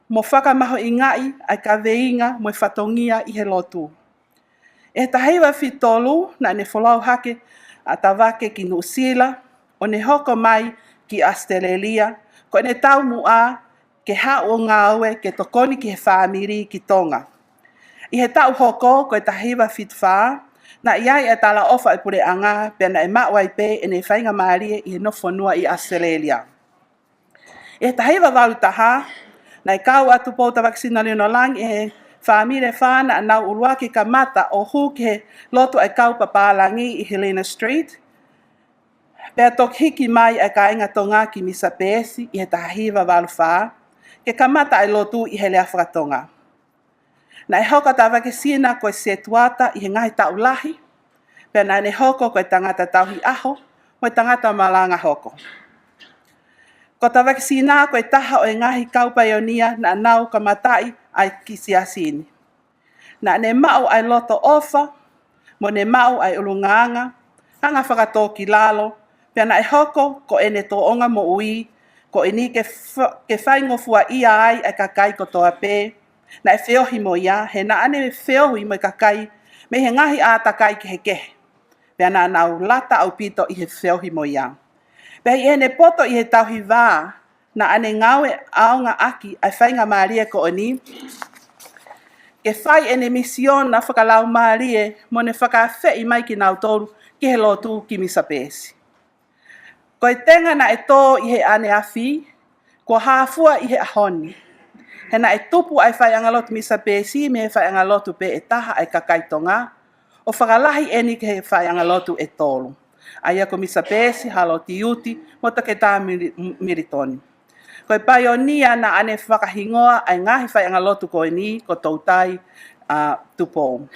mo fakamahuʻingaʻi ʻa e kaveinga mo e fatongia ʻi he lotu. ʻI he taha hiva fitu tolu, naʻa ne folau hake ʻa Tavake ki Nuʻusila, ʻo ne hoko mai ki ʻAositelēlia, ko ʻene taumuʻa ke haʻu ʻo ngāue ke tokoni ki he fāmili ki Tonga. ʻI he taʻu hoko, ko e taha hiva fitu fā, naʻe ʻi ai e talaʻofa e puleʻanga, pea naʻe maʻu ai pē ʻene faingamālie ʻi he nofo fonua ʻi ʻAositelēlia. ʻI he taha hiva valu taha, naʻe kau ʻa Tupou Tavakesina Lino Langi ʻi he fāmili ʻe fā naʻa nau ʻuluaki kamata ʻo hū ki he lotu ʻa e kau papālangi ʻi Helena Street. Pea toki hiki mai ʻa e kāinga Tonga ki Misapeesi ʻi he taha hiva valu fā, ke kamata ʻa e lotu ʻi he lea faka-Tonga. Naʻe hoko ʻa Tavakesina ko e setuata ʻi he ngaahi taʻu lahi, pea naʻa ne hoko ko e tangata tauhi ʻaho, mo e tangata malanga hoko. Ko Tavakesina ko e taha ʻo e ngaahi kau paionia naʻa nau kamataʻi ʻa e kiʻi siasi ni. Naʻa ne maʻu ʻa e loto ʻofa, mo ne maʻu ʻa e ʻulungaanga, anga fakatōkilalo, pea naʻe hoko ko ʻene tōʻonga moʻui ko eni ke fa-, ke faingofuaʻia ai ʻa e kakai kotoa pē naʻe feohi mo ia, he naʻa ne feohi mo e kakai mei he ngaahi ʻātakai kehekehe. Pea naʻa nau lata ʻaupito ʻi he feohi mo ia. Pea ʻi heʻene poto ʻi he tauhi vā, naʻa ne ngāue ʻaonga ʻaki ʻa e faingamālie ko eni ke fai ʻene misiona fakalaumālie mo ne fakaafeʻi mai kinautolu ki he lotu ki Misa Pesi. Ko e tenga naʻe tō ʻi he ʻaneafi, kuo hāfua ʻi he ʻaho ni. He naʻe tupu ʻa e faiʻangalotu Misa Pesi mei he faiʻangalotu pē ʻe taha ʻa e kakai Tonga, ʻo fakalahi eni ki he faiʻangalotu ʻe tolu. ʻA ia ko Misa Pesi, Hāloti Uti, mo Toketā Mili-, Militoni. Ko e paionia naʻa ne fakahingoa ʻa e ngaahi faiʻangalotu ko eni ko Toutai, ʻa, Tupou.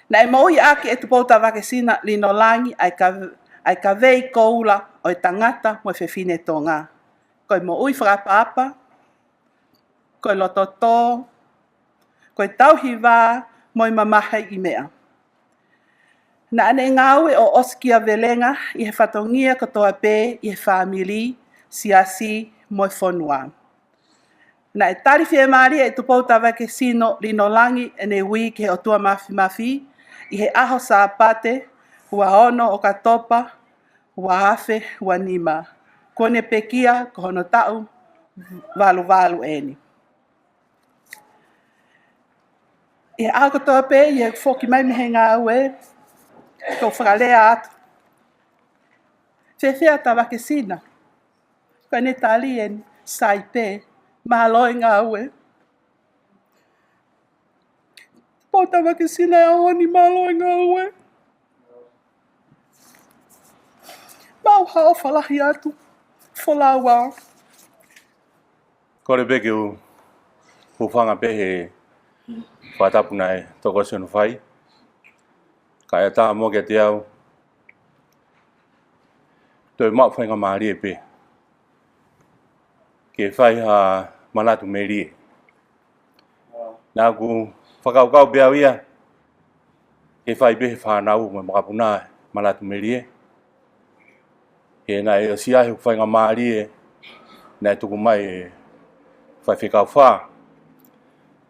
Naʻe moʻui ʻaki ʻe Tupou Tavakesina Linolangi ʻa e ka-, ʻa e kavei koula ʻo e tangata mo e fefine Tonga. Ko e moʻui fakaʻapaʻapa, ko e loto tō, ko e tauhi vā, mo e mamahiʻi meʻa. Naʻa ne ngāue ʻo ʻosikiavelenga ʻi he fatongia kotoa pē ʻi he fāmili, siasi, mo e fonua. Naʻe tali fiemālie ʻe Tupou Tavakesina Linolangi ʻene ui ki he ʻOtua Māfimafi ʻi he ʻaho Sāpate, ua ono ʻOkatopa, ua afe ua nima. Kuo ne pekia ko hono taʻu valu valu eni. ʻI he ʻaho kotoa pē ʻi heʻeku foki mai mei he ngāue, ʻoku ou fakalea atu: Fēfē ʻa Tavakesina? Ko ʻene tali eni: Sai pē, mālō e ngāue. Tupou Tavakesina, ʻaho ni mālō e ngāue. Mau ha ʻofa lahi atu, folau ā. Kole pē ke u hūfanga pē he fakatapu naʻe tokosiʻi hono fai. Kae ʻatā mo kiate au, toe maʻu faingamālie pē ke fai ha manatu melie. Naʻa ku fakakaukau pē au ia ke fai pē he fānau mo e makapuna manatu melie. He naʻe ʻosi ʻi ai hoku faingamālie naʻe tuku mai ʻe Faifekau Fā.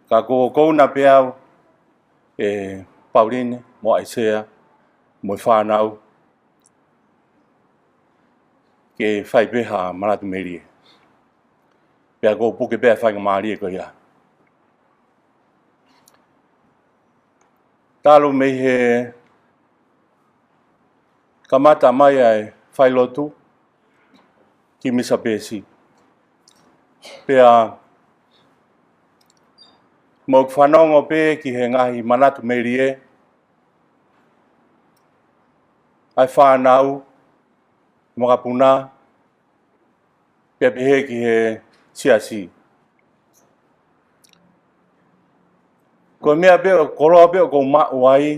Ka ko, ko ʻuna pē au ʻe Pauline mo ʻAisea mo e fānau ke fai pē ha manatu melie. Pea ko u puke pē ʻa e faingamālie ko ia. Talu mei he kamata mai ʻa e failotu ki Misa Pesi. Pea mo u fanongo pē ki he ngaahi manatu melie ʻa e fānau, makapuna, pea pehē ki he siasi. Ko e meʻa pē ʻo e koloa pē ʻoku ou maʻu ai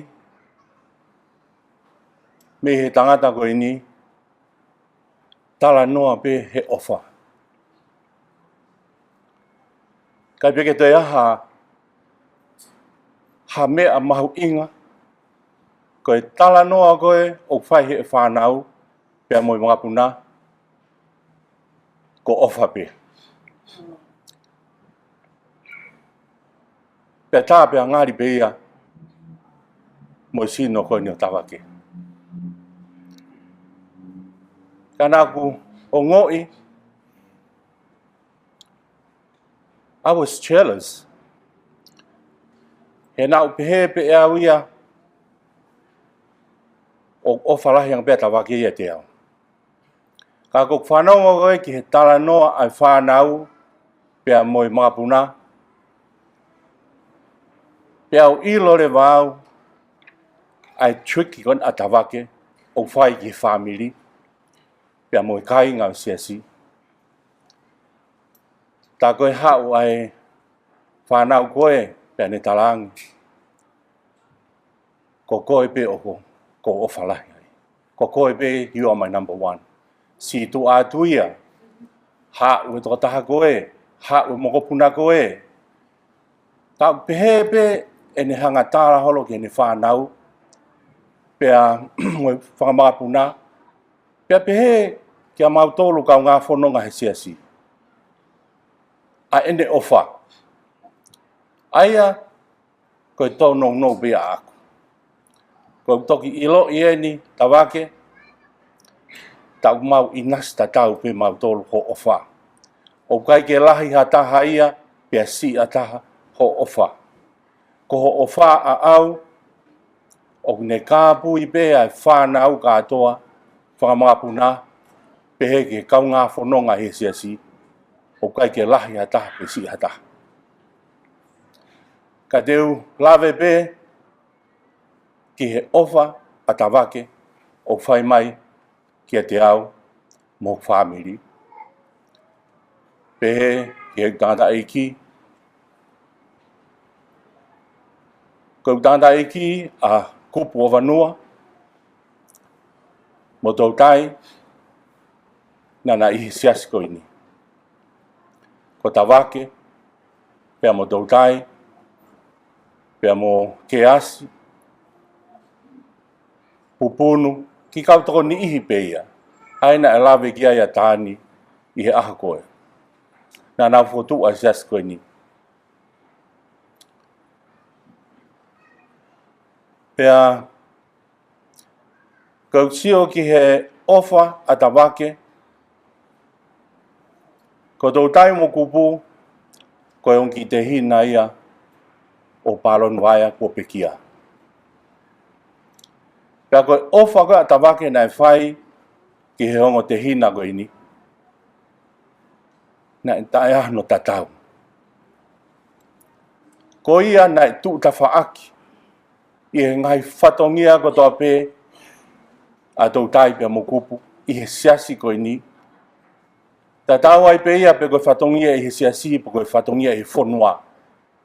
mei he tangata ko eni, talanoa pē he ʻofa. ʻIkai pē ke toe ʻi ai ha, ha meʻa mahuʻinga, ko e talanoa ko ē ʻoku fai ʻe he fānau pea mo e makapuna, ko e ʻofa pē. Pea tā pea ngali pē ia mo e sino ko eni ʻo Tavake. Ka naʻa ku ongoʻi, I was jealous. He naʻa ku pehē pē ʻe au ia, ʻoku ʻofa lahi ange pē ʻa Tavake ʻiate au. Ka ko u fanongo ko ē ki he talanoa ʻa e fānau pea mo e makapuna, pea u ʻilo leva au ʻa e trick ko eni ʻa Tavake ʻoku fai ki he fāmili pea mo e kāinga ʻo e siasi. Tā ko ē haʻu ʻa e fānau ko ē pea ne talaange, ko koe pē ʻoku, ʻoku ou ʻofa lahi ai. Ko koe pē, you are my number one. Sītuʻa atu ia Haʻu e tokotaha ko ē, haʻu e mokopuna ko ē. Ka ʻoku pehē pē ʻene hanga tala holo ki heʻene fānau, pea mo e fanga mokopuna, pea pehē kia mautolu kaungā fononga he siasi. ʻA ʻene ʻofa. ʻA ia, ko e tōnounou pē ʻaʻaku. Ko e toki ʻiloʻi eni, Tavake, ta ʻoku mau ʻinasi tatau pē mautolu hoʻo ʻofa. ʻOku ʻikai ke lahi ha taha ia, pea siʻi ha taha hoʻo ʻofa. Ko hoʻo ʻofa ʻaʻau, ʻoku ne kāpui pē ʻa e fānau kātoa, fanga mokopuna, pehē ki he kaungā fononga he siasi, ʻoku ʻikai ke lahi ha taha pe siʻi ha taha. Ka te u lave pē ki he ʻofa ʻa Tavake ʻoku fai mai kiate au mo hoku fāmili. Pehē ki he tangataʻeiki, ko e tangataʻeiki ʻa Kupu ʻo Vanua mo Toutai, naʻa na ʻi he siasi ko eni. Ko Tavake, pea mo Toutai, pea mo Keasi, Pupunu, kiʻi kau tokoniʻihi pē ia. ʻA ia naʻe lave ki ai ʻa Tani ʻi he ʻaho ko ē. Naʻa nau fokotuʻu ʻa e siasi ko eni. Pea ko ʻeku sio ki he ʻofa ʻa Tavake, ko Toutai mo Kupu, ko e ongo kiʻi tehina ia ʻo Paloni Vaea kuo pekia. Pea ko e ʻofa ko ē ʻa Tavake naʻe fai ki he ongo tehina ko eni, naʻe taʻe ʻi ai hano tatau. Ko ia naʻe tuʻu tafaʻaki ʻi he ngaahi fatongia kotoa pē ʻa Toutai pea mo Kupu ʻi he siasi ko eni. Tatau ai pē ia pe ko e fatongia ʻi he siasi, pe ko e fatongia ʻi he fonua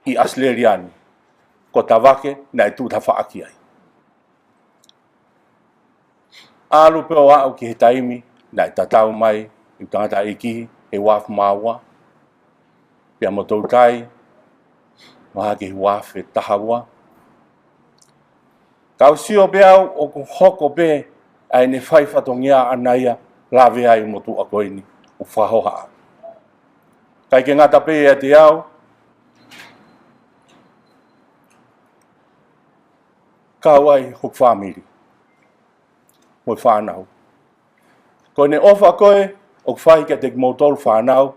ʻi ʻAositelēlia ni. Ko Tavake naʻe tuʻu tafaʻaki ai. ʻAlu pē ʻo aʻu ki he taimi naʻe tatau mai ʻeku tangataʻeiki he uaafe mā ua, pea mo Toutai, mahalo ki he uaafe taha ua. Ka u sio pē au ʻoku hoko pē ʻa ʻene fai fatongia ʻaʻana ia lave ai motuʻa ko eni ʻo fakahohaʻa. ʻIkai ke ngata pē ʻiate au, kau ai hoku fāmili mo e fānau. Ko ʻene ʻofa ko ē ʻoku fai kiate kimoutolu fānau,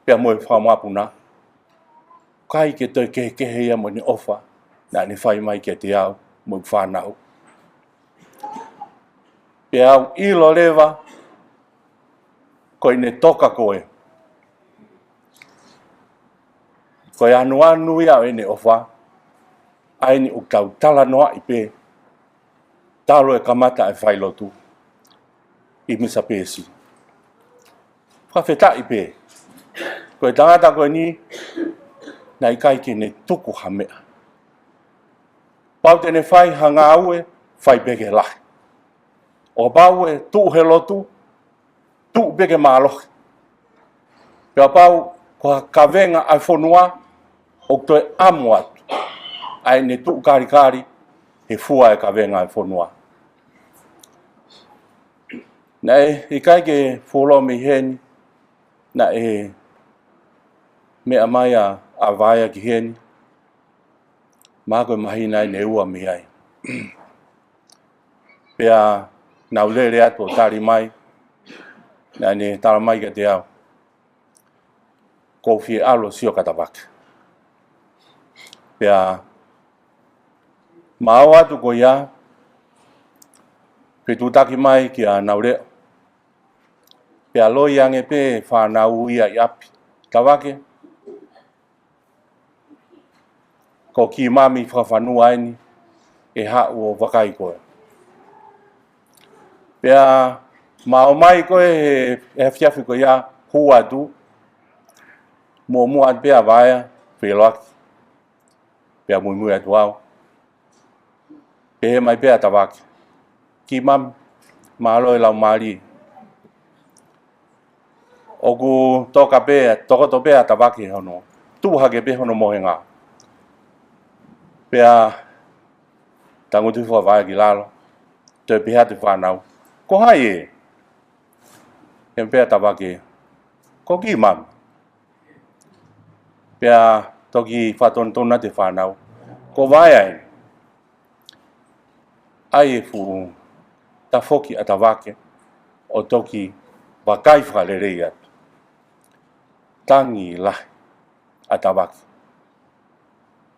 pea mo e fanga mokopuna, ʻikai ke toe kehekehe ia mo ʻene ʻofa naʻa ne fai mai kiate au mo e fānau. Pea u ʻilo leva ko ʻene toka ko ē, ko e anuanu ia ʻo ʻene ʻofa, ʻa eni ʻoku tau talanoaʻi pē talu e kamata e failotu ʻi Misa Pēsi. Fakafetaʻi pē, ko e tangata ko eni naʻe ʻikai ke ne tuku ha meʻa. Pau te ne fai ha ngāue, fai pē ke lahi. ʻO pau ʻe tuʻu he lotu, tuʻu pē ke mālohi. Pea pau ko ha kavenga ʻa e fonua, ʻoku toe ʻamu atu ʻa ʻene tuʻu kalikali he fua e kavenga ʻa e fonua. Naʻe ʻikai ke fuoloa mei heni, naʻe meʻa mai ʻa, ʻa Vaea ki heni, mahalo ko e māhina ʻe ua mei ai. Pea naʻa ku lele atu ʻo tali mai, naʻa ne tala mai kiate au, ʻoku ou fie ʻalu ʻo sio kia Tavake. Pea ma ō atu ko ia, fetuʻutaki mai kia Nauleʻo. Pea loi ange pē fānau ia ʻi ʻapi. Tavake, ko Kimami fakafanua eni ʻe haʻu ʻo vakai koe. Pea ma ō mai ko ē he, he efiafi ko ia, hū atu, muʻomuʻa atu pē ʻa Vaea, feʻiloaki. Pea muimui atu au. Pehē mai pē ʻa Tavake, Kimami, mālō e laumālie. ʻOku toka pē, tokoto pē ʻa Tavake hono tuʻu hake pē hono mohenga. Pea tangutu hifo ʻa Vaea ki lalo, toe pehē atu ki he fānau, "Ko hai ē?" Pehē pē ʻa Tavake, "Ko Kimami." Pea toki fakatonutonu atu e fānau, "Ko Vaea ē." ʻAi e fuʻu tafoki ʻa Tavake ʻo toki vakai fakalelei atu. Tangi lahi ʻa Tavake.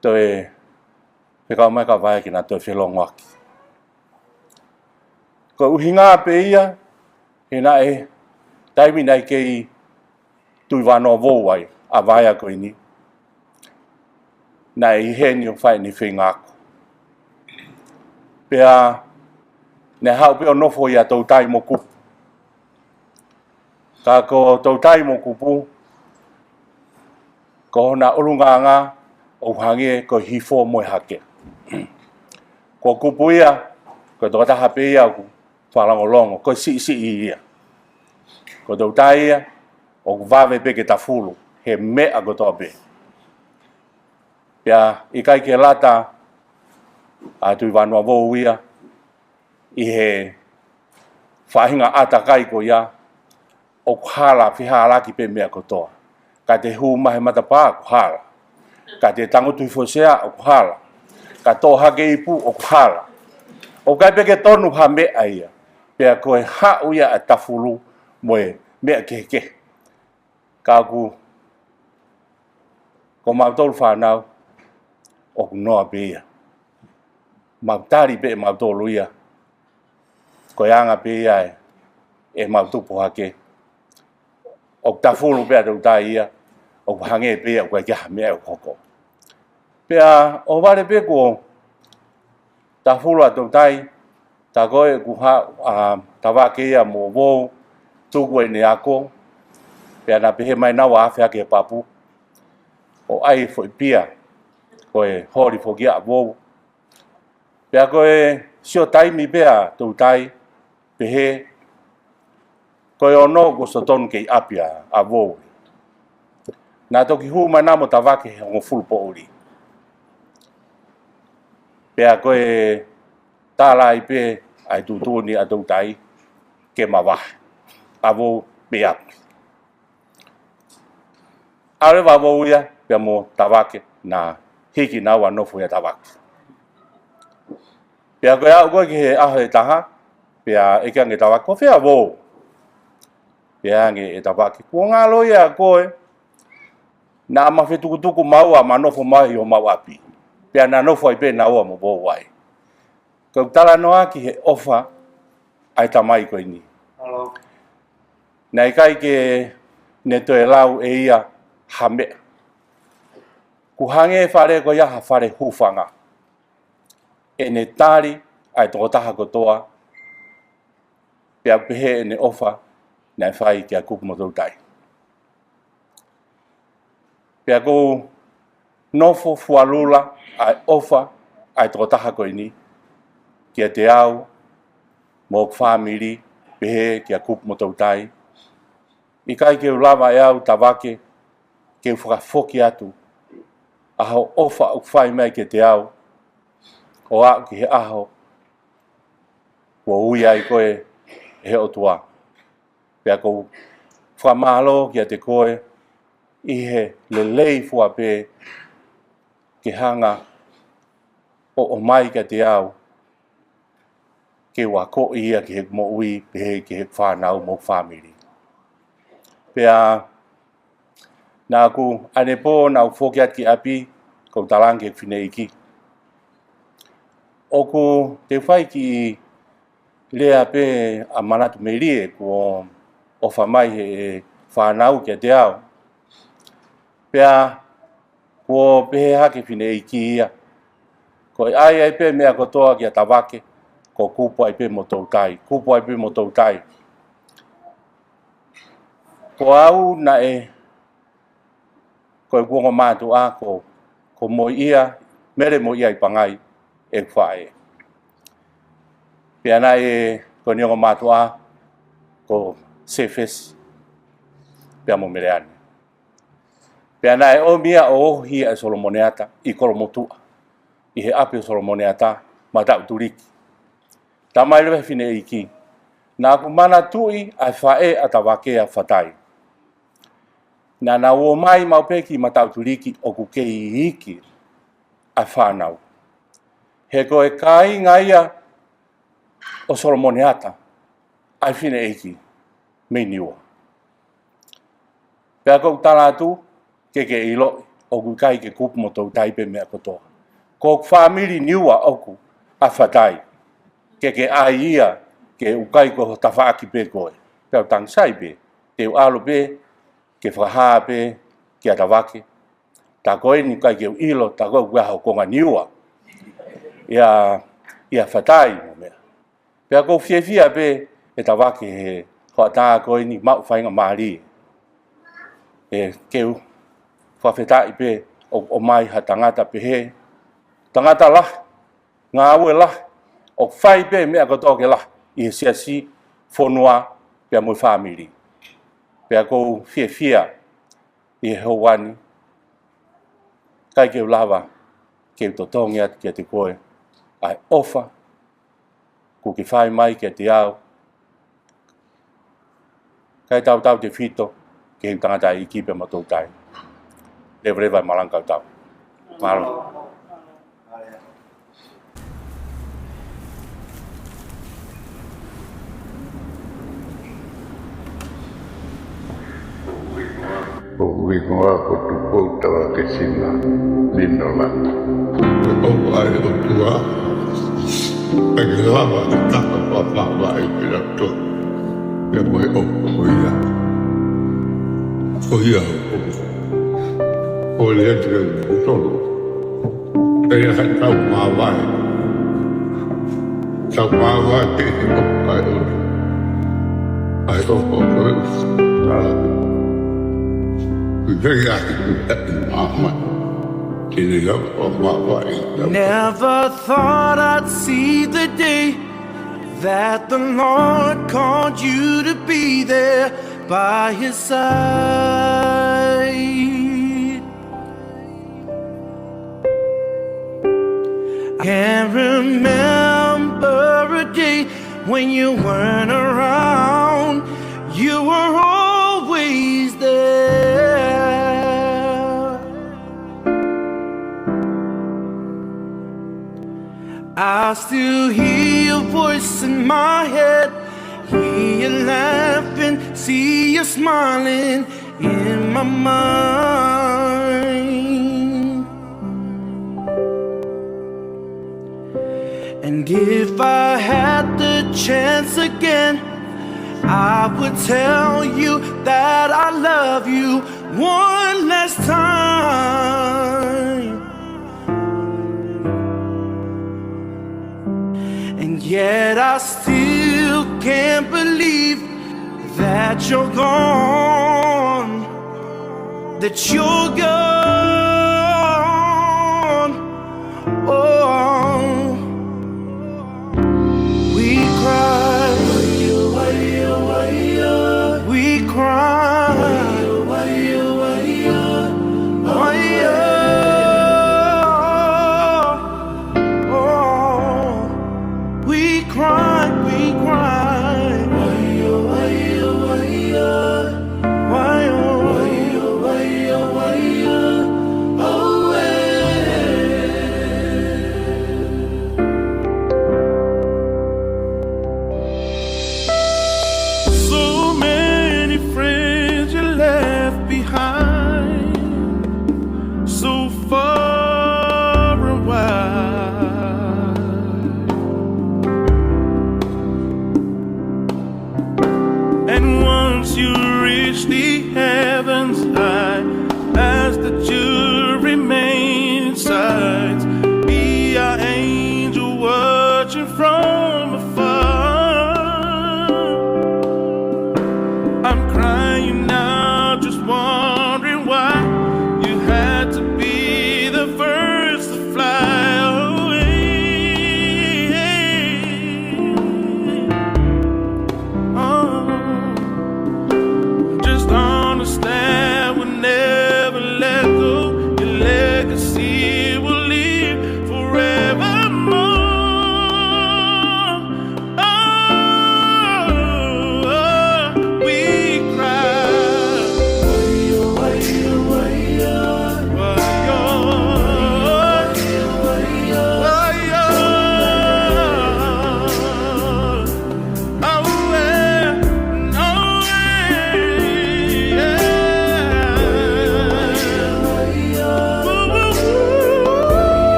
Toe fekau mai kia Vaea ke na toe felongoaki. Ko e ʻuhinga pē ia, he naʻe taimi naʻe kei Tuʻivanoa Vou ai ʻa Vaea ko eni, naʻe ʻi heni ʻo fai ʻene feinga ako. Pea naʻe haʻu pē ʻo nofo ʻia Toutai mo Kupu. Ka ko Toutai mo Kupu, ko hona ʻulungaanga ʻoku hangē ko e hifo mo e hake. Ko Kupu ia, ko e tokotaha pē ia ʻoku fakalongolongo, ko e siʻisiʻi ia. Ko Toutai ia, ʻoku vave pē ke tafulu he meʻa kotoa pē. Pea ʻikai ke lata ʻa Tuʻivanoa Vou ia ʻi he faʻahinga ʻātakai ko ia, ʻoku hala, fehālaaki pē meʻa kotoa. Ka te hū mai he matapā, ʻoku hala. Ka te tangutu hifo he sea, ʻoku hala. Ka toʻo hake ipu, ʻoku hala. ʻOku ʻikai pē ke tonu ha meʻa ia. Pea ko e haʻu ia ʻa e tafulu mo e meʻa kehekehe. Ka ʻoku, ko mautolu fānau, ʻoku noa pē ia. Mau tali pē ʻe mautolu ia. Ko e anga pē ia ē, ʻemau tupu hake. ʻOku tafulu pē ʻa Toutai ia, ʻoku hangē pē ia ʻoku ʻikai ke ʻi ai ha meʻa ʻoku hoko. Pea ʻohovale pē kuo tafulu ʻa Toutai, tā ko ē kuo haʻu ʻa Tavake ia mo Vou, tuku ʻene ako, pea na pehē mai naua ʻo afe hake he papu, ʻo ʻai foʻi pia, ko e holi foki ia ʻa Vou. Pea ko e sio taimi pē ʻa Toutai, pehē, ko e ono kuo ʻosi totonu ke ʻi ʻapi ʻa, ʻa Vou. Na toki hū mai naua mo Tavake he hongofulu poʻuli. Pea ko e tala ai pē ʻa e tuʻutuʻuni ʻa Toutai ke mavahe ʻa Vou mei ʻapi. ʻAlu leva ʻa Vou ia, pea mo Tavake, na hiki naua ʻo nofo ʻia Tavake. Pea ko e aʻu ko ē ki he ʻaho ʻe taha, pea ʻeke ange ʻe Tavake, "Ko fē ʻa Vou?" Pehē ange ʻe Tavake, "Kuo ngalo ia ʻa koe, naʻa ma fetukutuku maua ʻo ma nofo mai ʻi homau ʻapi. Pea na nofo ai pē naua mo Vou ai." Ko e talanoa ki he ʻofa ʻa e tamai ko eni. Naʻe ʻikai ke ne toe lau ʻe ia ha meʻa. Kuo hangē fale ko ia ha fale hūfanga. ʻEne tali ʻa e tokotaha kotoa, pea pehē ʻene ʻofa naʻe fai kia Kupu mo Toutai. Pea ʻoku ou nofo fualula ʻa e ʻofa ʻa e tokotaha ko eni kiate au mo hoku fāmili, pehē kia Kupu mo Toutai. ʻIkai ke u lava ʻe au, Tavake, ke u fakafoki atu ʻa hoʻo ʻofa ʻoku fai mai kiate au, ʻo aʻu ki he ʻaho kuo ui ai koe ʻe he ʻOtua. Pea ʻoku ou fakamālō kiate koe ʻi he lelei fua pē ke hanga ʻo ʻomai kiate au ke u akoʻi ia ki heʻeku moʻui, pehē ki heʻeku fānau mo hoku fāmili. Pea naʻa ku ʻanepō naʻa ku foki atu ki ʻapi, ʻoku ou talaange ki heʻeku fineʻeiki, ʻoku te u fai kiʻi lea pē ʻa manatu melie kuo ʻofa mai he fānau kiate au. Pea kuo pehē hake fineʻeiki ia, ko e ʻai ai pē meʻa kotoa kia Tavake, ko Kupu ai pē mo Toutai, Kupu ai pē mo Toutai. Ko au naʻe, ko ʻeku ongo mātuʻa ko, ko Moʻia, Mele Moʻia ʻi Pangai ʻeku faʻē. Pea naʻe ko ʻene ongo mātuʻa ko Sefesi. pea mo Meleane. Pea naʻe ʻomi ia ʻo ohi ʻa e Solomone Ata ʻi Kolomotuʻa, ʻi he ʻapi ʻo Solomone Ata, Mataʻutuliki. Talamai leva ʻe he fineʻeiki, naʻa ku manatuʻi ʻa e faʻē ʻa Tavake ʻa Fatai. Naʻa nau ō mai maʻu pē ki Mataʻutuliki ʻoku kei iiki ʻa e fānau. He ko e kāinga ia ʻo Solomone Ata ʻa e fineʻeiki mei Niua. Pea ʻoku ou tala atu, ke ke ʻiloʻi, ʻoku ʻikai ke kupu mo toutai pē meʻa kotoa. Ko e fāmili Niua ʻoku ʻa Fatai. Ke ke ʻai ia, ke ʻikai ko ho tafaʻaki pē koe. Pea u tangi sai pē, te u ʻalu pē, ke fakahā pē kia Tavake. Tā ko eni ʻikai ke u ʻilo, tā ko ē ʻoku ʻi ai ho konga Niua. ʻIa, ʻia Fatai mo meʻa. Pea ʻoku ou fiefia pē ʻe Tavake he hoʻatā ko eni maʻu faingamālie. ʻE ke u fakafetaʻi pē ʻo, ʻomai ha tangata pehē. Tangata lahi, ngāue lahi, ʻoku fai pē meʻa kotoa ke lahi ʻi he siasi, fonua, pea mo e fāmili. Pea ʻoku ou fiefia ʻi he houa ni, ʻikai ke u lava ke u totongi atu kiate koe ʻa e ʻofa kuo ke fai mai kiate au. Kae tautautefito ki he tangataʻeiki pea mo toutai. Leveleva e malanga kautau. Mālō. Ko hoku hingoa ko Tupou Tavake Sima Linolata. Ko e ʻofa ʻa e ʻOtua, ʻikai ke lava ke tapa papa ʻi he loto. Pea mo e ʻofa ko ia. Ko ia ʻoku ʻofa. Ko e lea te u tolu. Pea ʻi ai ha tau māvae. Tau māvae pē he ʻofa ʻa e ʻOtua. ʻA e ʻofa ʻo e ʻOtua. ʻIkai ke ʻi ai ha ʻi māmani. Ke ne lau ʻo māvae. Never thought I'd see the day that the Lord called you to be there by his side. I can remember a day when you weren't around. You were always there. I still hear your voice in my head. Hear you laughing, see you smiling in my mind. And if I had the chance again, I would tell you that I love you one last time. And yet I still can't believe that you're gone, that you're gone. Oh, we cry, we cry. Oh, we cry, we cry. Why, oh, why, oh, why, oh? Why, oh, why, oh, why, oh?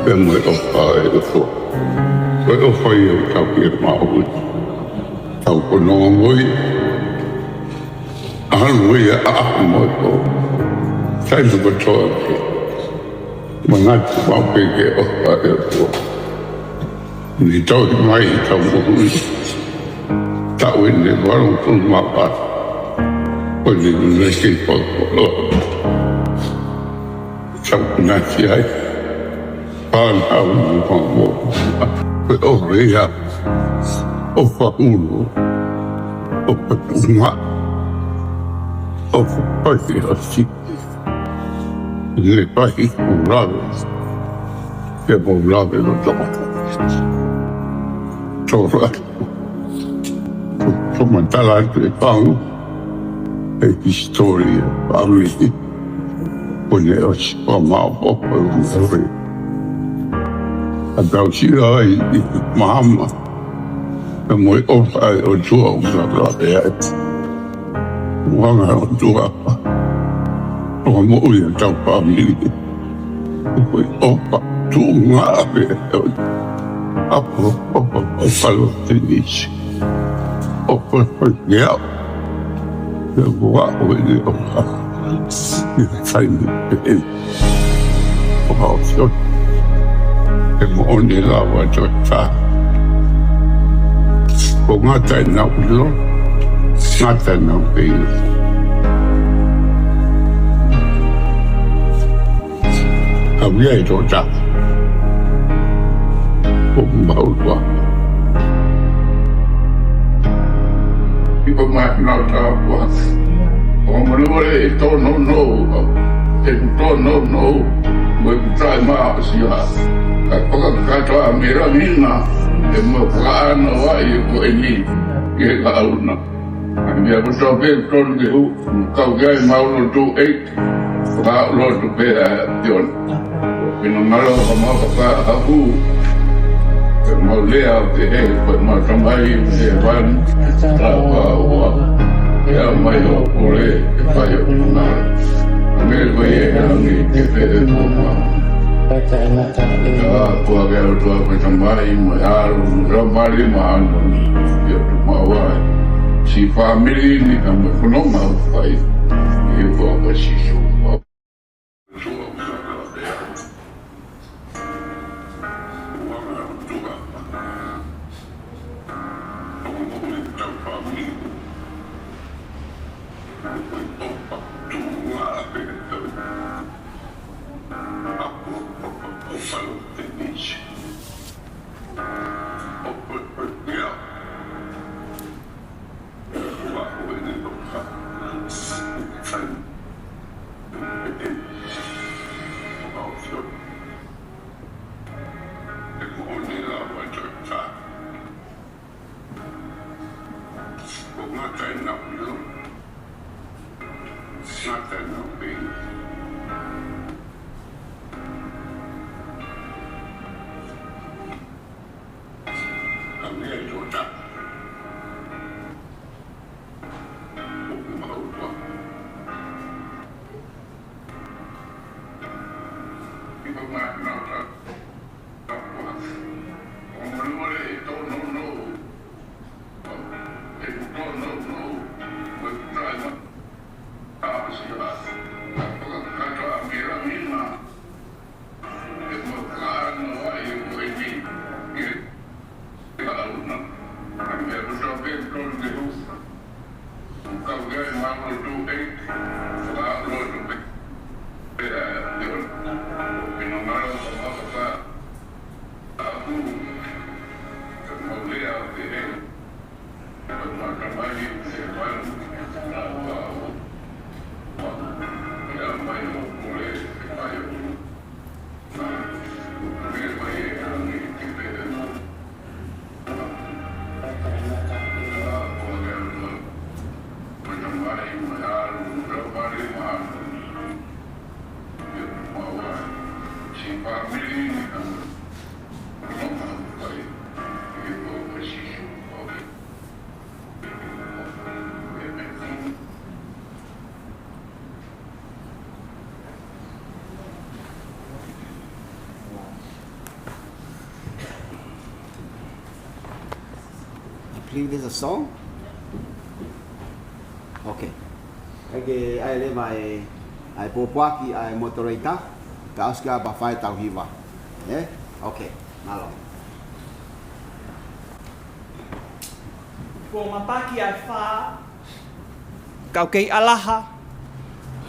Pea mo e ʻofa ʻa e ʻOtua. Ko e ʻofa ia ʻoku tau ki he Māʻoniʻoni. Tau kononga mo ia. ʻAlu ia ʻaʻahi mo e pō. Taimi kotoa pē. Manatu maʻu pē ki he ʻofa ʻa e ʻOtua. Ne tohi mai ʻi heʻetau moʻui. Taʻu ʻe valungofulu mā fā. Ko ʻene ʻuhinga ke fakakoloa. Tau konā ki ai. Pānau mo e fanga moʻui. Ko e ʻofa ia. ʻOfa ʻulu. ʻOfa tuʻunga. ʻOfa pasi ʻasi. Ne pasi ʻoku lave. Ke mau lave ʻo tō. Tō lave. Ko e matala atu e pango, e hisitōlia, fāmili. Ko ʻene ʻosi pea mau ʻofa ʻulu. ʻA tau sila ai ʻi māmani. Pea mo e ʻofa ʻa e ʻOtua ʻoku tau lave ai. Mo e anga ʻo e ʻOtua. Mo e moʻui ʻa ʻetau fāmili. Ko e ʻofa tuʻunga pē. ʻApo, ʻofa, ʻofa lo tenisi. ʻOfa, ʻofa, ia. Ia ua o ʻene ʻofa. Ia taimi pē. ʻOfa ʻofa. He moʻoni lava ʻetau tā. ʻOku ngata ʻenau ʻilo. Ngata ʻenau pē. Ka via e tō tā. ʻOku mau ua. ʻIo mai nau tā ua. ʻO mole mole e tō no no. E ku tō no no. Mo e ku tai mā o sia. Ka paka kata a mera vina. E mo ka ana wa i ko eni. Ke ka auna. A mea ko tō pē tō no ke hu. Kau ke ai mau lo tō e. Ka lotu pē ʻa e ʻAfiona. Pina ngalo ka mau ka ka haku. Ke mau lea ke he, ko e mau tamai, ke vanu, ka ka ua. Ke au mai o kole, ke kai o kona. Me ko e he angi, ke pē he kona. Ka kua ke au tua ko e tamai, mo e alu, mo e tamai, ma anu, ke tu ma wai. Si fāmili ni ka mo e kono mau kai. Ke kua ko Sīsū. There's a song? Okay. ʻAi ke ʻai leva ʻa e, ʻa e pōpoaki ʻa e moderator, ka ʻosi ka pa fai tau hiva. Eh? Okay. Mālō. Kuo mapaki ʻa e fā, kau kei ʻalaha,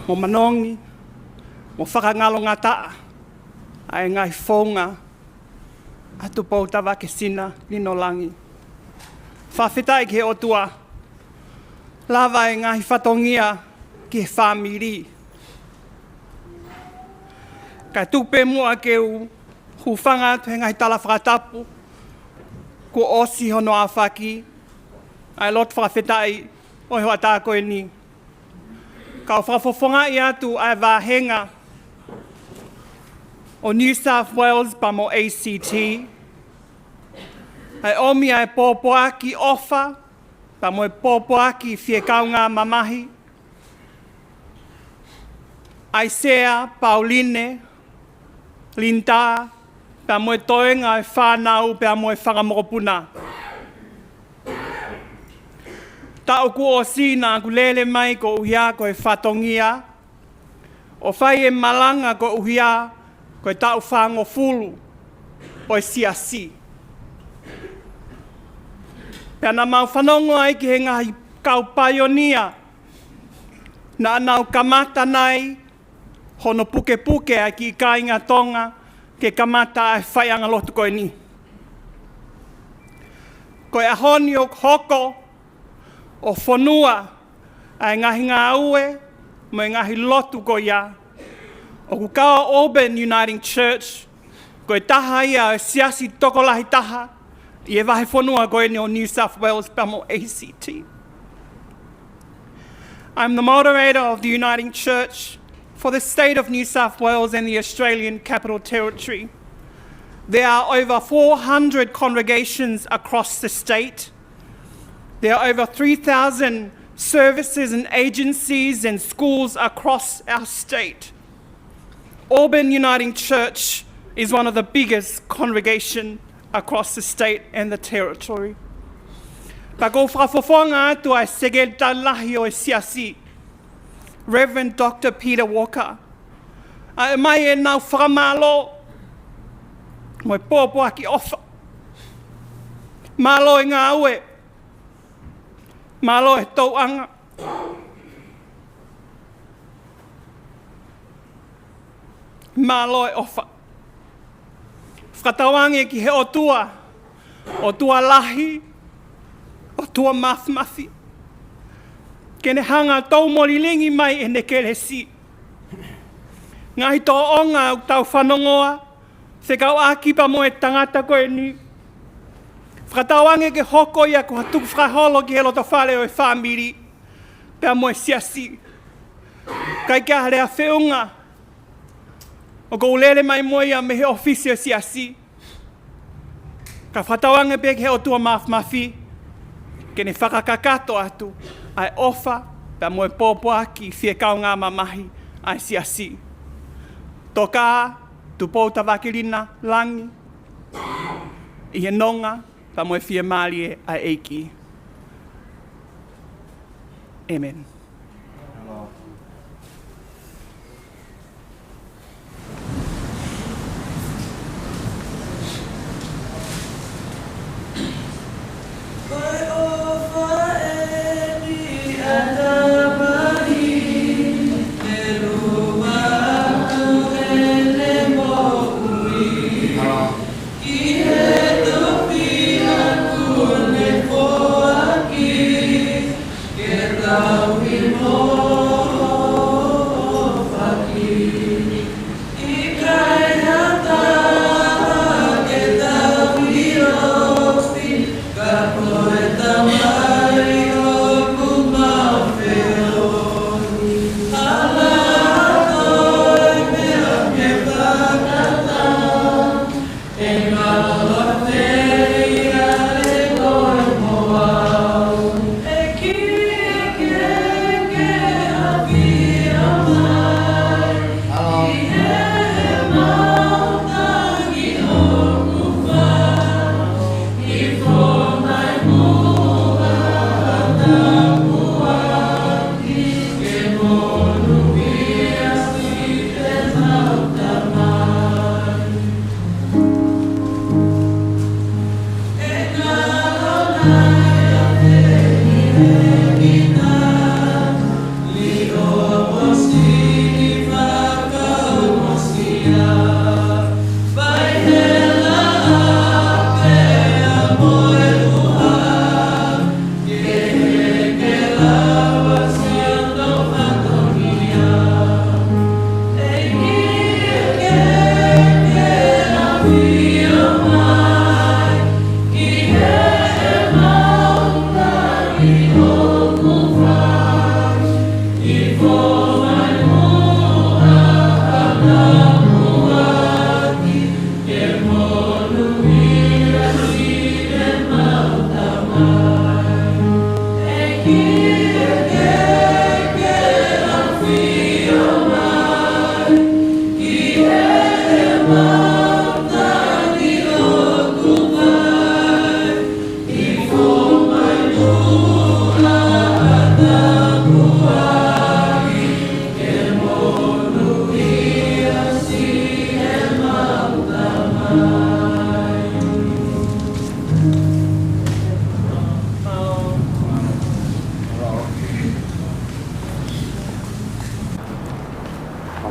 mo manongi, mo fakangalongataʻa ʻa e ngaahi founga ʻa Tupou Tavake Sina Lino Langi. Fakafetaʻi ki he ʻOtua, lava e ngaahi fatongia ki he fāmili. Kae tuku pē muʻa ke u hūfanga atu he ngaahi tala fakatapu kuo ʻosi hono aofaki ʻa e lotu fakafetaʻi ʻo e hoʻatā ko eni. Kau fakafofongaʻi atu ʻa e vāhenga ʻo New South Wales pea mo A C T, ʻa e ʻomi ʻa e pōpoaki ʻofa pea mo e pōpoaki fie kaungā mamahi, ʻa e Sea, Pauline, Linda, pea mo e toenga e fānau pea mo e fanga mokopuna. Taʻu kuo ʻosi naʻa ku lele mai koeʻuhi ko e fatongia ʻo fai e malanga koeʻuhi ko e taʻu fāngofulu ʻo e siasi. Pea naʻa mau fanongo ai ki he ngaahi kau paionia naʻa nau kamata nai hono pukepuke ʻa e kiʻi kāinga Tonga ke kamata ʻa e faiʻanga lotu ko eni. Ko e ʻaho ni ʻoku hoko ʻo fonua ʻa e ngaahi ngāue mo e ngaahi lotu ko ia. ʻOku kau ʻa Auburn Uniting Church ko e taha ia ʻo e siasi tokolahi taha ʻi he vahefonua ko eni ʻo New South Wales pea mo A C T. I'm the moderator of the Uniting Church for the state of New South Wales and the Australian Capital Territory. There are over four hundred congregations across the state. There are over three thousand services and agencies and schools across our state. Auburn Uniting Church is one of the biggest congregation across the state and the territory. Pea ʻoku ou fakafofonga atu ʻa e Sekelitali Lahi ʻo e Siasi, Reverend Doctor Peter Walker, ʻa e ʻomai ʻenau fakamālō mo e pōpoaki ʻofa. Mālō e ngāue. Mālō e tauʻanga. Mālō e ʻofa. Fakatauange ki he ʻOtua, ʻOtua lahi, ʻOtua māfimafi, ke ne hanga ʻo tau molilingi mai ʻene kelesi. Ngaahi tōʻonga ʻoku tau fanongoa, fekauʻaki pea mo e tangata ko eni. Fakatauange ke hoko ia ko ha tukufakaholo ki he lotofale ʻo e fāmili pea mo e siasi. Kae ʻikai ha lea feʻunga ʻoku ou lele mai mo ia mei he ʻōfisi ʻo e siasi. Ka fakatauange pē ki he ʻOtua māfimafi ke ne fakakakato atu ʻa e ʻofa pea mo e pōpoaki fie kaungā mamahi ʻa e siasi. Tokā Tupou Tavake Lino Langi ʻi he nonga pea mo e fiemālie ʻa e ʻEiki. ʻĒmeni.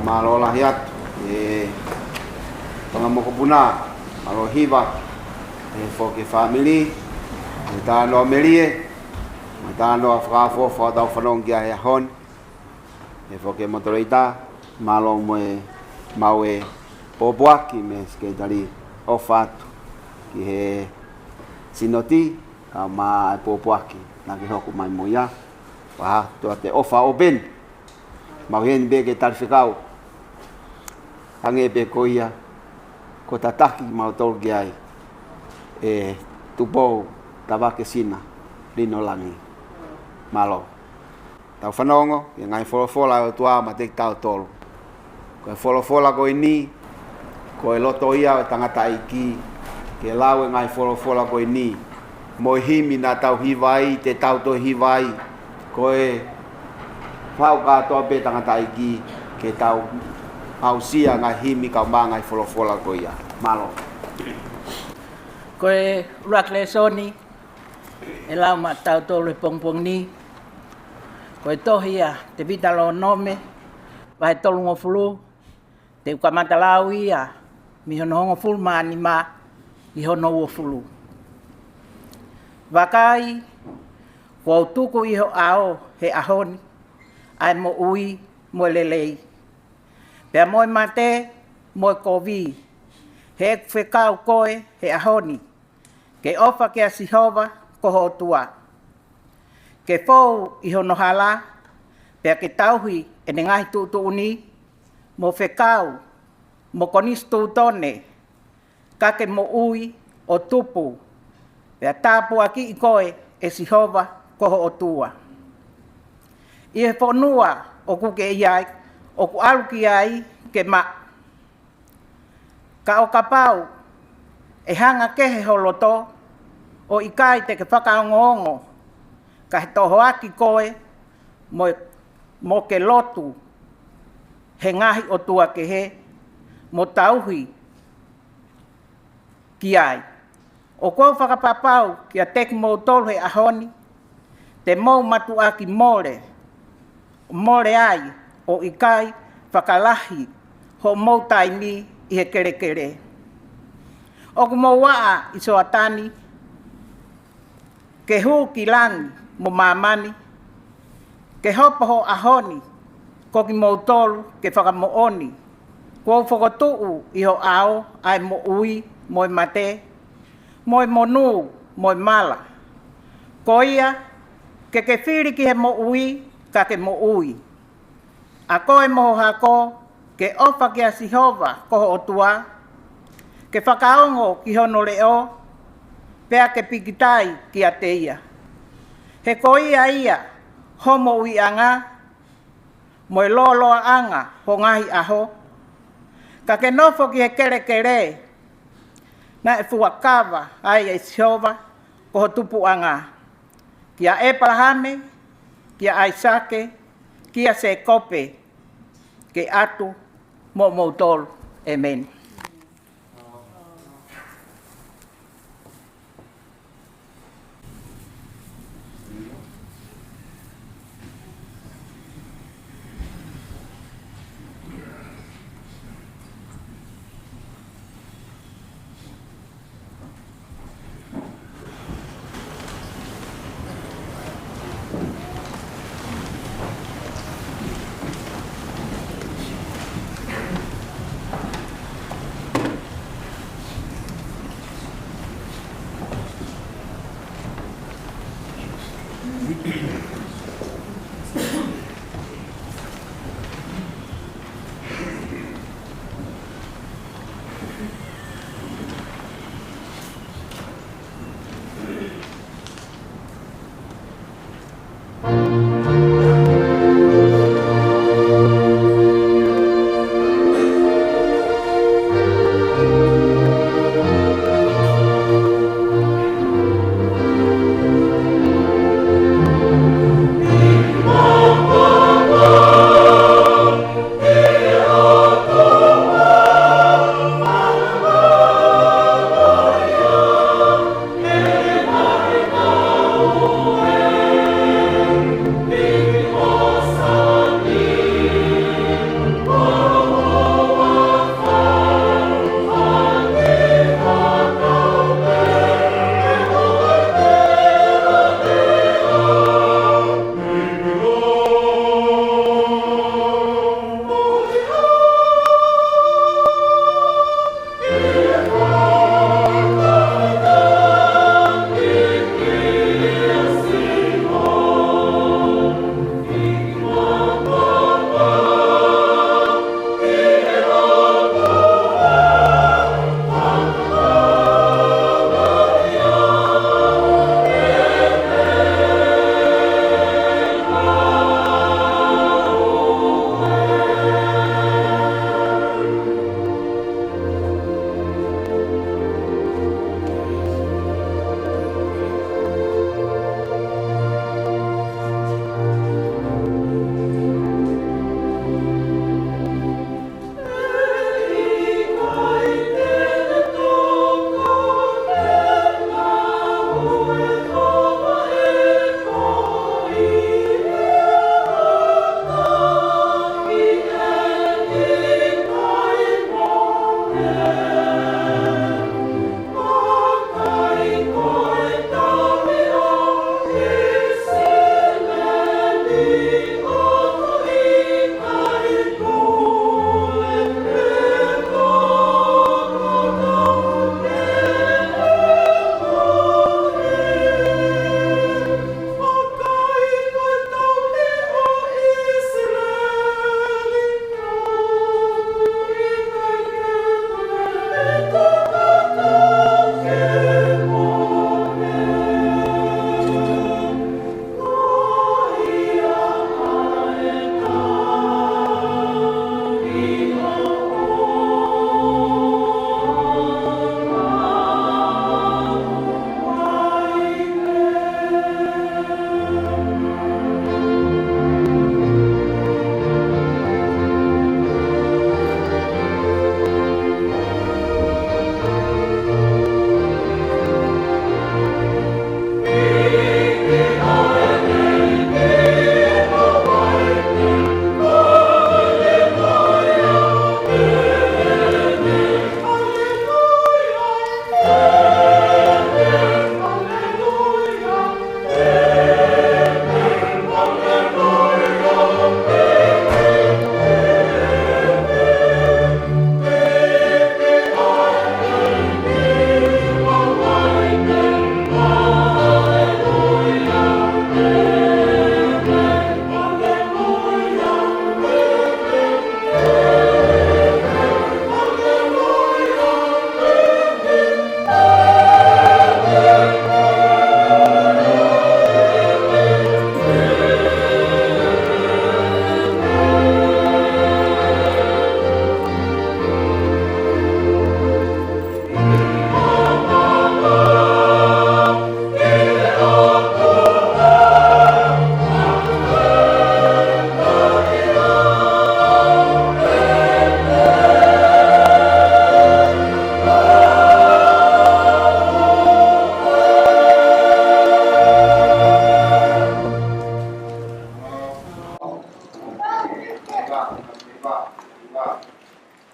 Mālō lahi atu e fanga mokopuna, mālō hiva e foki fāmili, e talanoa melie, mo e talanoa fakaʻofoʻofa ʻoku tau fanongo ki ai he ʻaho ni. E foki e Moderator, mālō mo e maʻu e pōpoaki mei he Sekelitali, ʻofa atu ki he Sinoti, kae ʻumaʻā e pōpoaki naʻa ke hoko mai mo ia. Fakahā atu ʻa e ʻofa ʻo Ben. Mau heni pē ke tali fekau. Hangē pē ko ia kuo tataki mautolu ki ai ʻe Tupou Tavake Sina Linolangi. Mālō. Tau fanongo ki he ngaahi folofola ʻa e ʻOtua maʻa kitautolu. Ko e folofola ko eni, ko e loto ia ʻo e tangataʻeiki ke lau e ngaahi folofola ko eni. Mo e himi naʻa tau hiva ai, te tau toe hiva ai. Ko e fau kātoa pē tangataʻeiki ke tau aʻusia ngaahi himi kae ʻumaʻā ngaahi folofola ko ia. Mālō. Ko e ʻuluaki lēsoni ʻe lau maʻa kitautolu he pongipongi ni, ko e tohi ʻa Tēvita Lōnome, vahe tolungofulu, te u kamata lau ia mei hono hongofulu mā nima ki hono uofulu. Vakai, kuo u tuku ʻi ho ʻao he ʻaho ni ʻa e moʻui mo e lelei, pea mo e mate mo e kovi, he ʻoku fekau koe he ʻaho ni ke ʻofa kia Sihova ko ho ʻOtua, ke fou ʻi hono hala, pea ke tauhi ʻene ngaahi tuʻutuʻuni mo fekau mo konisitūtone, ka ke moʻui ʻo tupu, pea tāpuakiʻi koe ʻe Sihova ko ho ʻOtua ʻi he fonua ʻoku ke ʻi ai, ʻoku ʻalu ki ai ke maʻu. Ka ʻo kapau ʻe hanga kehe ho loto, ʻo ʻikai te ke fakaongoongo, ka ke tohoaki koe mo, mo ke lotu he ngaahi ʻotua kehe, mo tauhi ki ai. ʻOku ou fakapapau kiate kimoutolu he ʻaho ni, te mou mātuʻaki mole, mole ai, ʻo ʻikai fakalahi hoʻomou taimi ʻi he kelekele. ʻOku mou aʻa ʻi Soatani, ke hū ki langi mo māmani, ke hopo ho ʻaho ni, ko kimoutolu ke fakamoʻoni kuo u fokotuʻu ʻi ho ʻao ʻa e moʻui mo e mate, mo e monū mo e mala. Ko ia, ke ke fili ki he moʻui, ka ke moʻui, ʻa koe mo ho hako, ke ʻofa kia Sihova ko ho ʻOtua, ke fakaongo ki hono leʻo, pea ke pikitai kiate ia. He ko ia ia hoʻo moʻuiʻanga mo e lōloaʻanga ho ngaahi ʻaho. Ka ke nofo ki he kelekele naʻe fuakava ai ʻe Sihova ko ho tupuʻanga, kia ʻĒpalahame, kia ʻAisake, kia Sēkope, ke ʻatu moʻomoutolu. ʻĒmeni.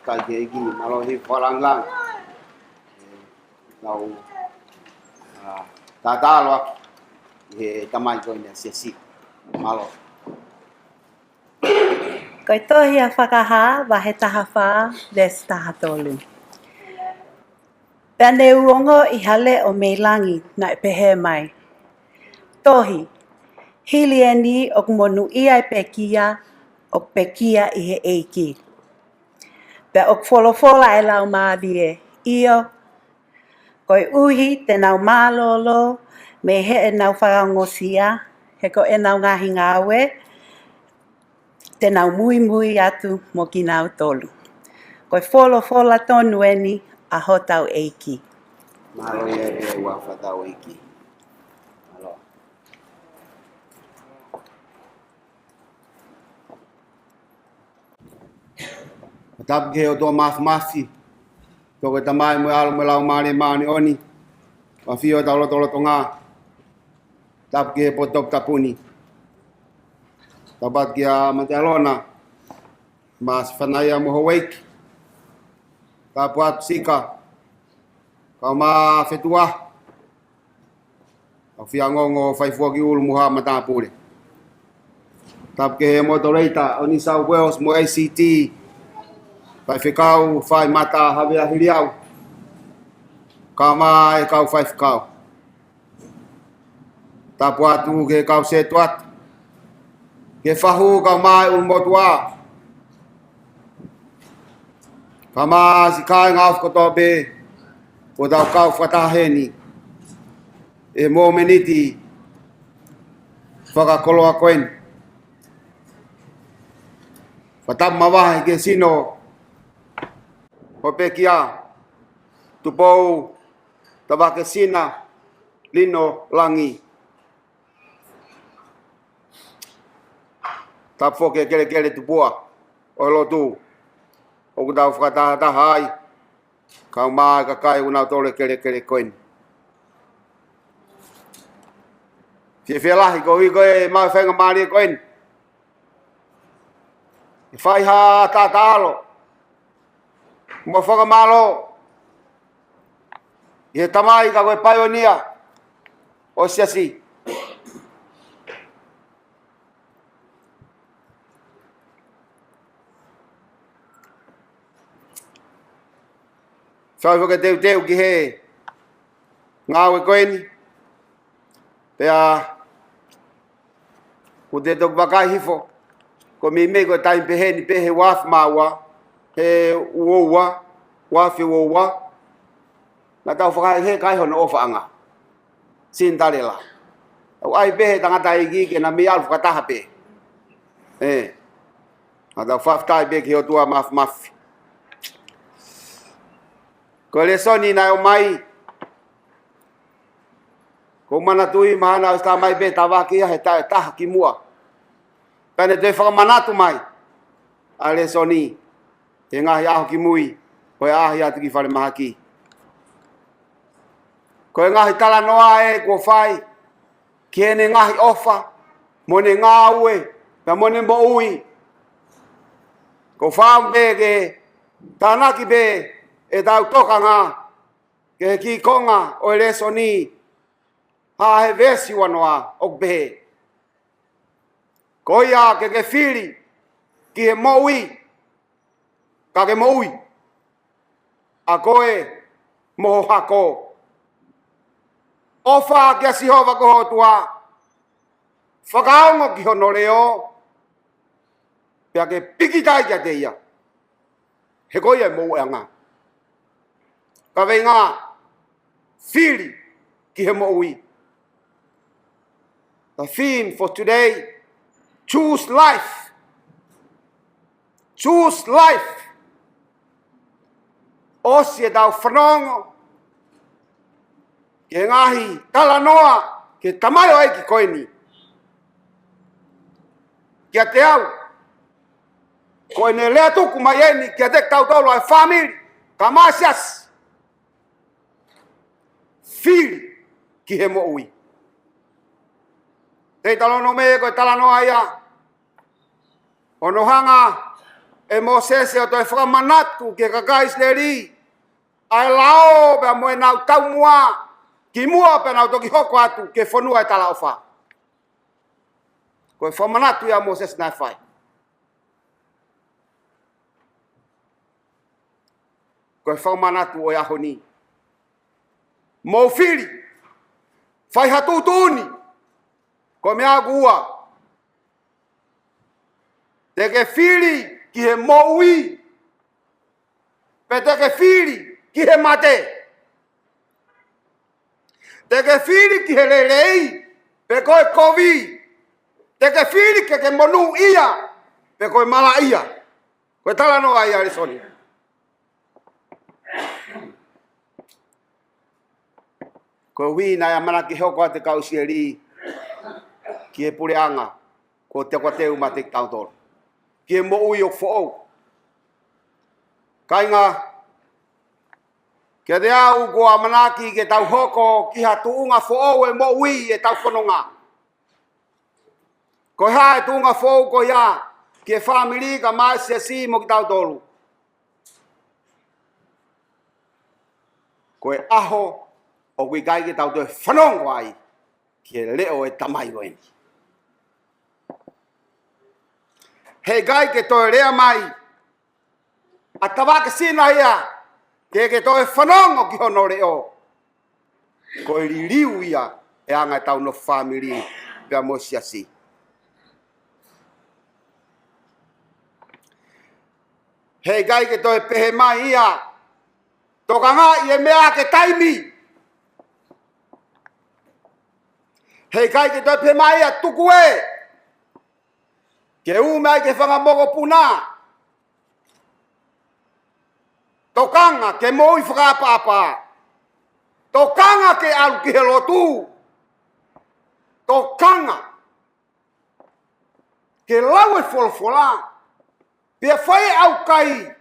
Kai ke iki, mālō hifo fakalāngilangi. Tau, ā, tatalo ʻaki ʻi he tamai ko eni ʻa e siasi. Mālō. Ko e tohi ʻa Fakahā, vahe taha fā, veesi taha tolu. Pea ne u ongoʻi ha leʻo mei langi naʻe pehē mai, Tohi, hili eni ʻoku monūʻia e pekia ʻoku pekia ʻi he ʻEiki. Pea ʻoku folofola e Laumālie, ʻIo, koeʻuhi te nau mālōlō mei heʻenau fakaongosia, he ko ʻenau ngaahi ngāue te nau muimui atu mo kinautolu. Ko e folofola tonu eni ʻa hotau ʻEiki. Mālō ia e ua fatau ʻEiki. Mālō. Tapu ki he ʻOtua Māfimafi, ko e Tamai mo e ʻAlo mo e Laumālie Māʻoniʻoni, ʻafio ʻi hotau lotolotonga. Tapu ki he potu toputapu ni. Tapu atu kia Mate ʻAlona, Masi Fanaia mo Houeiki. Tapu atu Sika, kau mā Fetua, ʻa Fiangongo, Faifoaki ʻUlu mo haʻa matāpule. Tapu ki he moderator ʻo New South Wales mo e A C T, Faifekau Faimata Havea Hiliau, kau mā e kau faifekau. Tapu atu ki he kau sētuata, ki he fahu kau mā e ʻulumotuʻa, kau mā siʻi kāinga ofi kotoa pē, ʻoku tau kau fakataha heni ʻi he momeniti fakakoloa ko eni. Fakatapu mavahe ki he sino ʻo e pekia, Tupou Tavake Sina Lino Langi. Tapu foki ki he kelekele tupuʻa ʻo e lotu ʻoku tau fakatahataha ai, kau mā e kakai ʻoku nau tole kelekele ko eni. Fiefia lahi koeʻuhi ko e maʻu faingamālie ko eni ke fai ha tatalo mo fakamālō ʻi he tamai ka ko e paionia ʻo e siasi. Fai foki e teuteu ki he ngāue ko eni. Pea ʻoku te toki vakai hifo, ko e meimei ko e taimi pehē ni pē he uaafe mā ua, he uo ua, uaafe uo ua, naʻa tau fakahēhē kai hono ʻofaʻanga. Cinderella. ʻOku ʻai pē he tangataʻeiki ke na mei ʻalu fakataha pē. ʻE. Naʻa tau fakafetaʻi pē ki he ʻOtua Māfimafi. Ko e lēsoni naʻe ʻomai, ʻoku ou manatuʻi mahalo ʻosi tā mai pē tavaki ia he taʻu ʻe taha kimuʻa. Pea ne toe fakamanatu mai ʻa e lēsoni he ngaahi ʻaho kimui ʻo e ʻaʻahi atu ki falemahaki. Ko e ngaahi talanoa ē kuo fai ki heʻene ngaahi ʻofa, mo ʻene ngāue, pea mo ʻene moʻui. ʻOku ou fakaʻamu pē ke tānaki pē ʻetau tokanga ki he kiʻi konga ʻo e lēsoni, ʻa e veesi uanoa ʻoku pehē, Ko ia ke ke fili ki he moʻui, ka ke moʻui, ʻa koe mo ho hako. ʻOfa kia Sihova ko ho ʻOtua, fakaongo ki hono leʻo, pea ke pikitai kiate ia, he ko ia e moʻuiʻanga. Kaveinga, fili ki he moʻui. The theme for today, choose life. Choose life. ʻOsi ʻetau fanongo ki he ngaahi talanoa ki he tamaioʻeiki ko eni. Kiate au, ko ʻene lea tuku mai eni kiate kitautolu ʻa e fāmili, kau mā siasi. Fili ki he moʻui. Teutalōnome ko e talanoa ia Hono hanga ʻe Mōsese ʻo toe fakamanatu ki he kakai ʻIsileli ʻa e lao pea mo ʻenau taumuʻa kimuʻa pea nau toki hoko atu ki he fonua ʻo e talaʻofa. Ko e fakamanatu ia ʻa Mōsese naʻe fai. Ko e fakamanatu ʻo e ʻaho ni. Mou fili. Fai ha tuʻutuʻuni. Ko e meʻa ʻoku ua. Te ke fili ki he moʻui, pe te ke fili ki he mate? Te ke fili ki he lelei, pe ko e kovi? Te ke fili ke ke monūʻia, pe ko e malaʻia? Ko e talanoa ia ʻa e lēsoni. Ko e ʻuhinga ia ʻa e ʻamanaki ke hoko atu e kau ʻIsileli ki he puleʻanga kuo teukateu maʻa kitautolu, ki he moʻui ʻoku foʻou. Kāinga, kiate au ʻoku ou ʻamanaki ke tau hoko ki ha tuʻunga foʻou ʻo e moʻui ʻi heʻetau fononga. Ko e hā e tuʻunga foʻou ko ia ki he fāmili kae ʻumaʻā e siasi mo kitautolu? Ko e ʻaho ʻoku ʻikai ke tau toe fanongo ai ki he leʻo ʻo e tamai ko eni. Heʻikai ke toe lea mai ʻa Tavake Sina ia ke ke toe fanongo ki hono leʻo. Ko e liliu ia e anga ʻetau nofo fāmili pea mo e siasi. Heʻikai ke toe pehē mai ia, tokangaʻi e meʻa ʻaki e taimi. Heʻikai ke toe pehē mai ia, tuku ē ke u mai ki he fanga mokopuna. Tokanga ke moʻui fakaʻapaʻapa. Tokanga ke ʻalu ki he lotu. Tokanga ke lau e folofola. Pea fai e ʻaukai.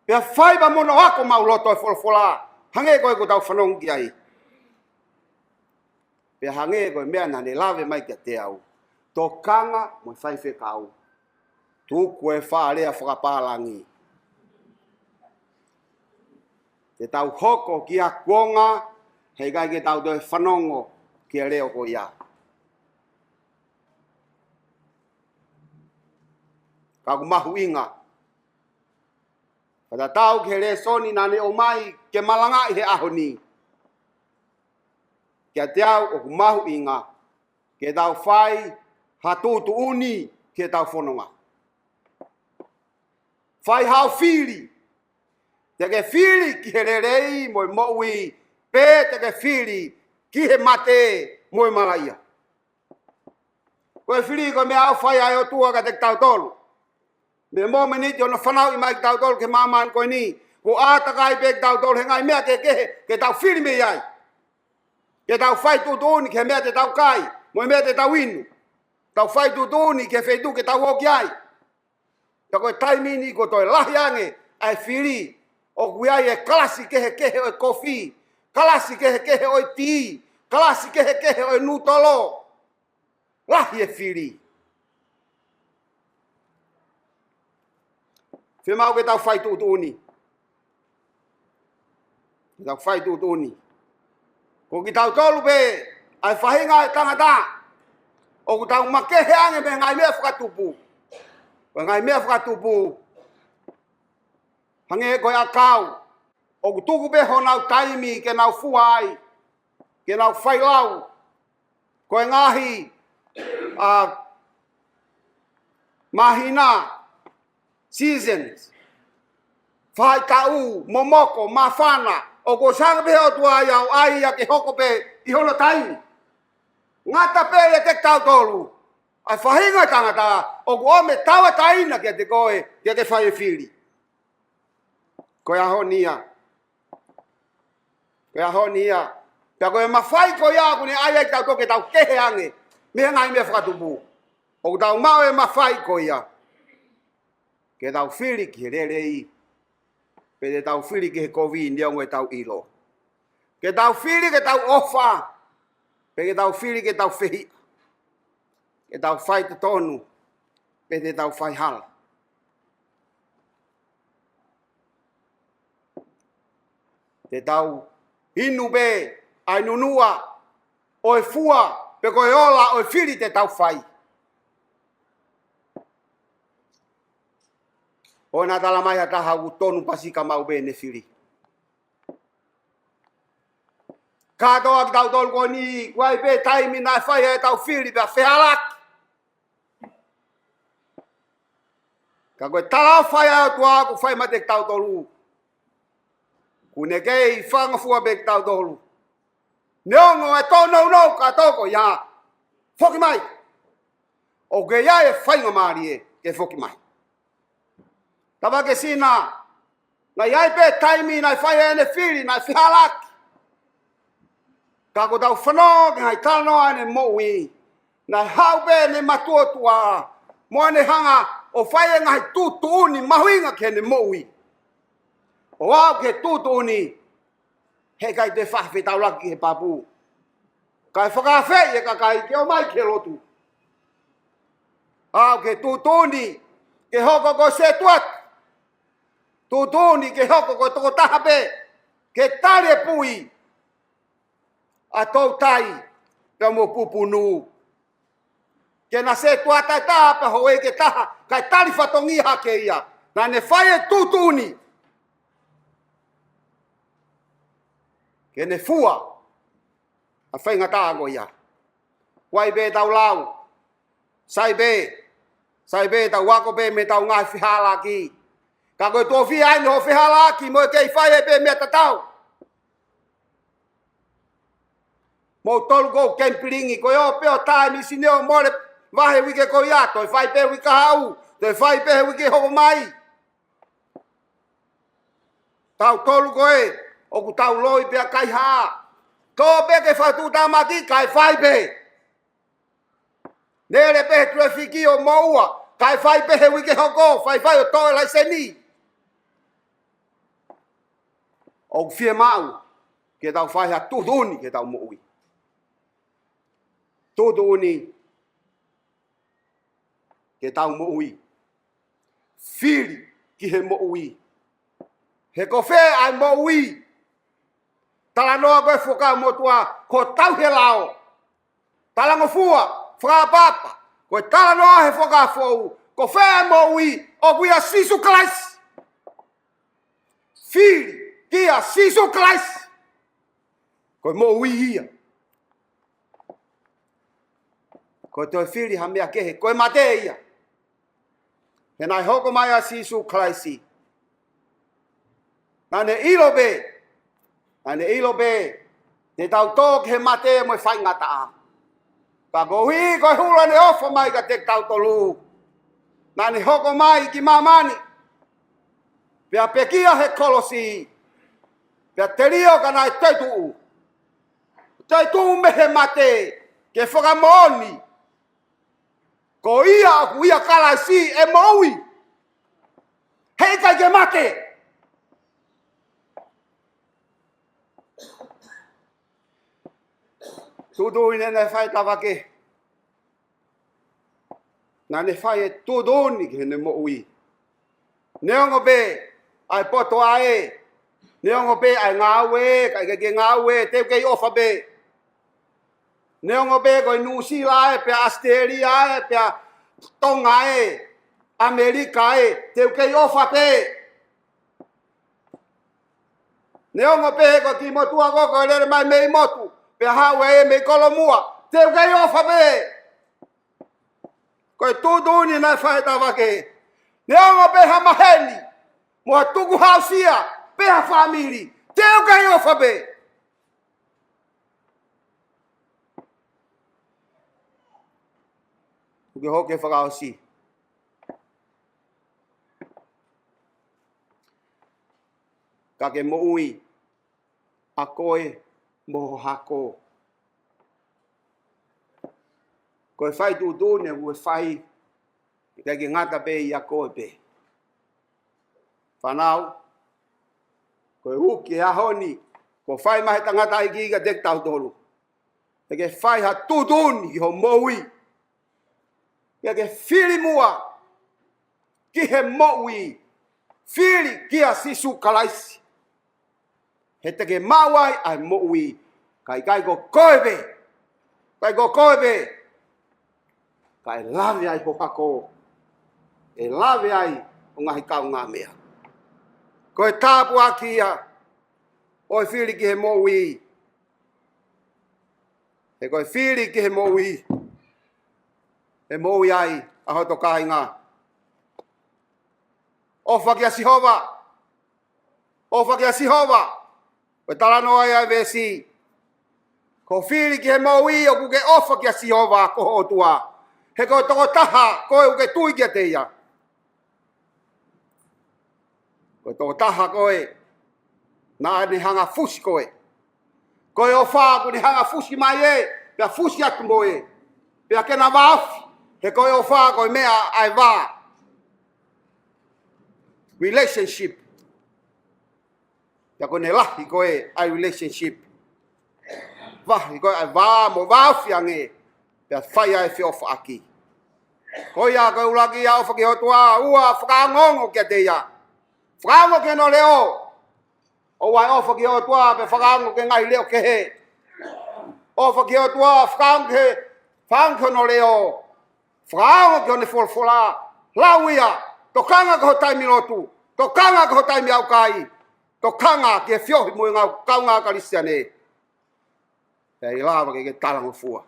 Pea fai pea mo hono ako maʻuloto e folofola. Hangē ko ē ʻoku tau fanongo ki ai. Pea hangē ko e meʻa naʻa ne lave mai kiate au. Tokanga mo e faifekau. Tuku e faʻa lea fakapālangi. Te tau hoko ki ha kuonga, heʻikai ke tau toe fanongo ki he leʻo ko ia. Ka ʻoku mahuʻinga. Fakatatau ki he lēsoni naʻa ne ʻomai ke malangaʻi he ʻaho ni. Kiate au ʻoku mahuʻinga ke tau fai ha tuʻutuʻuni ki heʻetau fononga. Fai haʻo fili. Te ke fili ki he lelei mo e moʻui, pe te ke fili ki he mate mo e malaʻia? Ko e fili ko e meʻa ʻoku fai ʻe he ʻOtua kiate kitautolu. Mei he momeniti ʻoku ne fanauʻi mai kitautolu ki he māmani ko eni, kuo ʻātakai pē kitautolu he ngaahi meʻa kehekehe ke tau fili mei ai. Ke tau fai tuʻutuʻuni ki he meʻa te tau kai, mo e meʻa te tau inu. Tau fai tuʻutuʻuni ki he feituʻu ke tau ō ki ai. Ka ko e taimi ni kuo toe lahi ange ʻa e fili. ʻOku ʻi ai e kalasi kehekehe ʻo e kofi, kalasi kehekehe ʻo e tī, kalasi kehekehe ʻo e nūtolo. Lahi e fili. Fiemaʻu ke tau fai tuʻutuʻuni. Ke tau fai tuʻutuʻuni. Ko kitautolu pē ʻa e faʻahinga ʻo e tangata ʻoku tau makehe ange mei he ngaahi meʻa fakatupu. Ko e ngaahi meʻa fakatupu, hangē ko e ʻakau, ʻoku tuku pē honau taimi ke nau fua ai, ke nau fai lau. Ko e ngaahi, ʻa, māhina, seasons, faʻahitaʻu, momoko, māfana, ʻoku ʻosi hanga pē ʻe he ʻOtua ia ʻo ʻai ia ke hoko pē ʻi hono taimi. Ngata pē ʻiate kitautolu ʻa e faʻahinga ʻo e tangata ʻoku ʻomi e tauʻatāina kiate koe ke ke fai e fili. Ko e ʻaho ni ia. Ko e ʻaho ni ia. Pea ko e mafai ko ia ʻoku ne ʻai ai kitautolu ke tau kehe ange mei he ngaahi meʻa fakatupu. ʻOku tau maʻu e mafai ko ia ke tau fili ki he lelei, pe te tau fili ki he kovi neongo ʻetau ʻilo. Ke tau fili ke tau ʻofa, pe ke tau fili ke tau fehiʻa. Ke tau fai totonu. pe te tau fai hala. Te tau inu pē ʻa e nunuʻa ʻo e fua, pe ko e ola ʻo e fili te tau fai. ʻOua naʻa tala mai ha taha ʻoku tonu pasika maʻu pē ʻene fili. Kātoa kitautolu ko eni, kuo ʻi ai pē taimi naʻe fai ai ʻetau fili pea fehalaki. Ka ko e talaʻofa ia ʻa e ʻOtua ʻoku fai maʻa kitautolu. ʻOku ne kei fakangofua pē kitautolu. Neongo ʻa e tōnounou kātoa ko ia, foki mai. ʻOku ʻi ai e faingamālie ke foki mai. Tavake Sina, naʻe ʻi ai pē taimi naʻe fai ai ʻene fili, naʻe fehalaki. Ka ko ʻetau fanongo ki he ngaahi talanoa ʻene moʻui, naʻe haʻu pē ʻene matuʻotuʻa mo ʻene hanga ʻo fai e ngaahi tuʻutuʻuni mahuʻinga ki heʻene moʻui. ʻO aʻu ki he tuʻutuʻuni, heʻikai te u fakafetaulaki ki he pāpū, kae fakaafeʻi e kakai ke ō mai ki he lotu. Aʻu ki he tuʻutuʻuni ke hoko ko e sētuata. Tuʻutuʻuni ke hoko ko e tokotaha pē ke tali e pui ʻa Toutai pea mo Pupunu. Ke na sētuata ʻe taha pea houʻeiki ʻe taha, kae tali fatongia hake ia. Naʻa ne fai e tuʻutuʻuni ke ne fua ʻa e faingataʻa ko ia. Kuo ʻi ai pē ʻetau lau, sai pē, sai pē ʻetau ako pē mei heʻetau ngaahi fehalaki. Ka ko e tofiʻa ʻeni hoʻo fehalaki mo e kei fai ai pē meʻa tatau. Mou tolu ʻoku ou kemipilingi, ko e ō pē ʻo tae mei Sini ʻo mole vahe uike ko ia, toe fai pē uike kahaʻu, toe fai pē he uike hoko mai. Tautolu ko ē ʻoku tau loi pea kaihaʻa. Tō pē ke fakatuʻutāmaki, kae fai pē. Lele pē he tulefiki ʻo moʻua, kae fai pē he uike hoko, faifai ʻo toʻo e laiseni. ʻOku fiemaʻu ke tau fai ha tuʻutuʻuni ke tau moʻui. Tuʻutuʻuni ke tau moʻui. Fili ki he moʻui. He ko fē ʻa e moʻui? Talanoa ko e Fuakava Motuʻa, ko e tauhi e lao. Talangofua, fakaʻapaʻapa, ko e talanoa he Fuakava Foʻou, ko fē ʻa e moʻui? ʻOku ʻia Sīsū Kalaisi. Fili kia Sīsū Kalaisi. Ko e moʻui ia. Ko e toe fili ha meʻa kehe, ko e mate ia. He naʻe hoko mai ʻa Sīsū Kalaisi. Naʻa ne ʻilo pē, naʻa ne ʻilo pē te tau tō ki he mate mo e faingataʻa. Ka koeʻuhi ko e hula ne ʻofa mai kiate kitautolu, naʻa ne hoko mai ki māmani, pea pekia he kolosi, pea telio ka naʻe toetuʻu. Toetuʻu mei he mate ke fakamoʻoni ko ia ʻoku ʻia Kalaisi e moʻui. Heʻikai ke mate. Tuʻutuʻuni naʻe fai ʻe Tavake. Naʻa ne fai e tuʻutuʻuni ki heʻene moʻui. Neongo pē ʻa e poto ʻa ē, neongo pē ʻa e ngāue ē, ka ʻikai ke ngāue ē, te u kei ʻofa pē. Neongo pē ko e Nuʻusila ē, pea ʻAositelēlia ē, pea Tonga ē, ʻAmelika ē, te u kei ʻofa pē. Neongo pē ko e kiʻi motuʻa ko ē ko e lele mai mei motu, pea haʻu ē mei Kolomua, te u kei ʻofa pē. Ko e tuʻutuʻuni naʻe fai ʻe Tavake. Neongo pē ha maheni, mo ha tukuhāusia, pe ha fāmili, te u kei ʻofa pē. Tuku ke hoke fakaʻosi. Ka ke moʻui ʻa koe mo ho hako. Ko e fai tuʻutuʻuni ʻoku ke fai, ʻikai ke ngata pē ʻia koe pē. Fānau, ko e uki e ʻaho ni, kuo fai mai he tangataʻeiki kiate kitautolu. Te ke fai ha tuʻutuʻuni ki hoʻo moʻui. Ke ke fili muʻa, ki he moʻui. Fili kia Sīsū Kalaisi. He te ke maʻu ai ʻa e moʻui. Ka ʻikai ko koe pē. ʻIkai ko koe pē. Ka ʻe lave ai ho hako. ʻE lave ai ho ngaahi kaungāmeʻa. Ko e tāpuaki ia ʻo e fili ki he moʻui. He ko e fili ki he moʻui, ʻe moʻui ai ʻa hoto kāinga. ʻOfa kia Sihova. ʻOfa kia Sihova. Ko e talanoa ia ʻa e veesi. Ko e fili ki he moʻui ʻoku ke ʻofa kia Sihova ko ho ʻOtua. He ko e tokotaha koe ʻoku ke tui kiate ia. Ko e tokotaha koe naʻa ne hanga fusi koe. Ko e ʻofa ʻoku ne hanga fusi mai ē, pea fusi atu mo ē. Pea ke na vāofi, he ko e ʻofa ko e meʻa ʻa e vā. Relationship. Pea ko ʻene lahi ko ē ʻa e relationship. Vahi ko ē ʻa e vā mo vāofi ange, pea fai ai e feʻofaʻaki. Ko ia ko e ʻuluaki ia ʻofa ki he ʻOtua, ua fakaongoongo kiate ia. Fakaongo ki hono leʻo. ʻOua ʻe ʻofa ki he ʻOtua, pea fakaongo ki he ngaahi leʻo kehe. ʻOfa ki he ʻOtua, fakaongo ki he, fakaongo ki hono leʻo. Fakaongo ki hono folofola, lau ia, tokanga ki ho taimi lotu, tokanga ki ho taimi ʻaukai, tokanga ki he feohi mo e ngaahi kaungā Kalisitiane. Pea ʻe lava ke ke talangofua.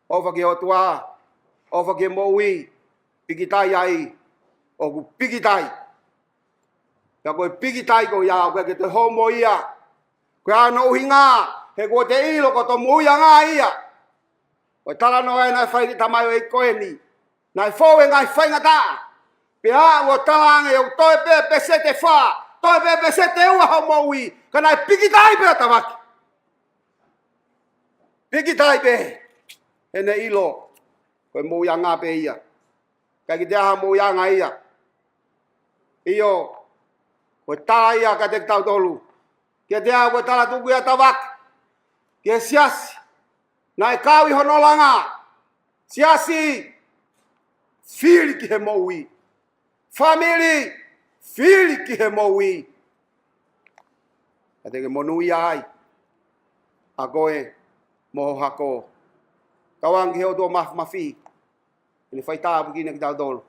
ʻOfa ki he ʻOtua, ʻofa ki he moʻui, pikitai ai, ʻoku pikitai. Pea ko e pikitai ko ia, ʻoku ʻikai ke toe homo ia. Ko hono ʻuhinga, he kuo te ʻilo ko hoto moʻuiʻanga ia. Ko e talanoa ē naʻe fai ki he tamai ʻo e ʻEiki ko eni. Naʻe fou e ngaahi faingataʻa. Pea ʻoku talaange ʻoku toe pē peseti ʻe fā, toe pē peseti ʻe ua hoʻo moʻui. Ka naʻe pikitai pē ʻa Tavaki. Pikitai pē. Heʻene ʻilo. Ko e moʻuiʻanga pē ia. ʻIkai ke toe ʻi ai ha moʻuiʻanga ia. ʻIo, ko e tala ia kiate kitautolu. Kiate au ko e tala tuku ia ʻa Tavaki. Ki he siasi. Naʻe kau ʻi hono langa. Siasi, fili ki he moʻui. Fāmili, fili ki he moʻui. Ka te ke monūʻia ai. ʻA koe mo ho hako. Tauange ki he ʻOtua Māfimafi. Ke ne fai tāpuekina kitautolu.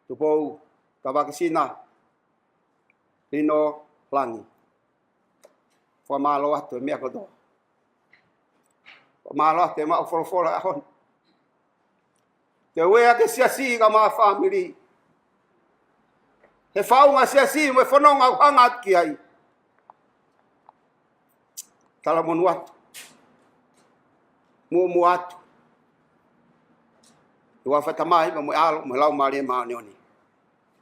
Tupou Tavakesina Linolangi. Fakamālō atu he meʻa kotoa. Fakamālō atu he maʻu folofola ʻaho ni. Te u ʻea ki he siasi kae ʻumaʻā e fāmili. He faʻunga siasi mo e fononga ʻoku hanga atu ki ai. Talamonū atu. Muʻomuʻa atu. ʻI he huafa ʻo e Tamai, mo e ʻAlo, mo e Laumālie Māʻoniʻoni.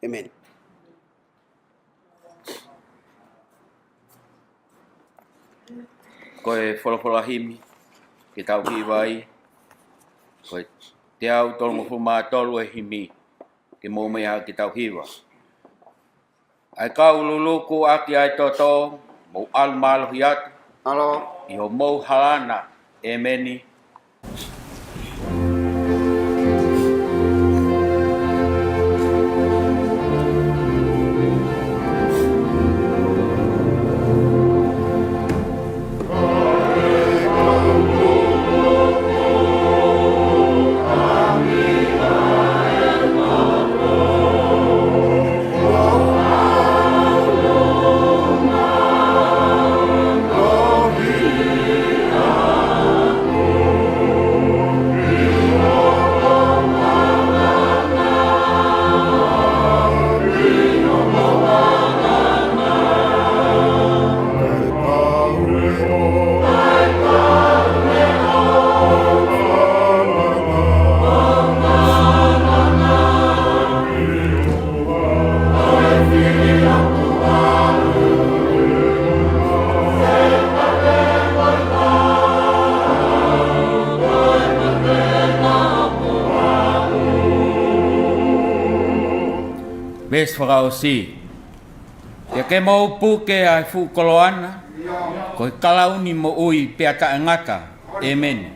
ʻĒmeni. Ko e folofola himi ke tau hiva ai, ko e teau tolungofulu mā tolu e himi, ke mou meʻa ke tau hiva. ʻA e kau luluku ʻaki ʻa e toto, mou ʻalu mālohi atu. ʻAlu. ʻI homou hala na. ʻĒmeni. Veesi fakaʻosi. Pea ke mou puke ʻa e fuʻu koloa na, ko e kalauni moʻui pea taʻengata. ʻĒmeni.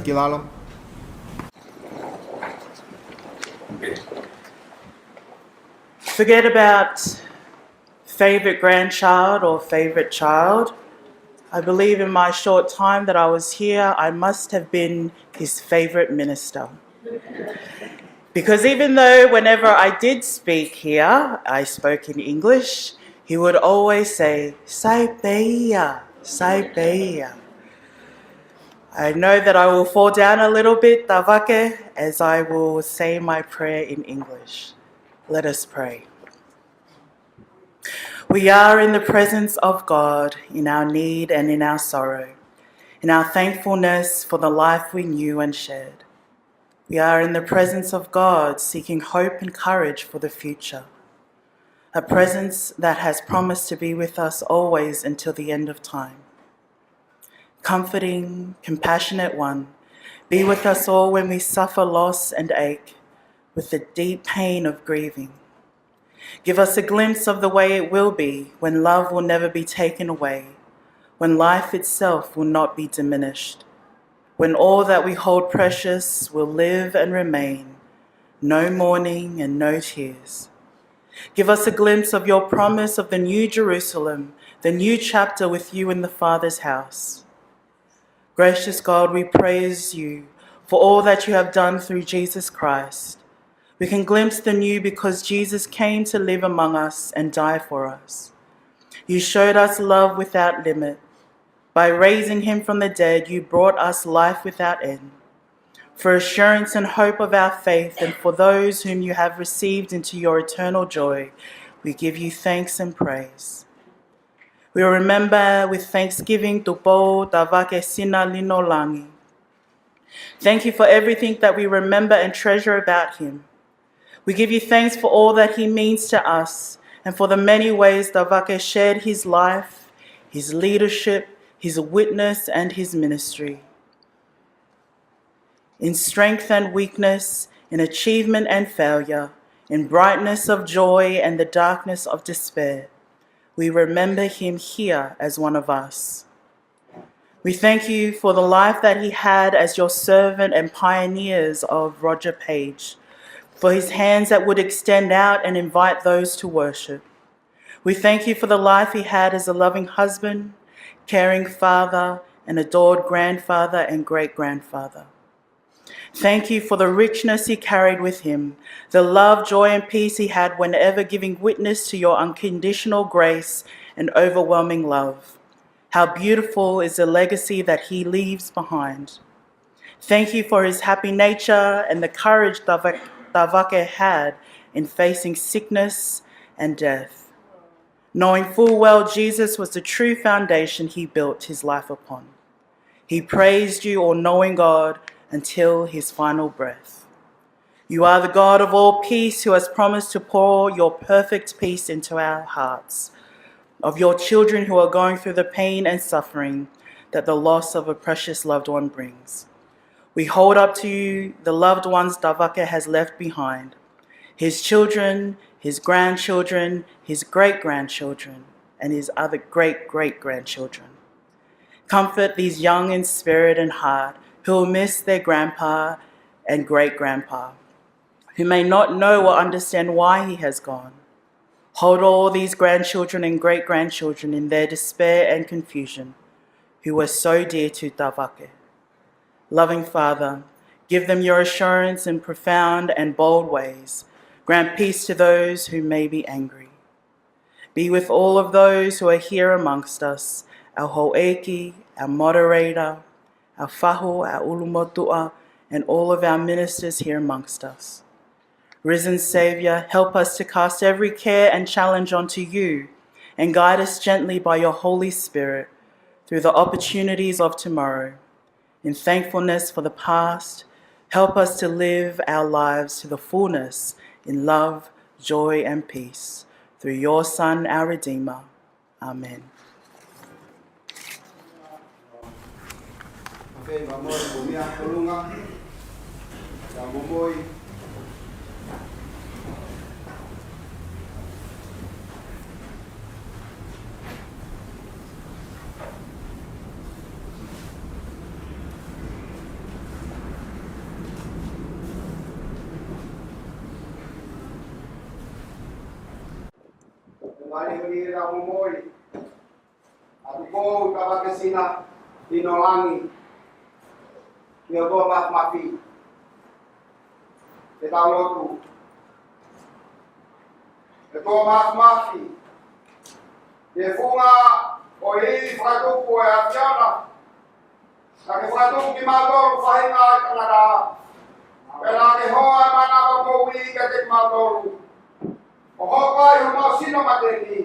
ki lalo. Forget about favorite grandchild or favorite child. I believe in my short time that I was here, I must have been his favorite minister. Because even though whenever I did speak here, I spoke in English, he would always say, "Sai pē ia, sai pē ia." I know that I will fall down a little bit, Tavake, as I will say my prayer in English. Let us pray. We are in the presence of God in our need and in our sorrow, in our thankfulness for the life we knew and shared. We are in the presence of God seeking hope and courage for the future, a presence that has promised to be with us always until the end of time. Comforting, compassionate one, be with us all when we suffer loss and ache with the deep pain of grieving. Give us a glimpse of the way it will be when love will never be taken away, when life itself will not be diminished, when all that we hold precious will live and remain, no mourning and no tears. Give us a glimpse of your promise of the New Jerusalem, the new chapter with you in the Father's house. Gracious God, we praise you for all that you have done through Jesus Christ. We can glimpse the new because Jesus came to live among us and die for us. You showed us love without limit. By raising him from the dead, you brought us life without end. For assurance and hope of our faith, and for those whom you have received into your eternal joy, we give you thanks and praise. We remember with thanksgiving Tupou Tavake Sina Lino Langi. Thank you for everything that we remember and treasure about him. We give you thanks for all that he means to us and for the many ways Tavake shared his life, his leadership, his witness, and his ministry. In strength and weakness, in achievement and failure, in brightness of joy and the darkness of despair, we remember him here as one of us. We thank you for the life that he had as your servant and pioneers of Roger Page, for his hands that would extend out and invite those to worship. We thank you for the life he had as a loving husband, caring father, and adored grandfather and great-grandfather. Thank you for the richness he carried with him, the love, joy, and peace he had whenever giving witness to your unconditional grace and overwhelming love. How beautiful is the legacy that he leaves behind. Thank you for his happy nature and the courage Tavake had in facing sickness and death. Knowing full well Jesus was the true foundation he built his life upon. He praised you, all-knowing God, until his final breath. You are the God of all peace who has promised to pour your perfect peace into our hearts, of your children who are going through the pain and suffering that the loss of a precious loved one brings. We hold up to you the loved ones Tavake has left behind, his children, his grandchildren, his great-grandchildren, and his other great-great-grandchildren. Comfort these young in spirit and heart who will miss their grandpa and great-grandpa, who may not know or understand why he has gone. Hold all these grandchildren and great-grandchildren in their despair and confusion, who were so dear to Tavake. Loving Father, give them your assurance in profound and bold ways. Grant peace to those who may be angry. Be with all of those who are here amongst us, our houʻeiki, our moderator, our fahu, our ʻulumotuʻa, and all of our ministers here amongst us. Risen Savior, help us to cast every care and challenge onto you and guide us gently by your Holy Spirit through the opportunities of tomorrow. In thankfulness for the past, help us to live our lives to the fullness in love, joy, and peace. Through your Son, our Redeemer. Amen. Mālie ʻa e lau momoi ʻa Tupou Tavakesina Lino Langi, ʻi he ʻOtua Mafimafi. Ke tau lotu. ʻE ʻOtua Mafimafi, ʻi he funga ʻo e ivi fakatupu ʻo e ʻAfiona, naʻa ke fakatupu kimautolu faʻahinga ʻo e tangata, pea naʻa ke hoa ʻa e manava moʻui kiate kimautolu, ʻo hoko ai homau sino mate ni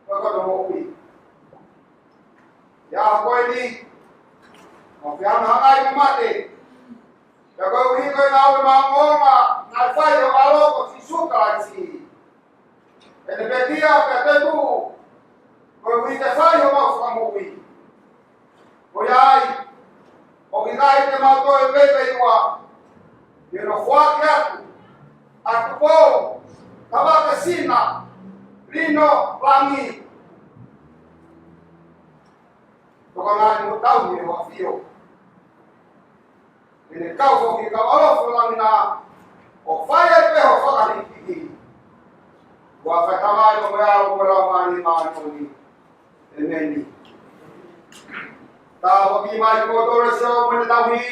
ko e koto moʻui. ʻI he ʻaho ko eni, ʻoku fehangahangai mo mate, pea koeʻuhi ko e ngāue maʻongoʻonga naʻe fai ʻe ho ʻAlo ko Sīsū Kalaisi. ʻEne pekia pea toetuʻu, koeʻuhi ke fai homau fakamoʻui. Ko ia ai, ʻoku ʻikai te mau toe veiveiua, ʻi hono foaki atu ʻa Tupou Tavakesina Lino Langi. Tokanga mo tauhi ʻi ho ʻAfio. ʻEne kau foki kau ʻalofi ʻo langi na, ʻo fai ai pē ho fakahīkihiki. Huafa ʻo e Tamai, mo e ʻAlo, mo e Laumālie Māʻoniʻoni. ʻEmeni. Tāpuaki mai kimoutolu ʻe Sihova mo ʻene tauhi.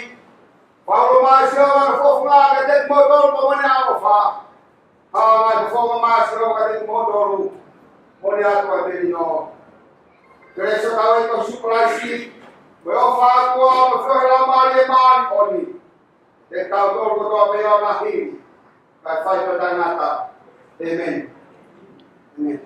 Fakaʻulo mai ʻe Sihova ʻene fofonga kiate kimoutolu pea mo ʻene ʻaloʻofa. Hā mai e fofonga mai ʻa Sihova kiate kimoutolu mo ʻene ʻatu ʻa e melino. Kelesi ʻa hotau ʻEiki ko Sīsū Kalaisi, mo e ʻofa ʻa e ʻOtua, mo e feohi ʻa e Laumālie Māʻoniʻoni, ʻiate kitautolu kotoa pē ʻo ngaahi, kae fai pē ʻo taʻengata. ʻEmeni. ʻEmeni.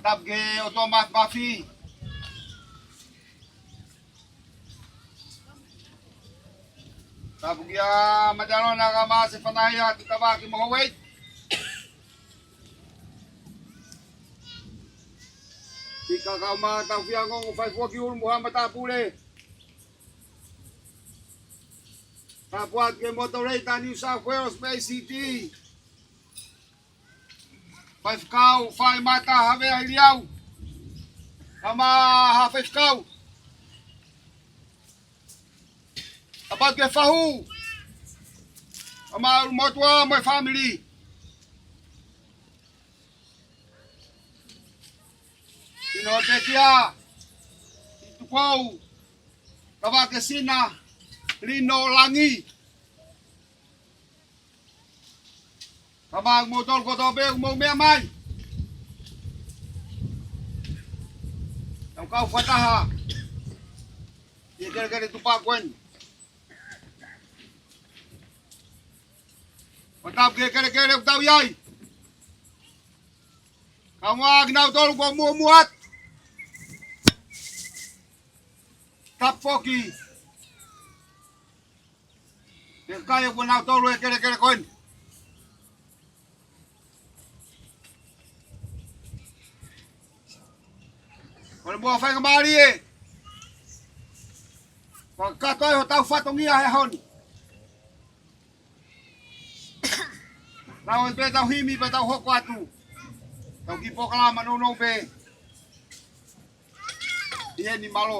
Tapu ki he ʻOtua Māfimafi. Tapu kia Matialona kae ʻumaʻā e fānau ʻa Tutavaki mo Houʻeiki. Pika kae ʻumaʻā e tauhi ʻa e ongo faifekau ʻulu mo e haʻa matāpule. Tapu atu ki he Moderator New South Wales, Bay City. Faifekau Faimata Havea Hiliau. Kae ʻumaʻā e faifekau. Tapu atu ki he fahu. Kae ʻumaʻā e ʻulumotuʻa mo e fāmili. Tino Pekia, Tupou, Tavake Sina, Lino Langi. Kae ʻumaʻā kimoutolu kotoa pē ʻoku mou meʻa mai. Tau kau fakataha ʻi he kelekele tupa ko eni. Ko e tapu ki he kelekele ʻoku tau ʻi ai. Kae ʻumaʻā kinautolu kuo muʻomuʻa atu. Tapu foki ki he kakai ʻoku nau tolu he kelekele ko eni. Kole muʻa faingamālie ke kakato ai hotau fatongia he ʻaho ni. Lau ai pē ʻetau himi pea tau hoko atu. Tau kiʻi polokalama nounou pē. ʻI heni, mālō.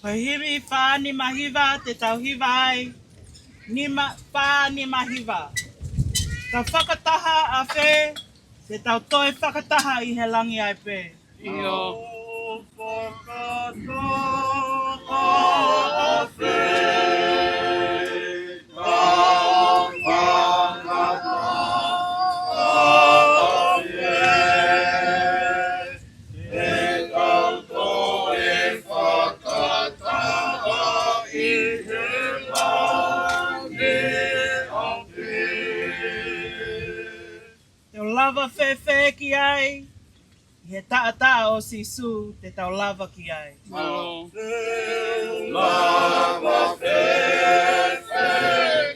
Ko e himi fā nima hiva te tau hiva ai. Nima, fā nima hiva. Tau fakataha ʻa fē, te tau toe fakataha ʻi he langi ai pē. ʻIo. Tau fakataha ʻa fē, tau fakataha ʻa fē. Te tau toe fakataha ʻi he langi ʻa pē. Te u lava fēfē ki ai, ʻi he taʻataʻa ʻo Sīsū, te tau lava ki ai. Mālō. Te u lava fēfē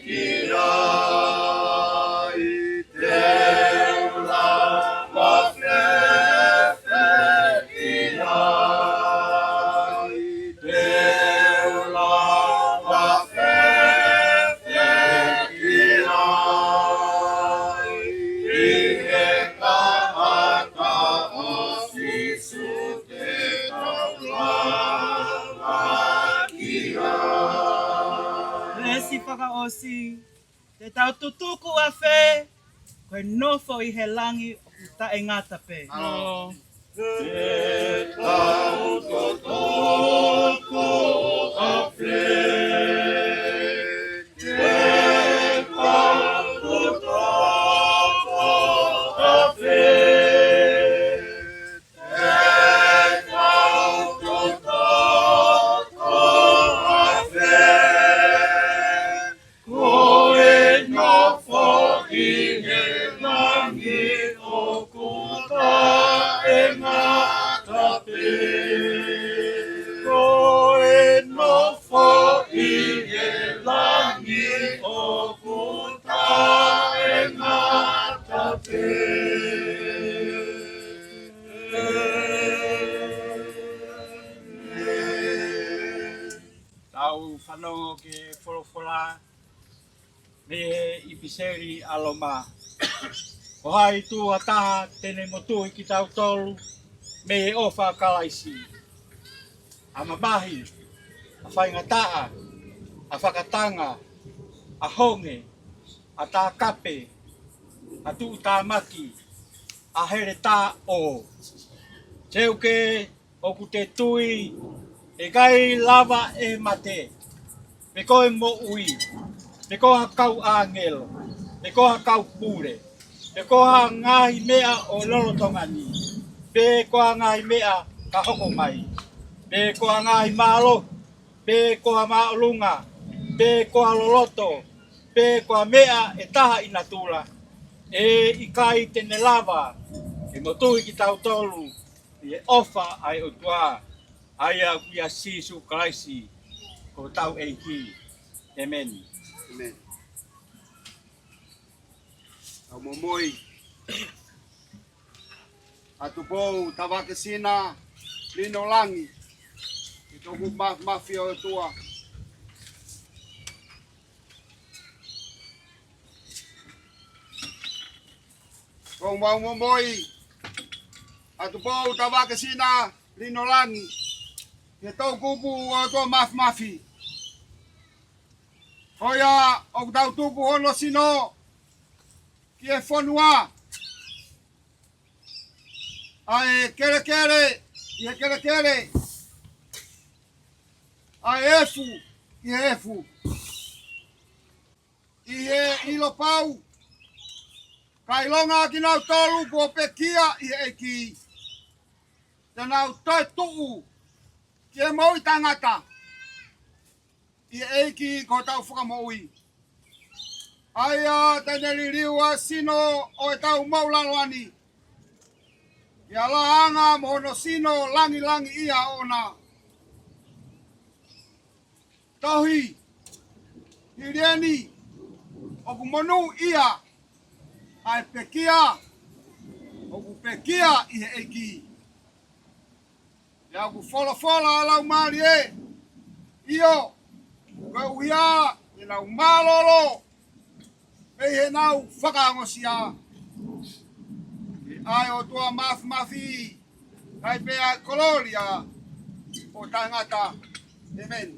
ki ai, te u lava fēfē ki ai, te u lava fēfē ki ai, ʻi he taʻataʻa ʻo Sīsū te tau lava ki ai. Veesi fakaʻosi. Te tau tutuku ʻa fē, ko e nofo ʻi he langi ʻoku taʻengata pē. Mālō. Te tau tutuku ʻa fē, te tau tutuku ʻa fē. Te tau tutuku ʻa fē, ko e nofo ʻi he langi ʻoku taʻengata pē. Ko e nofo ʻi he langi ʻoku taʻengata pē. Tau fanongo ki he folofola mei he ʻipiseli ʻa Loma. Ko hai tuʻu ha taha te ne motuhi kitautolu mei he ʻofa ʻa Kalaisi? ʻA mamahi, ʻa faingataʻa, ʻa fakatanga, ʻa honge, ʻa takape, ʻa tuʻutāmaki, ʻa heletaʻo. Seuke, ʻoku te tui ʻe ʻikai lava ʻe he mate, pe ko e moʻui, pe ko ha kau ʻāngelo, pe ko ha kau pule, pe ko ha ngaahi meʻa ʻo e lolotonga ni, pe ko ha ngaahi meʻa ka hoko mai, pe ko ha ngaahi mālohi, pe ko ha māʻolunga, pe ko ha loloto, pe ko ha meʻa ʻe taha ʻi natula, ʻe ʻikai te ne lava ke Motuhi kitautolu ʻi he ʻofa ʻa e ʻOtua, ʻa ia ʻoku ʻia Sīsū Kalaisi ko hotau ʻEiki. ʻĒmeni. ʻĒmeni. Tau momoi. ʻA Tupou Tavakesina Linolangi, ʻi he toʻukupu māfimafi ʻo e ʻOtua. Tau momoi ʻa Tupou Tavakesina Linolangi, ʻi he toʻukupu ʻo e ʻOtua māfimafi. Ko ia ʻoku tau tuku hono sino ki he fonua, ʻa e kelekele ʻi he kelekele, ʻa e efu ʻi he efu, ʻi he ʻilo pau, ka ʻilonga kinautolu kuo pekia ʻi he ʻEiki, te nau toetuʻu ki he moʻui taʻengata ʻi he ʻEiki ko hotau Fakamoʻui. ʻA ia te ne liliu ʻa e sino ʻo ʻetau moʻulaloa ni, ʻi he laʻanga mo hono sino langilangiʻia ʻoʻona. Tohi, hili eni, ʻoku monūʻia ʻa e pekia ʻoku pekia ʻi he ʻEiki. Pea ʻoku folofola ʻa e Laumālie, ʻio, koeʻuhi ā ke nau mālōlō mei heʻenau fakaongosia. ʻI he ʻao ʻo e ʻOtua māfimafi, kae pē ʻa e kolōlia ʻo taʻengata. ʻĒmeni.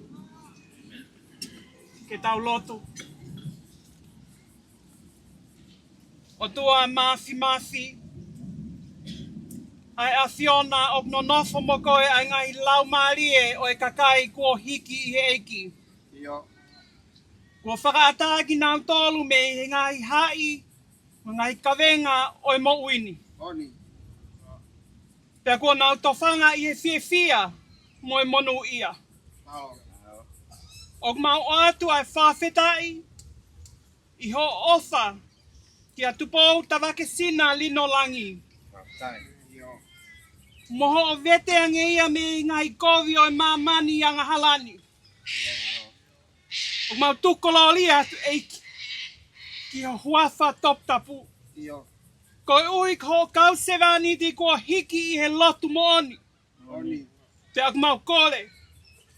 Ke tau lotu. ʻOtua māfimafi, ʻa e ʻAfiona, ʻoku nonofo mo koe ʻa e ngaahi laumālie ʻo e kakai kuo hiki ʻi he ʻEiki. ʻIo. Kuo fakaʻatā kinautolu mei he ngaahi haʻi mo e ngaahi kavenga ʻo e moʻui ni. Oni. Pea kuo nau tofanga ʻi he fiefia mo e monūʻia. Ao. ʻOku mau ʻoatu ʻa e fakafetaʻi ʻi hoʻo ʻofa kia Tupou Tavakesina Linolangi, ʻIo. mo hoʻo vete ange ia mei he ngaahi kovi ʻo e māmani angahala ni. ʻOku mau tuku kolōlia atu, ʻEiki, ki ho huafa toputapu. ʻIo. Koeʻuhi ko hoʻo kau sevāniti kuo hiki ʻi he lotu moʻoni. Oni. Pea ʻoku mau kole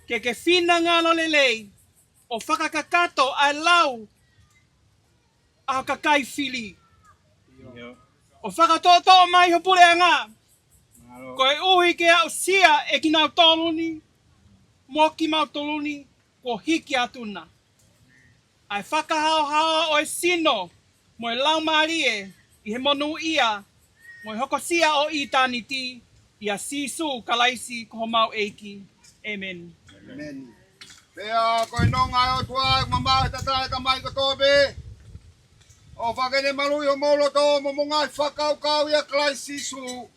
ke ke finangalo lelei ʻo fakakakato ʻa e lau ʻa ho kakai fili. ʻIo. ʻO fakatoʻotoʻo mai ho puleʻanga. Mālō. Koeʻuhi ke aʻusia ʻe kinautolu ni mo kimautolu ni kuo hiki atu na ʻa e fakahaohaoa ʻo e sino mo e laumālie ʻi he monūʻia mo e hokosia ʻo ʻitāniti, ʻia Sīsū Kalaisi ko homau ʻEiki. ʻĒmeni. ʻĒmeni. Pea ko e nonga ʻo e ʻOtua ʻoku mamaʻo he taʻataʻa ʻo e Tamai kotoa pē, ʻofa ke ne maluʻi homou loto mo hoʻomou ngaahi fakakaukau ʻia Kalaisi Sīsū.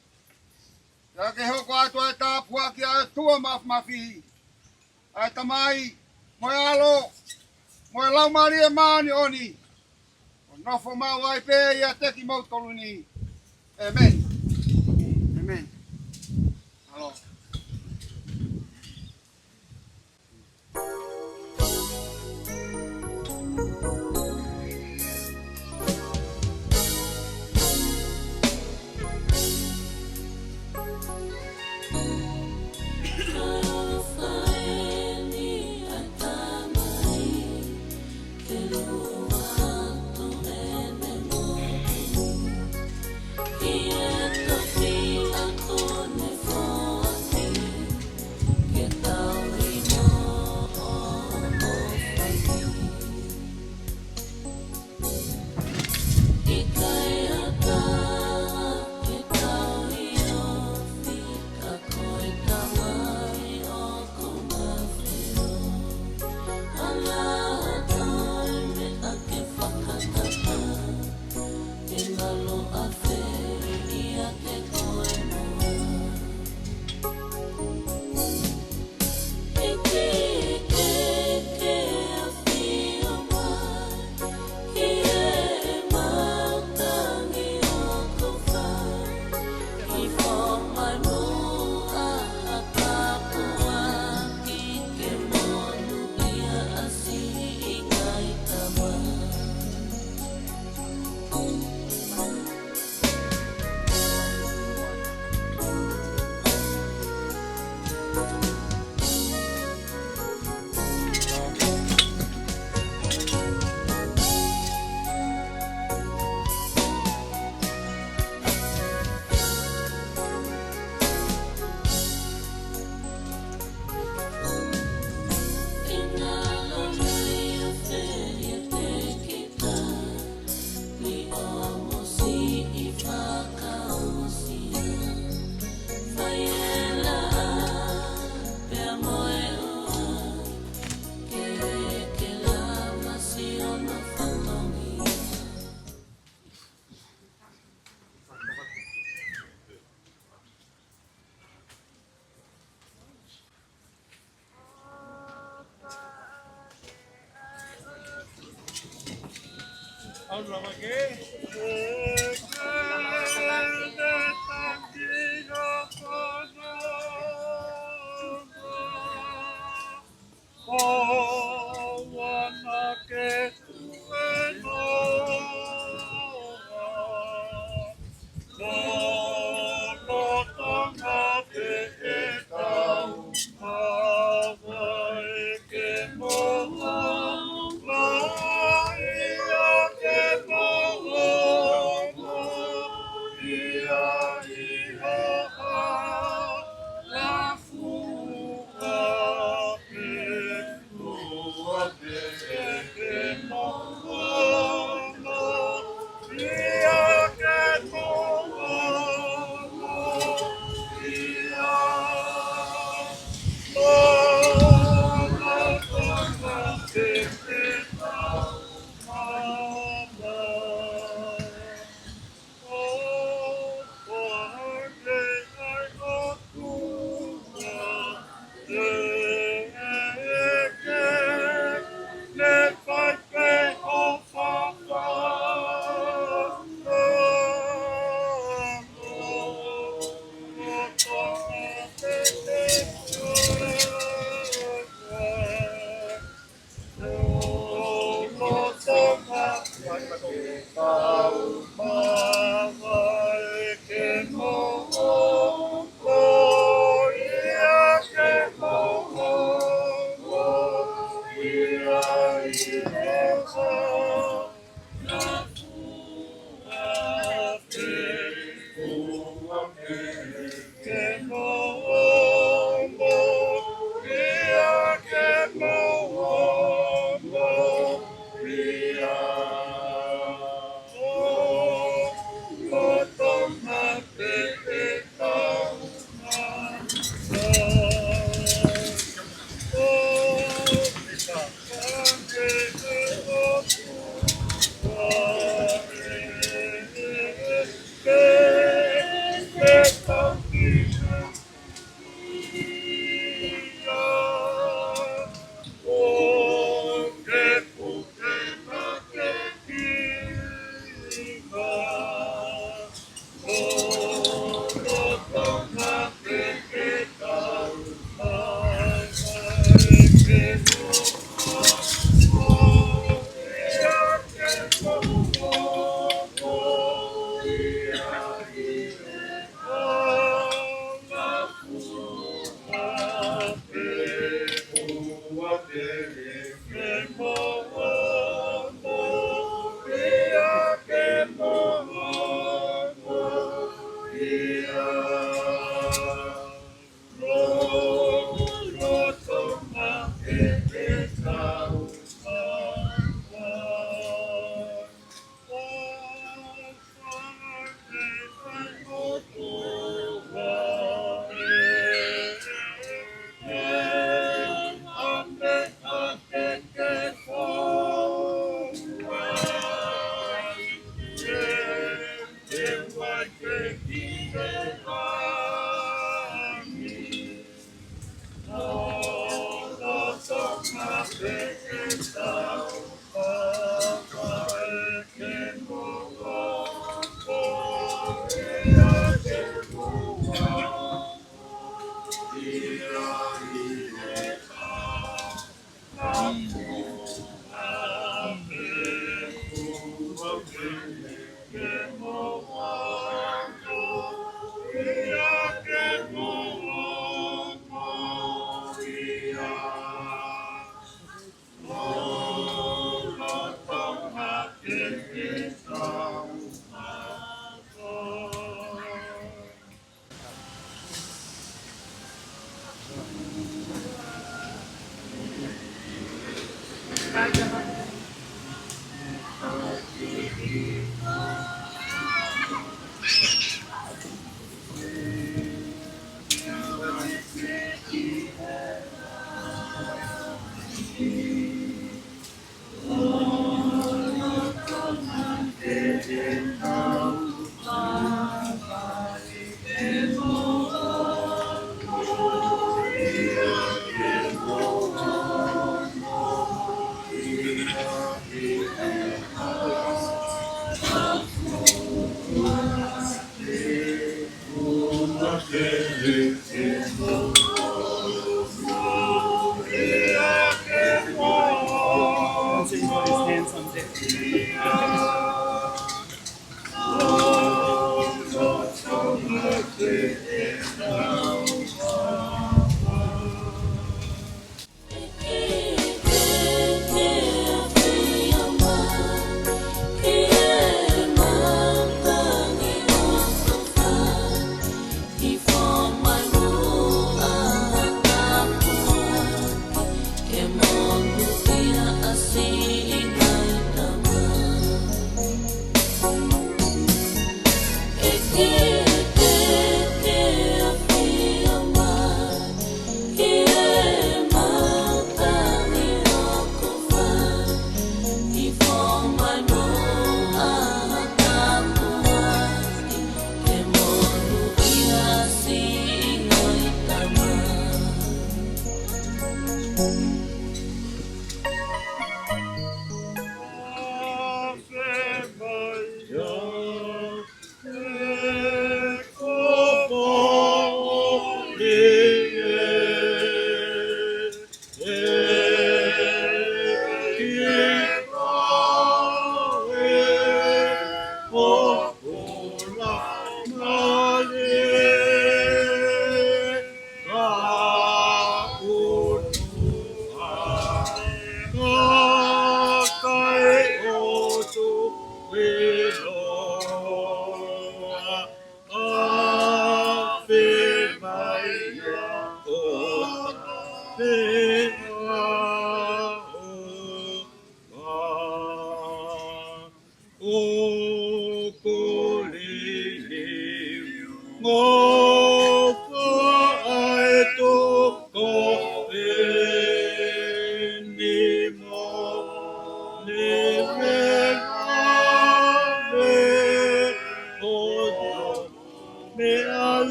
Pea ke hoko atu ʻa e tāpuaki ʻa e ʻOtua māfimafi, ʻa e Tamai, mo e ʻAlo, mo e Laumālie Māʻoniʻoni, ʻo nofo maʻu ai pē ʻiate kimoutolu ni. ʻĒmeni. ʻĒmeni. ʻAlo.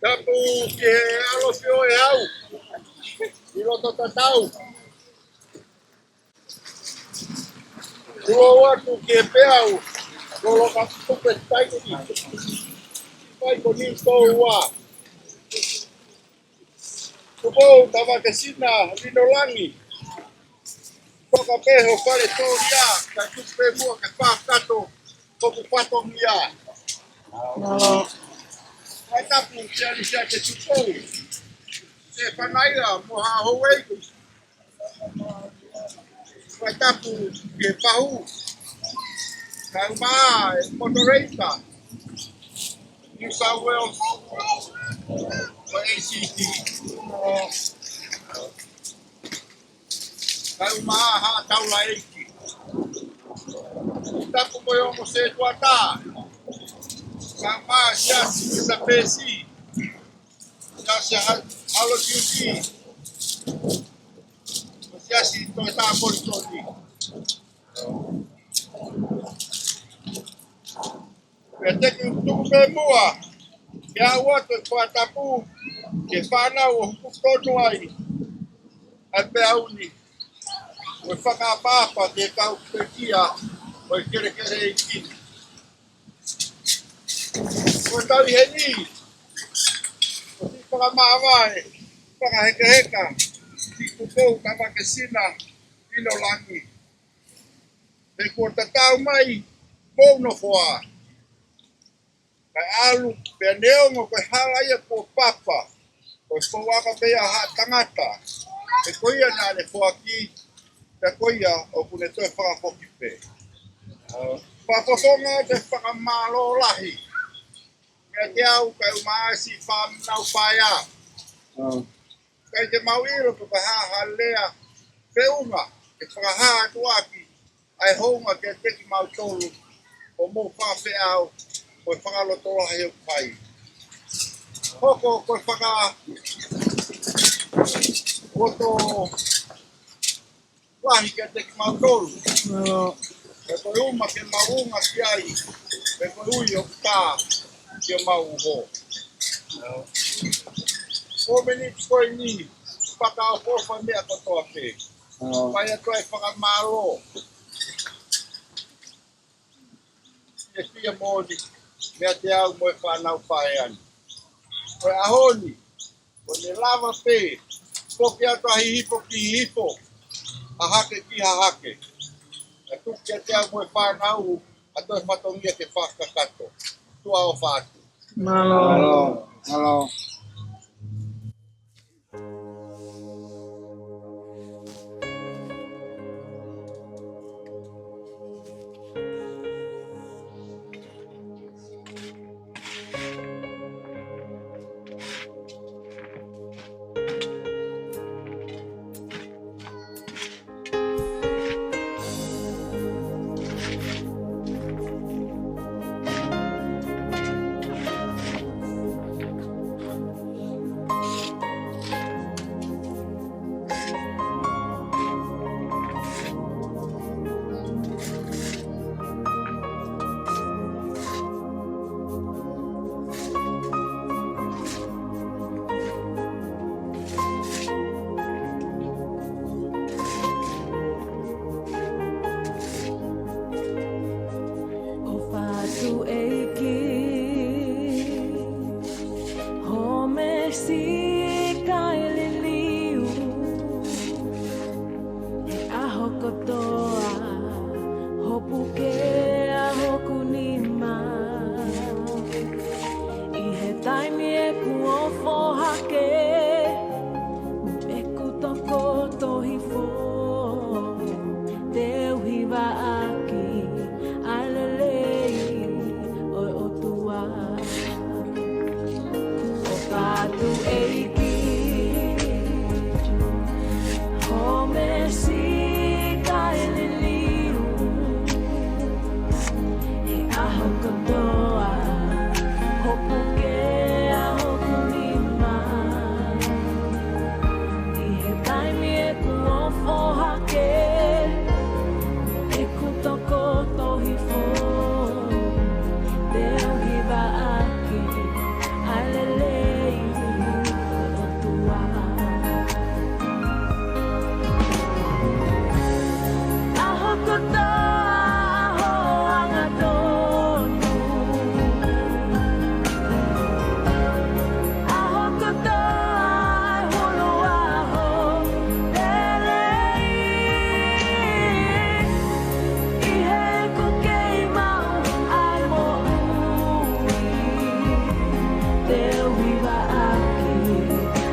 Tapu ki he ʻAlo Fio e Au, ʻi loto tatau. Tuʻu atu ki he peau, loloka tupe taikuni. Taikuni tō ua. Tupou Tavakesina Linolangi. Toka pē ho fale tōlia, ka tuku pē muʻa ke fakato hoku fatongia. Mālō. Fakatapu kia Lisiate Tupou. Sefanaia mo Haʻa Houʻeiki. Fakatapu ki he pahu. Kae ʻumaʻā e moderator. New South Wales. Mo e A C T. Kae ʻumaʻā Haʻa Taulaʻeiki. Tapu mo e ongo setuata. Kae ʻumaʻā Siasi Misa Pesi. Siasi Ha-, Halo Tiuti. Siasi Toe Tāpoli Toni. Pea te u tuku pē muʻa ke u ʻoatu e fakatapu ki he fānau ʻoku tonu ai ʻa e peau ni, mo e fakaʻapaʻapa ki he kau pekia ʻo e kelekele ʻeiki ni. Ko e tau ʻi heni, ʻoku fakamāvae, fakahekeheka, ki Tupou Tavakesina Linolangi. He kuo tatau mai, kuo nofoa. Kae ʻalu, pea neongo ko e hala ia kuo papa, ko e fouʻaka pē ia ʻa ha tangata, he ko ia naʻa ne foaki, pea ko ia ʻoku ne toe fakafoki pē. Fakafofonga ʻo e fakamālō lahi meiate au kae ʻumaʻā siʻi fānau paea. Kae ke mau ʻilo pe ko e hā ha lea feʻunga ke fakahā atu ʻaki ʻa e hounga kiate kimautolu ʻo mou fakafeʻao mo e fakalotolahi ʻoku fai. Hoko ko e faka-, loto lahi kiate kimautolu. Pe ko e uma ke mau unga ki ai, pe ko e ui ʻoku tā. ke mau uho. Four minutes ko eni, fakaʻofoʻofa meʻa kotoa pē. Fai atu ai fakamālō. Fiefia moʻoni, meiate au mo e fānau paea ni. Ko e ʻaho ni, ko ʻene lava pē, foki atu ʻa Hihifo ki Hihifo, Hahake ki Hahake. Ka tuku kiate au mo e fānau, ʻa e toe fatongia ke fakakakato. Tuʻa ʻofa atu. Mālō. Mālō. Mālō. ʻOfa atu ʻEiki, hōmesi kae liliu he ʻaho kotoa, hopo ke ʻa hoku nima. ʻI he taimi ʻeku ofo hake, ʻeku toko tohi fō, te u hivaʻaki ʻa e lelei ʻo e ʻOtua. ʻOfa atu ʻEiki, hōmesi kae liliu he ʻaho kotoa, hopo ke ʻa hoku nima. ʻI he taimi ʻeku ofo hake, ʻeku toko tohi fō, te u hivaʻaki ʻa e lelei ʻo e ʻOtua. ʻAho kotoa, ʻaho angatonu. ʻAho kotoa, hulu ʻaho lelei. ʻI heʻeku kei maʻu ʻa e moʻui, te u hivaʻaki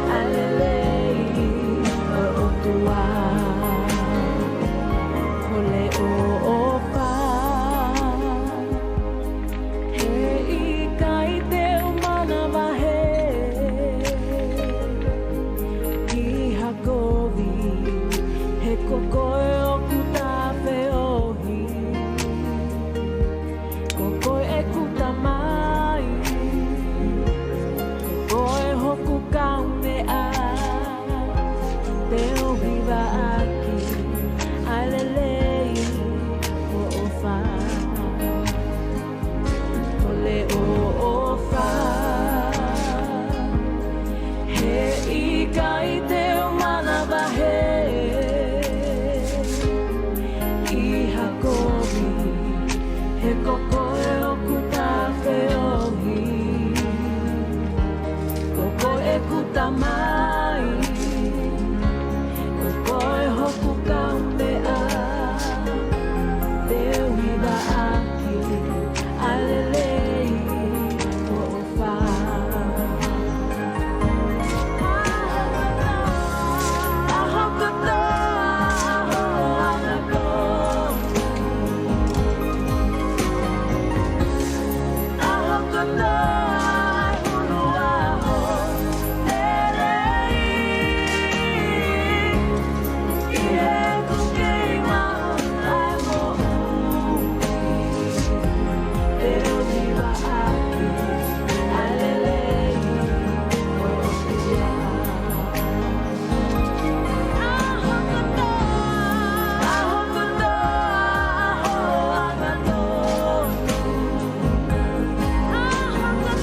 ʻa e lelei ʻo e ʻOtua. Kole ʻoʻofa, heʻikai te u manavahē ki ha kovi, he ko koe ʻoku ta feohi. Ko koe ʻeku Tamai, ko koe hoku Kaumeʻa, te u hivaʻaki ʻa e lelei ʻoʻofa. Kole ʻoʻofa, heʻikai te u manavahē ki ha kovi, he ko koe ʻoku ta feohi. Ko koe ʻeku Tamai, ko koe hoku Kaumeʻa, te u hivaʻaki ʻa e lelei ʻoʻofa. ʻAho kotoa, ʻaho angatonu. ʻAho kotoa, hulu ʻaho lelei. ʻI heʻeku kei maʻu ʻa e moʻui, te u hivaʻaki ʻa e lelei ʻoʻofa. ʻAho kotoa, ʻaho kotoa, ʻaho angatonu. ʻAho kotoa,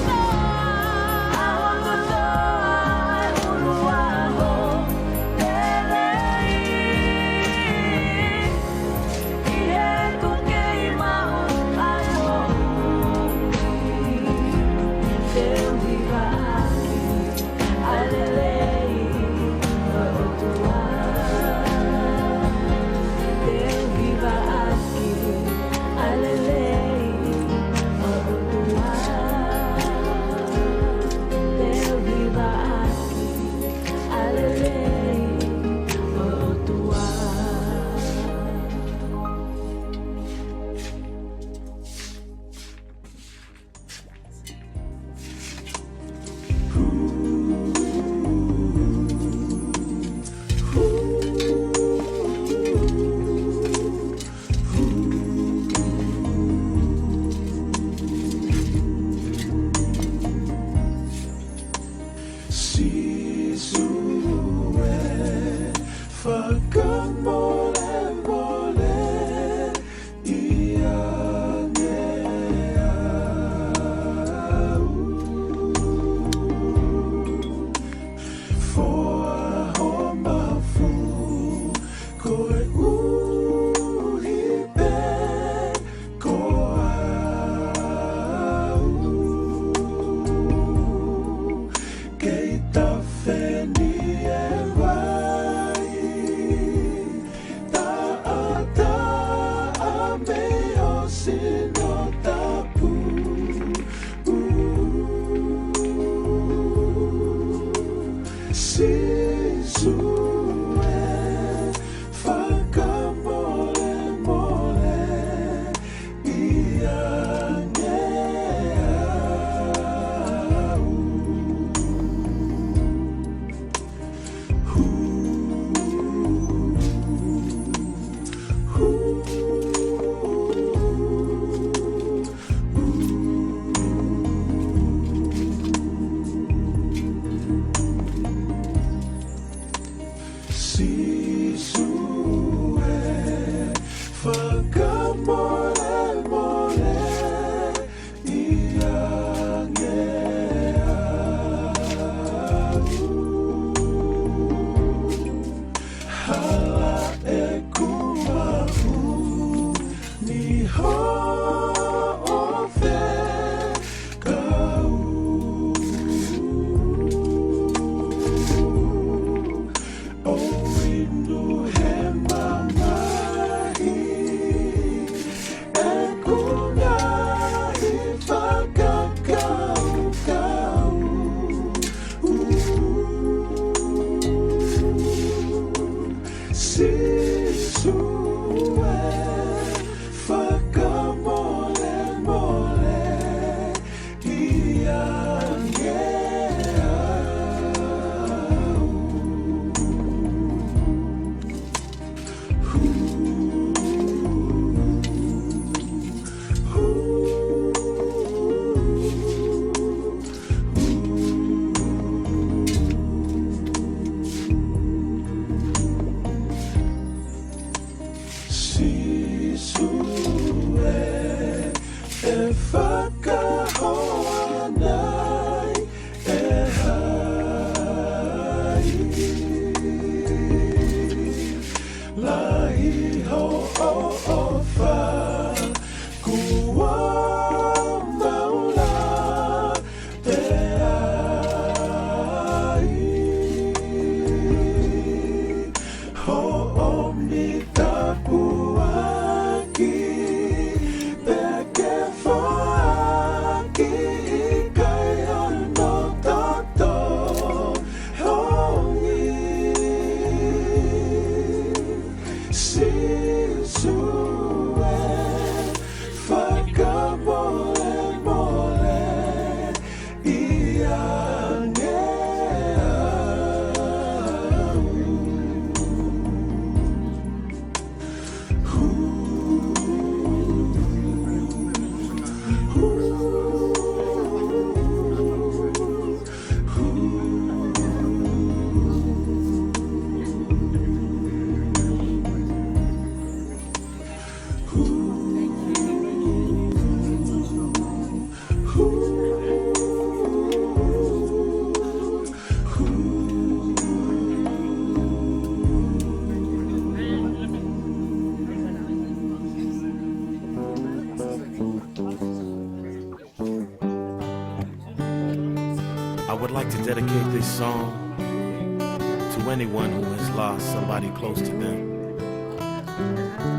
I would like to dedicate this song to anyone who has lost somebody close to them.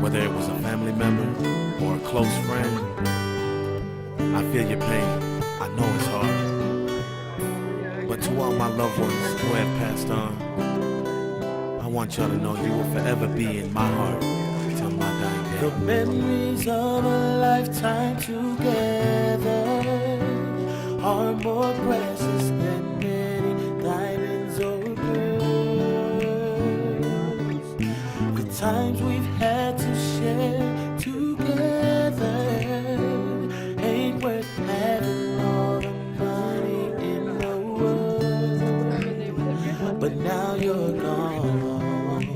Whether it was a family member or a close friend, I feel your pain. I know it's hard. But to all my loved ones who have passed on, I want y'all to know you will forever be in my heart till my dying day. The memories of a lifetime together are more precious than many diamonds or pearls. The times we've had to share together ain't worth having all the money in the world. But now you're gone.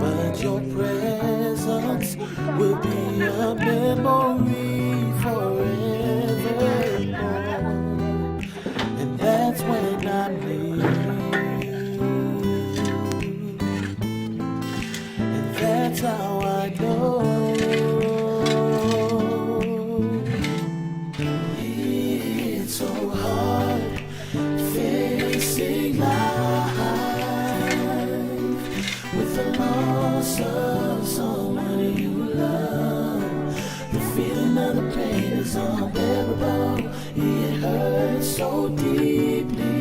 But your presence will be a memory forevermore. And that's when I knew. And that's how I know. It's so hard facing life with the loss of someone you love. The feeling of the pain is unbearable. It hurts so deeply